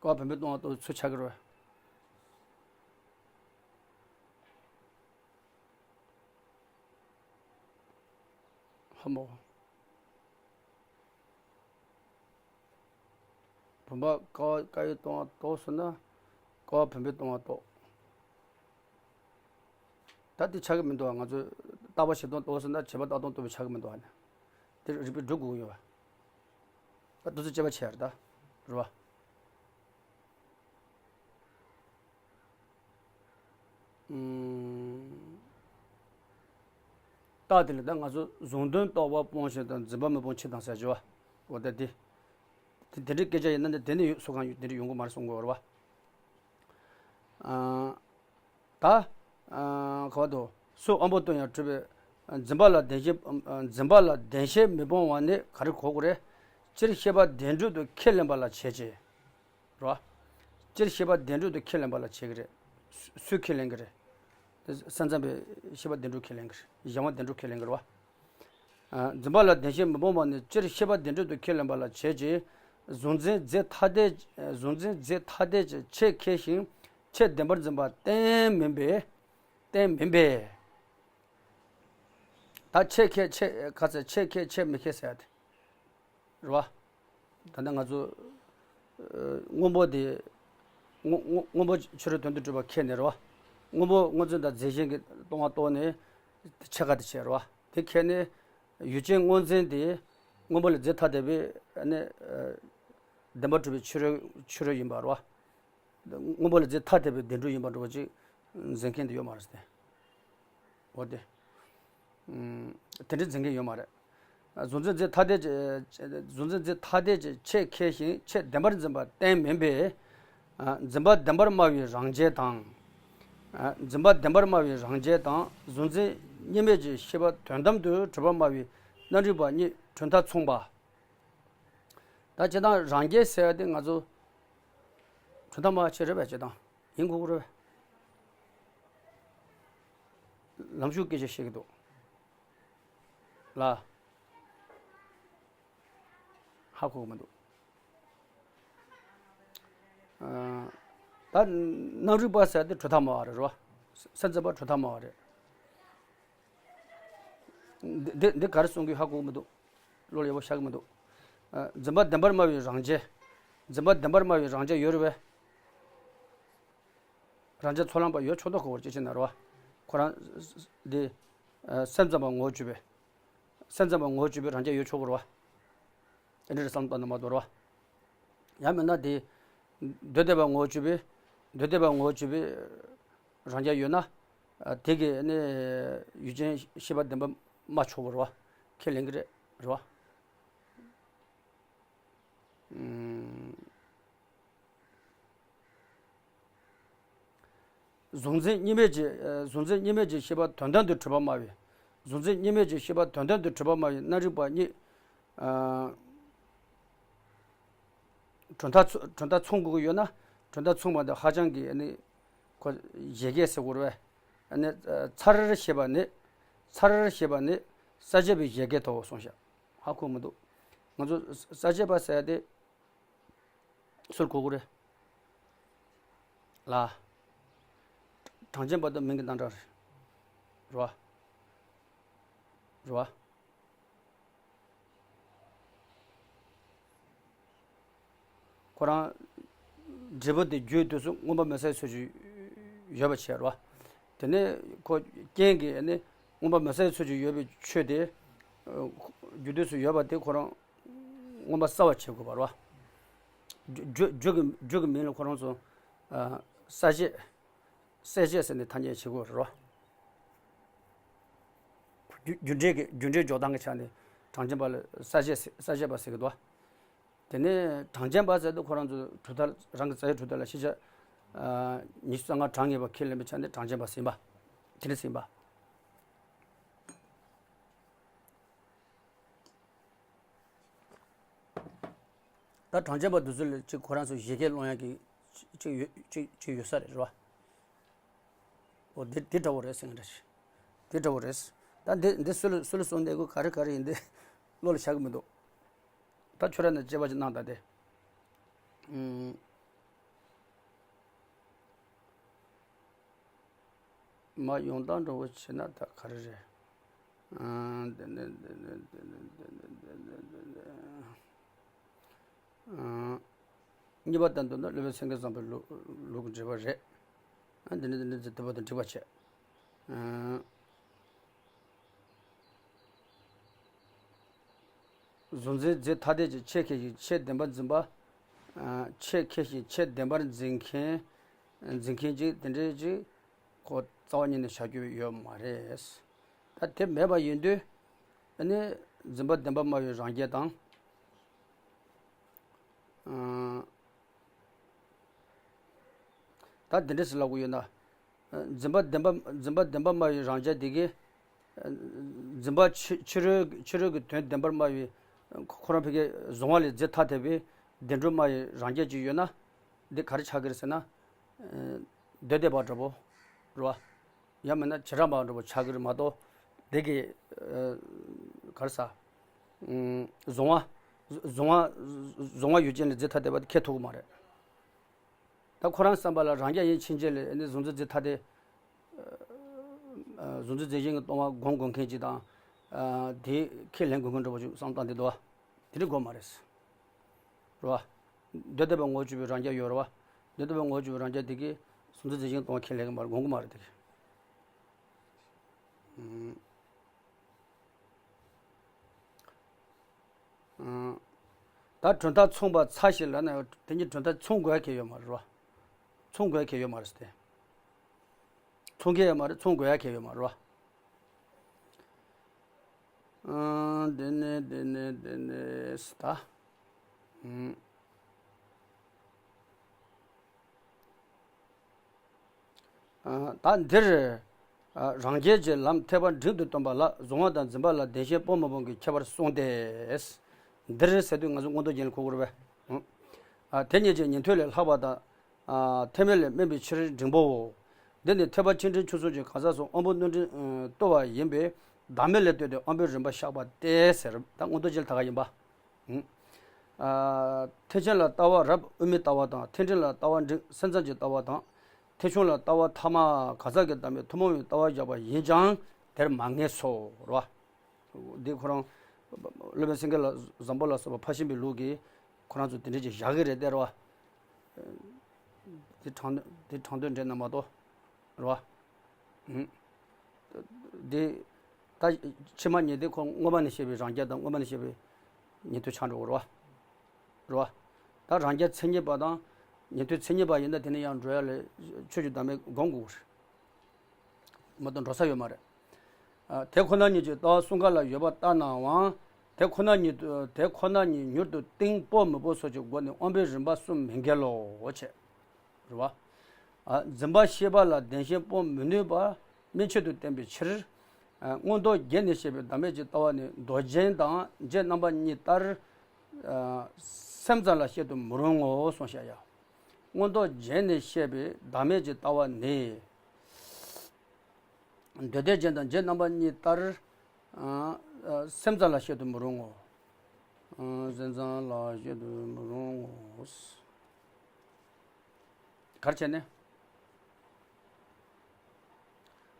ཀ་བ་བུམ་པའི་ལྟ་སྟངས་རྟོགས་ཚུལ་ཆགས་ཀྱི་རེད་པས། ཧ་མོ། བུམ་པ་ཀ་བ་ཀ་བའི་ལྟ་སྟངས་རྟོགས་སོང་ན། ཀ་བ་བུམ་པའི་ལྟ་སྟངས་རྟོགས། ད་དེ་ཆགས་ཀྱི་མི་འདུག་ཨ། ང་ཚོས་ལྟ་བ་བྱེད་སྟངས་རྟོགས་སོང་ན་བྱས་པ་ལྟ་སྟངས་རྟོགས་པའི་ཆགས་ཀྱི་མི་འདུག་ཨ་ནི། དེ་རིགས་པས་སྒྲུབ་དགོས་ཀྱི་ཡོད་པ། ད་དུས་ཚོད་སྐྱེལ་བ་བྱས་རེད་ད། རེད་པ། ཨུམ། རྟགས་དེ་ལ་ད་ང་ཚོ་གཟུང་དོན་རྟོག་པ་སྤོང་ཞིང་དང་འཛིན་པ་མི་སྤོང་ཕྱིར་དང་ཟེར་གྱི་བ། འོ་ད་དེ། དེ་དེ་འདྲའི་སྐད་ཆ་ཡིན་ན་ནི་དེ་ནི་ཡོད་སུ་གང་ཡོད་དེ་འདྲ་ཡོང་གི་མ་རེད་གསུང་གི་ཡོད་རེད་པ། ཨ། ད། ཨ། ག་བ་དོ། སུ་དབང་པོ་བཏོན་ཡང་གྲུབ་པའི། འཛིན་པ་ལ་བདེན་ཞེན། འཛིན་པ་ལ་བདེན་ཞེན་མི་སྤོང་བ་ནི་ག་རེ་གོ་དགོས་རེད། སྤྱིར་ཤེས་པ་བདེན་གྲུབ་ཏུ་ཁས་ལེན་པ་ལ་བྱེད་ཅེས། རེད་བ། སྤྱིར་ཤེས་པ་བདེན་གྲུབ་ཏུ་ཁས་ལེན་པ་ལ་བྱེད་ཀྱི་རེད། སུ་སུས་ཁས་ལེན་གྱི་རེད། དེ་སེམས་ཙམ་པས་ཤེས་པ་བདེན་གྲུབ་ཁས་ལེན་གྱི་རེད། གཞན་དབང་བདེན་གྲུབ་ཁས་ལེན་གྱི་རེད་བ། ཨ། འཛིན་པ་ལ་བདེན་ཞེན་མི་སྤོང་བ་ནི་སྤྱིར་ཤེས་པ་བདེན་གྲུབ་ཏུ་ཁས་ལེན་པ་ལ་བྱེད་ཅེས། གཟུང་འཛིན་རྫས་ཐ་དད། གཟུང་འཛིན་རྫས་ཐ་དད་ཀྱི་ཆེད་མཁས་ཤིང་ཆེད་བདེན་པར་འཛིན་པ་གཏན་མིན་པས། གཏན་མིན་པས། ད་ཆེད་མཁས་ཆེད་ག་ཚད་ཆེད་མཁས་ཆེད་མི་མཁས་ཟེར་ཡ་དེ། རེད་བ། ད་ལྟ་ང་ཚོ། ཨ། སྔོན་པོ་དེ། སྔོ་སྔོ་སྔོན་པོ་ཕྱི་རོལ་དོན་དུ་གྲུབ་པ་ཁས་ནས་རེད་བ། སྔོན་པོ་སྔོ་འཛིན་དང་རྫས་གཞན་གྱི་སྟོང་པ་རྟོགས་ནས། ཕྱེད་ཀ་དེ་བྱས་རེད་བ། དེ་ཁས་ནས། ཡུལ་ཅན་སྔོ་འཛིན་དེ། སྔོན་པོ་ལ་རྫས་ཐ་དད་པའི་ནི། ཨ། བདེན་པར་གྲུབ་པའི་ཕྱི་རོལ་ཕྱི་རོལ་ཡིན་པ་རེད་བ། སྔོན་པོ་ལ་རྫས་ཐ་དད་པའི་བདེན་གྲུབ་ཡིན་པ་འདྲ་བོ་ཅིག་འཛིན་མཁན་དེ་ཡོད་མ་རེད་ཟེར་ཏེ། འོ་དེ། ཨུམ། དེ་འདྲའི་འཛིན་མཁན་ཡོད་མ་རེད། གཟུང་འཛིན་རྫས་ཐ་དད་ཀྱི། གཟུང་འཛིན་རྫས་ཐ་དད་ཀྱི་ཆེད་མཁས་ཤིང་ཆེད་བདེན་པར་འཛིན་པ་གཏན་མིན་པས། ཨ། འཛིན་པ་བདེན་པར་སྨྲ་བའི་རང་རྒྱལ་དང་། ཨ། འཛིན་པ་བདེན་པར་སྨྲ་བའི་རང་རྒྱལ་དང་གཟུང་འཛིན་གཉིས་མེད་ཀྱི་ཤེས་པ་དོན་དམ་དུ་གྲུབ་པར་སྨྲ་བའི་རྣམ་རིག་པ་གཉིས་གྲུབ་མཐའ་མཚུངས་པ། ད་སྤྱིར་བཏང་རང་རྒྱལ་ཟེར་ཡ་དེ་ང་ཚོ་གྲུབ་མཐའ་སྨྲ་བ་ཆེ་རེད་པས། སྤྱིར་བཏང་ཡིན་དགོས་ཀྱི་རེད་པས། ལམ་ཞུགས་སྐད་ཆ་བཤད་ཀྱི་འདུག་ལ། ཧ་གོ་གི་མི་འདུག་ཨ། ད་རྣམ་རིག་པ་ཟེར་ཡ་དེ་གྲུབ་མཐའ་སྨྲ་བ་རེད། རེད་པ། སེམས་ཙམ་པ་གྲུབ་མཐའ་སྨྲ་བ་རེད། འདི་འདི་འདི་ག་རེ་གསུང་གི་ཧ་གོ་གི་མི་འདུག་བློ་ལ་ཡག་པོ་ཤར་གི་མི་འདུག་ཨ། འཛིན་པ་བདེན་པར་སྨྲ་བའི་རང་རྒྱལ། འཛིན་པ་བདེན་པར་སྨྲ་བའི་རང་རྒྱལ་ཡོད་རེད་པས། རང་རྒྱལ་ཚོགས་ལངས་པ་ཡོད་ཆོག་མདོག་ཁ་པོ་ཅི་བྱེད་ན་རེད་པ། ཁོ་རང་འདི། ཨ། སེམས་ཙམ་པ་ངོ་བོ་གཅིག་པས། སེམས་ཙམ་པ་ངོ་བོ་གཅིག་པས་རང་རྒྱལ་ཡོད་ཆོག་གི་རེད་པ། དེ་འདྲ་བསམ་བཏང་ན་མ་གཏོགས་རེད་པ། ཡང་མིན་ན་དེ། འདོད་དེ་པ་ངོ་བོ་གཅིག་པས། འདོད་དེ་པ་ངོ་བོ་གཅིག་པས་རང་རྒྱལ་ཡོད་ན། ཨ། དེ་གི་ནི། ཡུལ་ཅན་ཤེས་པ་བདེན་པ་སྨྲ་ཆོག་གི་རེད་པ། ཁས་ལེན་གི་རེད། རེད་པ། ཨུམ། གཟུང་འཛིན་གཉིས་མེད་ཀྱི། ཨ། གཟུང་འཛིན་གཉིས་མེད་ཀྱི་ཤེས་པ་དོན་དམ་དུ་གྲུབ་པར་སྨྲ་བའི། གཟུང་འཛིན་གཉིས་མེད་ཀྱི་ཤེས་པ་དོན་དམ་དུ་གྲུབ་པར་སྨྲ་བའི་རྣམ་རིག་པ་གཉིས། ཨ། གྲུབ་མཐའ་མཚུ་གྲུབ་མཐའ་མཚུངས་དགོས་ཀྱི་ཡོད་ན། གྲུབ་མཐའ་མཚུངས་པ་འདི་ཧ་ཅང་གི་ནི། ཁོ་བཞད་གད་ཟེར་དགོས་རེད་པས། ཨ་ནི། ཨ། ཚར་རེ་ཞེས་པ་ནི། ཚར་རེ་ཞེས་པ་ནི། ས་བཅད་པའི་བཞད་གད་དོ་གསུངས་ཤག་ཧ་གོ་མི་འདུག་ང་ཚོ་ས་བཅད་པ་ཟེར་ཡ་དེ། སུར་གོ་གི་རེད། ལ། གྲངས་ཅན་པ་དང་མིང་གི་རྣམ་གྲངས་རེད། རེད་པ། རེད་པ། ཁོ་རང་། འབྲས་བུ་དེ་རྒྱུའི་དུས་སུ་མངོན་པ་མེད་སའི་ཚུལ་གྱིས་ཡོད་པ་བྱས་རེད་པ། དེ་ནས་ཁོ་རྐྱེན་གྱིས་ནི་མངོན་པ་མེད་སའི་ཚུལ་གྱིས་ཡོད་པའི་ཆོས་དེ། ཨ། རྒྱུ་དུས་སུ་ཡོད་པ་དེ་ཁོ་རང་མངོན་པ་གསལ་བར་བྱེད་དགོས་པ་རེད་པ། རྒྱུ་རྒྱུ་རྒྱུ་གི་རྒྱུ་གི་མིང་ལ་ཁོ་རང་ཚོ། ཨ། གསལ་བྱེད། གསལ་བྱེད་ཟེར་ནས་ཐ་སྙད་བྱེད་དགོས་རེད་པ། རྒྱུ་རྒྱུ་འབྲས་ཀྱི་རྒྱུ་འབྲས་འཇོག་སྟངས་ཀྱི་ཆ་ནས། གྲངས་ཅན་པ་ལ་གསལ་བཤད་ཟེར། གསལ་བཤད་པ་ཟེར་གི་འདུག་བ། དེ་ནས་གྲངས་ཅན་པ་ཟེར་དུས་ཁོ་རང་ཚོ་གྲུབ་མཐའ་རང་གི་རྩ་བའི་གྲུབ་མཐའ་ལ་ཤེས་བྱ་ཉི་ཤུ་རྩ་ལྔ་གྲངས་ངེས་པ་ཁས་ལེན་པའི་ཆ་ནས་གྲངས་ཅན་པ་ཟིན་པ། དེ་འདྲ་ཟིན་པ། ད་གྲངས་ཅན་པ་དེ་ཚོ་ལ་ཅིག་ཁོ་རང་ཚོ་བཞད་གད་སློང་ཡག་གི་ཅིག་ཅིག་ཡོད་ཅིག་ཅིག་ཡོད་ས་རེད། རེད་བ། འོ་འདི་འདི་འདྲ་བོ་རེད་ཟེར་མཁན་འདྲ་ཞིག་འདི་འདྲ་བོ་རེད། ད་འདི་འདི་སུ་ལ་སུ་ལ་གསུངས་འདི་གོ་ག་རེ་ག་རེ་ཡིན་འདི་བློ་ལ་ཤར་གི་མི་འདུག་ད་ཁྱོད་རང་ནས་དཔྱད་པ་ཅིག་གནང་ད་དེ། ཨུམ། མ་ཡོང་སྟངས་འདྲ་བོ་བྱས་ན་ད་ག་རེ་རེད། ཨང་། དེ་ནས་དེ་ནས་དེ་ནས་དེ་ནས་དེ་ནས་དེ་ནས་ཨང་། གཉིས་པ་ལྟར་དུ་ནི་སློབ་དཔོན་སེང་གེ་བཟང་པོའི་ལུགས་ལུགས་ཀྱི་འགྲེལ་པ་རེད། ཨང་། དེ་ནས་དེ་ནས་དེ་བར་དུ་འགྲིག་པ་བྱས། ཨང་། གཟུགས་འཛིན་རྫས་ཐ་དད་ཀྱི་ཆེད་མཁས་ཤིང་ཆེས་བདེན་པར་འཛིན་པ། ཨ། ཆེད་མཁས་ཤིང་ཆེས་བདེན་པར་འཛིན་མཁན། འཛིན་མཁན་གྱི་དེ་འདྲའི་ཅིག་ཁོ་རྩ་བ་ཉིད་ནས་བཞག་རྒྱུ་ཡོད་མ་རེད། ད་དེ་མེད་པ་ཡིན་དུས་ཨ་ནི་འཛིན་པ་བདེན་པར་སྨྲ་བའི་རང་རྒྱལ་དང་། ཨ། ད་འདི་འདྲ་ཞིག་ལབ་དགོས་ཡོད་ན། འཛིན་པ་བདེན་པ་འཛིན་པ་བདེན་པར་སྨྲ་བའི་རང་རྒྱལ་དེ་གིས། འཛིན་པ་ཕྱི་ཕྱི་རོལ་ཕྱི་རོལ་གྱི་དོན་བདེན་པར་སྨྲ་བའི། ཁོ་རང་ཕ་གིའི་གཟུང་བ་ལས་རྫས་ཐ་དད་པའི་བདེན་གྲུབ་སྨྲ་བའི་རང་རྒྱལ་ཅིག་ཡོད་ན། འདི་ག་རེ་ཆགས་ཀྱི་རེད་ཟེར་ན། འདོད་དད་པ་འདྲ་པོ། རེད་བ། ཡང་མིན་ན་བྱེ་བྲག་སྨྲ་བ་འདྲ་པོ་ཆགས་ཀྱི་རེད་མ་གཏོགས། འདི་གི། ག་རེ་ཟ། གཟུང་བ། གཟུང་བ། གཟུང་བ་ཡུལ་ཅན་ལ་རྫས་ཐ་དད་པ་དེ་ཁེལ་ཐུབ་ཀྱི་མ་རེད། ད་ཁོ་རང་བསམ་པ་ལ་རང་རྒྱལ་ཡིན་ཕྱིན་ཆད་ལ་ཨ་ནི་གཟུགས་འཛིན་རྫས་ཐ་དད། གཟུགས་འཛིན་རྫས་གཞན་གྱི་སྟོང་པ་སྒོམ་དགོས་མཁན་ཅིག་དང་། དེ་ཁས་ལེན་དགོས་མཁན་འདྲ་པོ་ཅིག་བསམ་སྟངས་དེ་འདུག་བ། དེ་འདྲ་དགོས་མ་རེད། རེད་བ། འདོད་དད་པ་ངོ་བོ་གཅིག་པའི་རང་རྒྱལ་ཡོད་རེད་བ། འདོད་དད་པ་ངོ་བོ་གཅིག་པའི་རང་རྒྱལ་དེ་གིས་གཟུགས་འཛིན་རྫས་གཞན་གྱི་སྟོང་པ་ཁས་ལེན་གྱི་མ་རེད། སྒོམ་གྱི་མ་རེད་དེ་གིས། ཨང་། ད་གྲུབ་མཐའ་མཚུངས་པ་ཚ་ཞེས་ལབ་ན་དེ་གཉིས་གྲུབ་མཐའ་མཚུངས་དགོས་ཡ་གང་ཡོད་མ་རེད་བ། མཚུངས་དགོས་ཡ་གང་ཡོད་མ་རེད་ཟེར་ཏེ། མཚུངས་མཁན་ཡོད་མ་རེད། མཚུངས་དགོས་ཡ་གང་ཡོད་མ་རེད་བ། ཨང་། དེ་ནས་དེ་ནས་དེ་ནས་ད། ཨང་། ད་འདིར། རང་རྒྱལ་གྱི་ལམ་ཐེག་པ་འབྲིང་དུ་སྟོན་པ་ལ་གཟུང་བ་དང་འཛིན་པ་ལ་བདེན་ཞེན་སྤོང་མི་སྤོང་གི་ཁྱད་པར་གསུངས་ཏེ། འདིར་ཟེར་དུས་ང་ཚོ་མངོན་རྟོགས་རྒྱན་ལ་གོ་དགོས་རེད་པས། དེ་ཉིད་ཀྱི་ཉན་ཐོས་ལས་ལྷག་པ་དང་། ཐེག་དམན་ལས་དམན་པའི་ཕྱིར་འབྲིང་པོའོ། འདི་ནི་ཐེག་པ་ཆེ་འབྲིང་ཆུང་གསུམ་གྱི་གང་ཟག་གསུམ་དབང་པོ་རྣོ་འབྲིང་ལྟོ་བ་ཡིན་པས་བདག་མེད་ལས་བཏུས་ཏེ་དབང་པོའི་རིམ་པ་བཤགས་པ་སྟེ་ཟེར། ད་མངོན་རྟོགས་རྒྱན་ལ་ད་ག་ཡིན་པ། ཐེག་ཆེན་ལ་ལྟ་བ་རབ་དབུ་མའི་ལྟ་བ་དང་། ཐེག་འབྲིང་ལ་ལྟ་བ་འབྲིང་སེམས་ཙམ་གྱི་ལྟ་བ་དང་། ཐེག་ཆུང་ལ་ལྟ་བ་ཐ་མ་གང་ཟག་གི་བདག་མེད་ཐུན་མོང་བའི་ལྟ་བ་བཞག་པ་ཡིན་ཀྱང་དེར་མ་ངེས་སོ། རེད་བ། འདི་ཁོ་རང་། སློབ་དཔོན་སེང་གེ་བཟང་པོ་ལ་སོགས་པ་ཕར་ཕྱིན་པའི་ལུགས་ཀྱིས་ཁོ་རང་ཚོ་དེ་འདྲ་ཅིག་བཞག་གི་རེད་དེ། རེད་བ། དེ་དྲང་དེ་དྲང་དོན་འགྲིག་ན་མ་གཏོགས། རེད་བ། འདི། ད་ཕྱི་མ་གཉིས་དེ་ཁོ་སྔོན་མ་ནས་བཤད་པའི་རང་རྒྱལ་དང་སྔོན་མ་ནས་བཤད་པའི་ཉན་ཐོས་ཆགས་འགྲོ་གི་རེད་བ། རེད་བ། ད་རང་རྒྱལ་མཚན་ཉིད་པ་དང་། ཉན་ཐོས་མཚན་ཉིད་པ་ཡིན་ན་དེ་ནས་ཡང་འགྲོ་ཡ་ལ་ཆོས་ཀྱི་བདག་མེད་སྒོམ་དགོས་རེད། མ་གཏོགས་འགྲོ་ས་ཡོད་མ་རེད། དེ་ཁོ་ན་ཉིད་ཀྱི་ལྟ་བ་གསུམ་ཀ་ལ་ཡོད་པ་ལྟར་ནའང་། དེ་ཁོ་ན་ཉིད་དུ་དེ་ཁོ་ན་ཉིད་མྱུར་དུ་གཏིང་སྤོ་མི་སྤོ་སོགས་ཀྱི་སྒོ་ནས་དབང་པོའི་རིམ་པ་གསུམ་མི་འགལ་ལོ། བྱས། རེད་བ། འཛིན་པ་ཤེས་པ་ལ་བདེན་ཞེན་སྤོང་མི་ནུས་པ་མན་ཆད་དུ་བསྟན་པའི་ཕྱིར། མངོན་རྟོགས་རྒྱན་ནས་བཤད་པའི་བདག་མེད་ཀྱི་ལྟ་བ་ནི་མདོ་རྒྱན་དང་རྗེ་རྣམ་པ་གཉིས་ལྟར། སེམས་ཙམ་ལ་བཤད་དུ་མི་རུང་ངོ་གསུངས་བཞག་ཡ། མངོན་རྟོགས་རྒྱན་ནས་བཤད་པའི་བདག་མེད་ཀྱི་ལྟ་བ་ནི། མདོ་སྡེ་རྒྱན་དང་རྗེ་རྣམ་པ་གཉིས་ལྟར། སེམས་ཙམ་ལ་བཤད་དུ་མི་རུང་ངོ་། སེམས་ཙམ་ལ་བཤད་དུ་མི་རུང་ངོ་། ག་རེ་བྱས་ནས།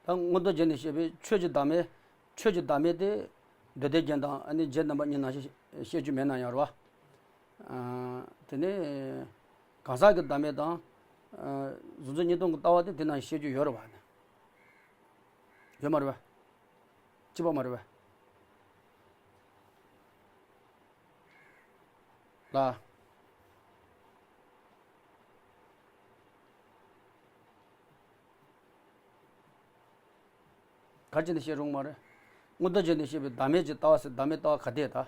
ད་མངོན་རྟོགས་རྒྱན་ནས་བཤད་པའི་ཆོས་ཀྱི་བདག་མེད། ཆོས་ཀྱི་བདག་མེད་དེ། མདོ་སྡེ་རྒྱན་དང་ཨ་ནི་རྗེ་རྣམ་པ་གཉིས་ནང་བཞིན་བཤད་རྒྱུ་མེད་ན་ཡང་རེད་བ། དེ་ནས། གང་ཟག་གི་བདག་མེད་དང་། གཟུགས་འཛིན་གཉིས་སྟོང་གི་ལྟ་བ་དེ་དེ་ནང་བཤད་རྒྱུ་ཡོད་རེད་བ། ཡོད་མ་རེད་བ། གཅིག་པ་མ་རེད་བ། ལ། ག་རེ་བྱས་ནས་བཤད་རུང་མ་རེད། མངོན་རྟོགས་རྒྱན་དུ་བཤད་པའི་བདག་མེད་ཀྱི་ལྟ་བ་ཟེར། བདག་མེད་ལྟ་བ་ག་དེ་ད།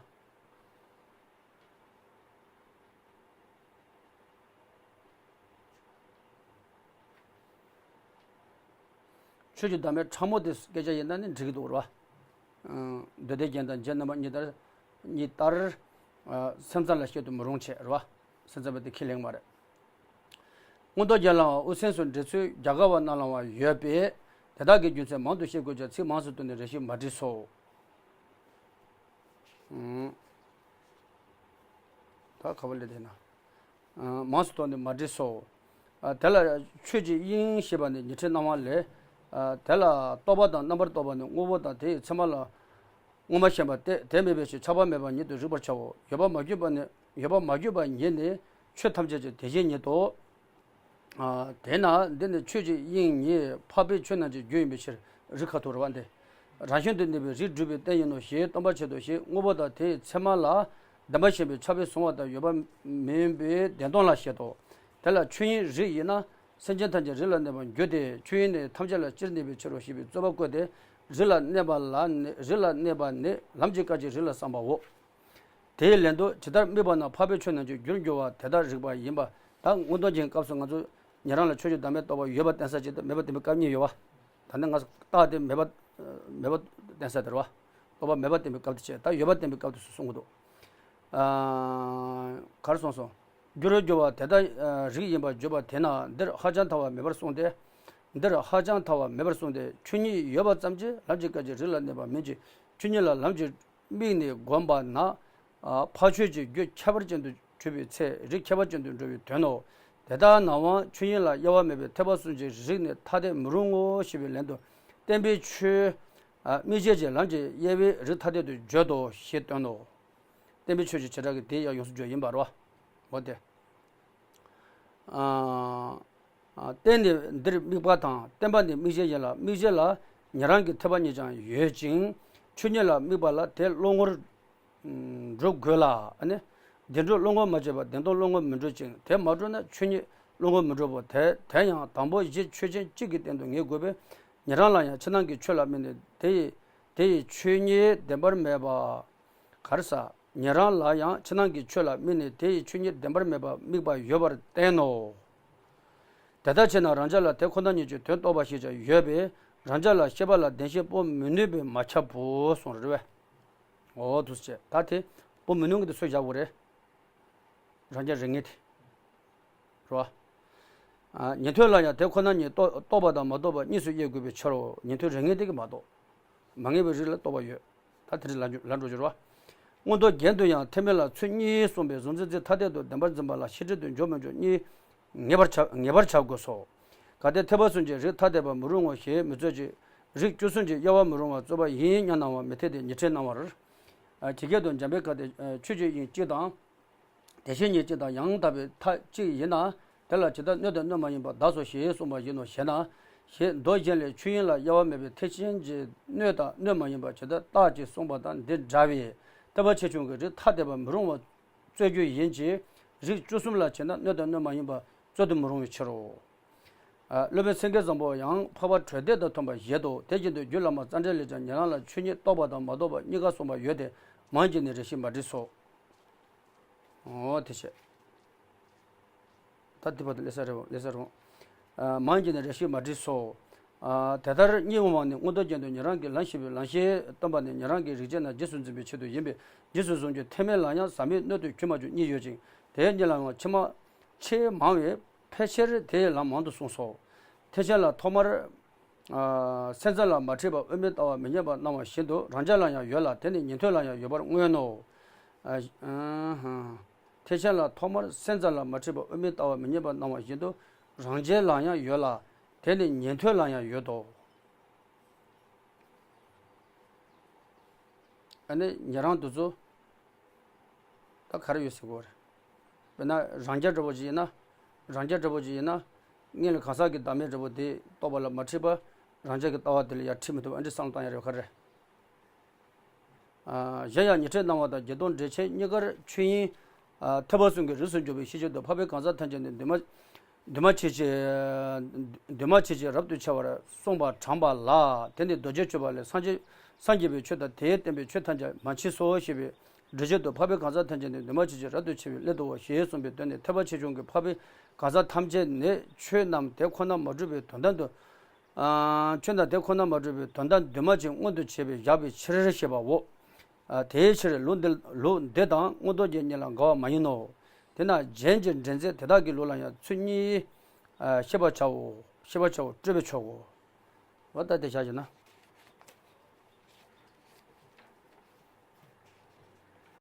ཆོས་ཀྱི་བདག་མེད་ཕྲ་མོ་དེ་སྐད་ཆ་ཡིན་ན་ནི་འགྲིག་གི་འདུག་རེད་བ། མདོ་སྡེ་རྒྱན་དང་རྗེ་རྣམ་པ་གཉིས་ལྟར། གཉིས་ལྟར། སེམས་ཙམ་ལ་བཤད་དུ་མི་རུང་བྱས་རེད་བ། སེམས་ཙམ་པ་དེ་ཁས་ལེན་མ་རེད། མངོན་རྟོགས་རྒྱན་ལའང་དབུ་སེམས་སུ་འགྲེལ་ཚུལ་རྒྱ་གར་བ་རྣམས་ལའང་ཡོད་པས། དེ་དག་གི་རྒྱུ་མཚན་མང་དུ་བཤད་དགོས་ཀྱང་ཚིག་མང་སུ་བཏོན་ནས་རེ་ཞིག་མ་བྲིས་སོ། ད་ག་བ་ལས་དེ་ན། མང་སུ་བཏོན་ནས་མ་བྲིས་སོ། དེ་ལ་ཆོས་ཀྱི་དབྱིངས་ཞེས་པ་ནི་ཉི་ཁྲི་སྣང་བ་ལས། དེ་ལ་རྟོག་པ་དང་རྣམ་པར་རྟོག་པ་ནི་དངོས་པོ་དང་དེ་ཡི་མཚན་མ་ལ། དངོས་མ་ཞེན་པ་སྟེ་དེ་མེད་པའི་ཕྱིར་ཆགས་པ་མེད་པ་ཉིད་དུ་རིག་པར་བྱའོ། ཡོད་པ་མ་གྱུར་པ་ནི། ཡོད་པ་མ་གྱུར་པ་ཉིད་ནི་ཆོས་ཐམས་ཅད་ཀྱི་དེ་བཞིན་ཉིད་དོ། དེས་ན་འདི་ནི་ཆོས་ཀྱི་དབྱིངས་ཉིད་འཕགས་པའི་ཆོས་རྣམས་ཀྱི་རྒྱུ་ཡིན་པའི་ཕྱིར་རིགས་ཁ་ཐུག་རེད་བ། འདི་རང་བཞིན་དུ་གནས་པའི་རིགས་སྒྲུབ་པའི་རྟེན་ཡིན་ནོ་ཞེས་སྟོན་པར་བྱེད་དོ་ཞེས། དངོས་པོ་དང་དེའི་མཚན་མ་ལ་བདེན་པར་ཞེན་པའི་ཆགས་པས་བཟུང་བ་དང་ཡོད་པ་མིན་པའི་བདེན་སྟོང་ལ་བཤད་དོ། དེ་ལ་ཆོས་དབྱིངས་རིགས་ཡིན་ན་སེམས་ཅན་ཐམས་ཅད་རིགས་ལ་གནས་པར་འགྱུར་ཏེ། ཆོས་དབྱིངས་ནི་ཐམས་ཅད་ལ་སྤྱིར་གནས་པའི་ཕྱིར་རོ་ཞེས་པའི་རྩོད་པ་བཀོད་དེ། རིགས་ལ་གནས་པ་ལ་ནི་རིགས་ལ་གནས་པ་ནི་ལམ་གྱི་སྐབས་ཀྱི་རིགས་ལ་བསམ་པའོ། དེའི་ལན་དུ་ཇི་ལྟར་དམིགས་པ་རྣམས་འཕགས་པའི་ཆོས་རྣམས་ཀྱི་རྒྱུར་འགྱུར་བ་དེ་ལྟར་རིགས་པ་ཡིན་པ། ད་མངོན་རྟོགས་རྒྱན་སྐབས་སུ་ང་ཚོ་ཉན་རང་ལ་ཆོས་ཀྱི་བདག་མེད་རྟོགས་པ་ཡོད་པ་བསྟན་ས་གཅིག་དང་མེད་པ་བསྟན་པའི་སྐབས་གཉིས་ཡོད་བ། ད་ནི་ང་ཚོ་རྟགས་དེ་མེད་པ་མེད་པ་བསྟན་ས་དེ་རེད་བ། རྟོགས་པ་མེད་པ་བསྟན་པའི་སྐབས་དེ་བྱས། ད་ཡོད་པ་བསྟན་པའི་སྐབས་དེ་སུ་གསུང་གི་འདུག་ག་རེ་གསུངས་སོང་། རྒྱུར་འགྱུར་བ་དེ་ལྟར་རིགས་ཡིན་པར་བརྗོད་པ་དེས་ན་འདིར་ཧ་ཅང་ཐལ་བ་མེད་པར་གསུངས་ཏེ། འདིར་ཧ་ཅང་ཐལ་བ་མེད་པར་གསུངས་ཏེ། ཆོས་ཉིད་ཡོད་པ་ཙམ་གྱིས་ལམ་གྱི་སྐབས་ཀྱི་རིགས་ལ་གནས་པ་མིན་གྱི། ཆོས་ཉིད་ལ་ལམ་གྱི་དམིགས་ནས་བསྒོམས་པ་ན། ཨ། འཕགས་ཆོས་ཀྱི་རྒྱུ་ཁྱད་པར་ཅན་དུ་གྱུར་པའི་ཚེ་རིགས་ཁྱད་པར་ཅན་དུ་འགྲོ་བའི་དོན་ནོ། དེ་ལྟར་ན་ཡང་ཆོས་དབྱིངས་ལ་དབྱེ་བ་མེད་པའི་ཐེག་པ་གསུམ་གྱི་རིགས་ནི་ཐ་དད་མི་རུང་ངོ་ཞེས་པའི་ལན་དུ། བརྟེན་པའི་ཆོས། ཨ། དམིགས་བྱེད་ཀྱི་ལམ་གྱི་དབྱེ་བས་རིགས་ཐ་དད་དུ་བརྗོད་དོ་ཞེས་སྟོན་ནོ། བརྟེན་པའི་ཆོས་ཀྱི་བྱེ་བྲག་གི་དེ་ཡང་ཡོངས་སུ་བརྗོད་ཡིན་པ་རེད་བ། འོ་དེ། ཨ། ཨ། རྟེན་ནི་འདིར་དམིགས་པ་དང་བརྟེན་པ་ནི་དམིགས་བྱེད་ཡིན་ལ། དམིགས་བྱེད་ལ་ཉན་རང་གི་ཐེག་པ་གཉིས་ཀྱང་ཡོད་ཅིང་། ཆོས་ཉིད་ལ་དམིགས་པ་ལ་དེ་བློ་ངོར་འགྲོ་དགོས་ལ། ཨ་ནི། བདེན་གྲུབ་བློ་ངོར་མ་བྱས་པར་བདེན་སྟོང་བློ་ངོར་མི་འགྲོ་ཅིང་། དེ་མ་གྲུབ་ན་ཆོས་ཉིད་བློ་ངོར་མི་འགྲོ་བ། དེ་དེ་ཡང་དང་པོ་གཞི་ཆོས་ཅན་གཅིག་གི་སྟེང་དུ་ངེས་དགོས་པས། ཉན་རང་ལ་ཡང་ཕྱི་ནང་གི་ཆོས་ལ་དམིགས་ནས་དེ་ཡི་དེ་ཡི་ཆོས་ཉིད་བདེན་པར་མེད་པ། ག་རེ་ཟ། ཉན་རང་ལ་ཡང་ཕྱི་ནང་གི་ཆོས་ལ་དམིགས་ནས་དེ་ཡི་ཆོས་ཉིད་བདེན་པར་མེད་པ་དམིགས་པ་ཡོད་པར་བསྟན་ནོ། དེ་ལྟར་བྱས་ན་རང་རྒྱལ་ལ་དེ་ཁོ་ན་ཉིད་ཀྱི་དོན་རྟོགས་པ་ཞེས་ཀྱང་ཡོད་པས། རང་རྒྱལ་ལ་ཤེས་པ་ལ་བདེན་ཞེན་སྤོ་མི་ནུས་པས་མ་ཁྱབ་བོ་གསུངས་རེད་བས། འོ་དུ་བྱས་ད་དེ་སྤོ་མི་ནུས་ཀྱི་དེ་སུས་བཞག་དགོས་རེད། རང་རྒྱལ་རིགས་ངེས་དེ། རེད་བ། ཨ། ཉན་ཐོས་ལ་ཡང་དེ་ཁོ་ན་ཉིད་རྟོགས་རྟོགས་པ་དང་མ་རྟོགས་པ་གཉིས་སུ་དབྱེ་དགོས་པའི་ཕྱིར་རོ། ཉན་ཐོས་རིགས་ངེས་དེ་གིས་མ་རྟོགས། མ་ངེས་པའི་རིགས་ལ་རྟོགས་པ་ཡོད། ད་དེ་རིགས་ལ་འགྲོ་ལ་འགྲོ་རྒྱུ་རེད་བ། མངོན་རྟོགས་རྒྱན་དུ་ཡང་ཐེག་དམན་ལ་ཚུལ་གཉིས་གསུངས་པས། གཟུང་འཛིན་རྫས་ཐ་དད་དུ་བདེན་པར་འཛིན་པ་ལ་ཤེས་སྒྲིབ་ཏུ་འཇོག་མི་འཇོག་གཉིས་ངེས་པར་བྱ་ངེས་པར་བྱ་དགོས་སོ། གལ་ཏེ་ཐེག་པ་གསུམ་གྱི་རིགས་ཐ་དད་པ་མི་རུང་ངོ་ཞེས་མི་རྩོད་ཅིག་རིགས་བཅུ་གསུམ་གྱི་དབྱེ་བ་མི་རུང་བར་རྩོད་པ་ཡིན་སྙམ་སྣང་བ་མི་འཐད་དེ་ཉི་ཁྲིར་སྣང་བར། ཇི་སྐད་དུ་འཇམ་དཔལ་དཀར་ཏེ་ཆོས་ཀྱི་དབྱིངས་གཅིག་དང་། དེ་བཞིན་ཉིད་གཅིག་དང་ཡང་དག་པའི་མཐའ་གཅིག་ཡིན་ན། དེ་ལ་ཇི་ལྟར་སྣོད་དང་སྣོད་མ་ཡིན་པ་གདགས་སོ་ཞེས་གསུངས་པ་ཡིན་ནོ་ཞེ་ན། ཞེས་མདོ་གཞན་ལས་ཆོས་དབྱིངས་ལ་དབྱེ་བ་མེད་པའི་ཐེག་ཆེན་གྱི་སྣོད་དང་སྣོད་མ་ཡིན་པ་ཇི་ལྟར་བརྟག་ཅེས་གསུངས་པ་དང་འདི་འདྲ་བས། ཐེག་པ་ཆེ་ཆུང་གི་རིགས་ཐ་དད་པ་མི་རུང་བ་རྩོད་རྒྱུ་ཡིན་གྱི། རིགས་བཅུ་གསུམ་ལ་བྱས་ན་སྣོད་དང་སྣོད་མ་ཡིན་པ་རྩོད་དུ་མི་རུང་བའི་ཕྱིར་རོ། ཨ། སློབ་དཔོན་སེང་གེ་བཟང་པོ་ཡང་འཕགས་པ་གྲོལ་སྡེ་དང་མཐུན་པར་བཞེད་དོ། དེ་བཞིན་དུ་རྒྱུད་བླ་མ་རྩ་འགྲེལ་ལས་ཀྱང་ཉན་རང་ལ་ཆོས་ཉིད་རྟོགས་པ་དང་མ་རྟོགས་པ་གཉིས་ཀ་གསུངས་པ་ཡོད་དེ། མང་གྱིས་ནི་རེ་ཞིག་མ་བྲིས་སོ། འོ་དེ་བྱས། ད་འདི་བར་དུ་ལེ་ས་རེད་བ། ལེ་ས་རུང་། ཨ། མང་གྱིས་ནི་རེ་ཞིག་མ་བྲིས་སོ། ཨ། དེ་ལྟར་གཉིས་པོ་མ་ནི་མངོན་རྟོགས་རྒྱན་དུ་ཉན་རང་གི་ལམ་ཞེས་པའི་ལམ་ཤེས་སྟོན་པ་ནི་ཉན་རང་གི་རིགས་ཅན་རྣམས་རྗེས་སུ་འཛིན་པའི་ཆེད་དུ་ཡིན་པས། རྗེས་སུ་བཟུང་རྒྱུ་ཐེག་དམན་ལ་ཡང་ཟག་མེད་སྣོད་དུ་གྱུར་མ་གྱུར་གཉིས་ཡོད་ཅིང་། དེ་གཉིས་ལ་ཡང་ཕྱི་མ་ཆེས་མང་བས་ཕལ་ཆེར་དེའི་ལམ་མང་དུ་གསུངས་སོ། ཐེག་ཆེན་ལ་ཐོག་མར། ཨ། སེམས་ཙམ་ལ་མ་ཁྲིད་པར་དབུ་མའི་ལྟ་བ་མི་རྙེད་པར་སྣང་བ་བཞིན་དུ་རང་རྒྱལ་ལ་ཡང་ཡོད་ལ། དེ་ནི་ཉན་ཐོས་ལ་ཡང་ཡོད་པར་མངོན་ནོ། ཨ། ཨ། ཐེག་ཆེན་ལ་ཐོག་མར་སེམས་ཙམ་ལ་མ་ཁྲིད་པར་དབུ་མའི་ལྟ་བ་མི་རྙེད་པར་སྣང་བ་བཞིན་དུ་རང་རྒྱལ་ལ་ཡང་ཡོད་ལ། དེ་ནི་ཉན་ཐོས་ལ་ཡང་ཡོད་དོ། ཨ་ནི་ཉན་རང་དེ་ཚོ་ད་ག་རེ་ཡོད་ཟེར་གོ་རེད། དཔེར་ན་རང་རྒྱལ་འདྲ་པོ་ཅིག་ཡིན་ན། རང་རྒྱལ་འདྲ་པོ་ཅིག་ཡིན་ན། སྔོན་ལ་གང་ཟག་གི་བདག་མེད་འདྲ་པོ་དེ་རྟོགས་པ་ལ་མ་ཁྲིད་པར་རང་རྒྱལ་གྱི་ལྟ་བ་དེ་ལ་ཡར་ཁྲིད་མི་ཐུབ། ཨ་འདྲ་བསམ་བློ་བཏང་ཡ་རེད་བ། ག་རེ། ཨ། གཞན་ཡང་ཉི་ཁྲིར་སྣང་བ་དང་བརྒྱད་སྟོང་འགྲེལ་ཆེན་གཉིས་ཀར་ཆོས་དབྱིངས། ཨ། ཐེག་པ་གསུམ་གྱི་རིགས་སུ་འཇུག་པའི་ཤེས་བྱེད་དུ་འཕགས་པའི་གང་ཟག་ཐམས་ཅད་ནི་འདུས་མ། འདུས་མ་བྱས་ཀྱི། འདུས་མ་བྱས་ཀྱི་རབ་ཏུ་ཕྱེ་བར་གསུངས་པ་དྲངས་པ་ལ། དེ་ནི་རྡོ་རྗེ་གཅོད་པ་ལས་སངས་རྒྱས་ སངས་རྒྱས་པའི་ཆོས་དང་དེས་བསྟན་པའི་ཆོས་ཐམས་ཅད་མ་མཆིས་སོ་ཞེས་པའི་འགྲེལ་བྱེད་དུ། འཕགས་པའི་གང་ཟག་ཐམས་ཅད་ནི། འདུས་མ་བྱས་ཀྱི་རབ་ཏུ་ཕྱེ་བའི་སླད་དུའོ་ཞེས་གསུངས་པའི་དོན་ནི། ཐེག་པ་ཆེ་ཆུང་གི་འཕགས་པའི་གང་ཟག་ཐམས་ཅད་ནི་ཆོས་རྣམས་དེ་ཁོ་ན་མ་གྲུབ་པའི་དོན་དམ་དུ། ཨ། ཆོས་རྣམས་དེ་ཁོ་ན་མ་གྲུབ་པའི་དོན་དམ་འདུས་མ་བྱས་མངོན་དུ་བྱས་པས་བཞག་པའི་ཕྱིར་ཞེས་པའོ། ཨ། དེའི་ཕྱིར་ལུགས་འདི་ལུགས་འདི་དང་མངོན་རྟོགས་རྒྱན་གཉིས་ལ་འགལ་བ་མ་ཡིན་ནོ། དེས་ན་རྒྱན་གྱི་འགྲེལ་མཛད་དེ་དག་གི་ལུགས་ལ་ཡང་ཚུལ་གཉིས། ཨ། ཤེས་པར་བྱའོ། ཤེས་པར་བྱའོ། སྤྲོས་པས་ཆོག་གོ། འོ་ད་དེ་བཞག་བྱས་ན།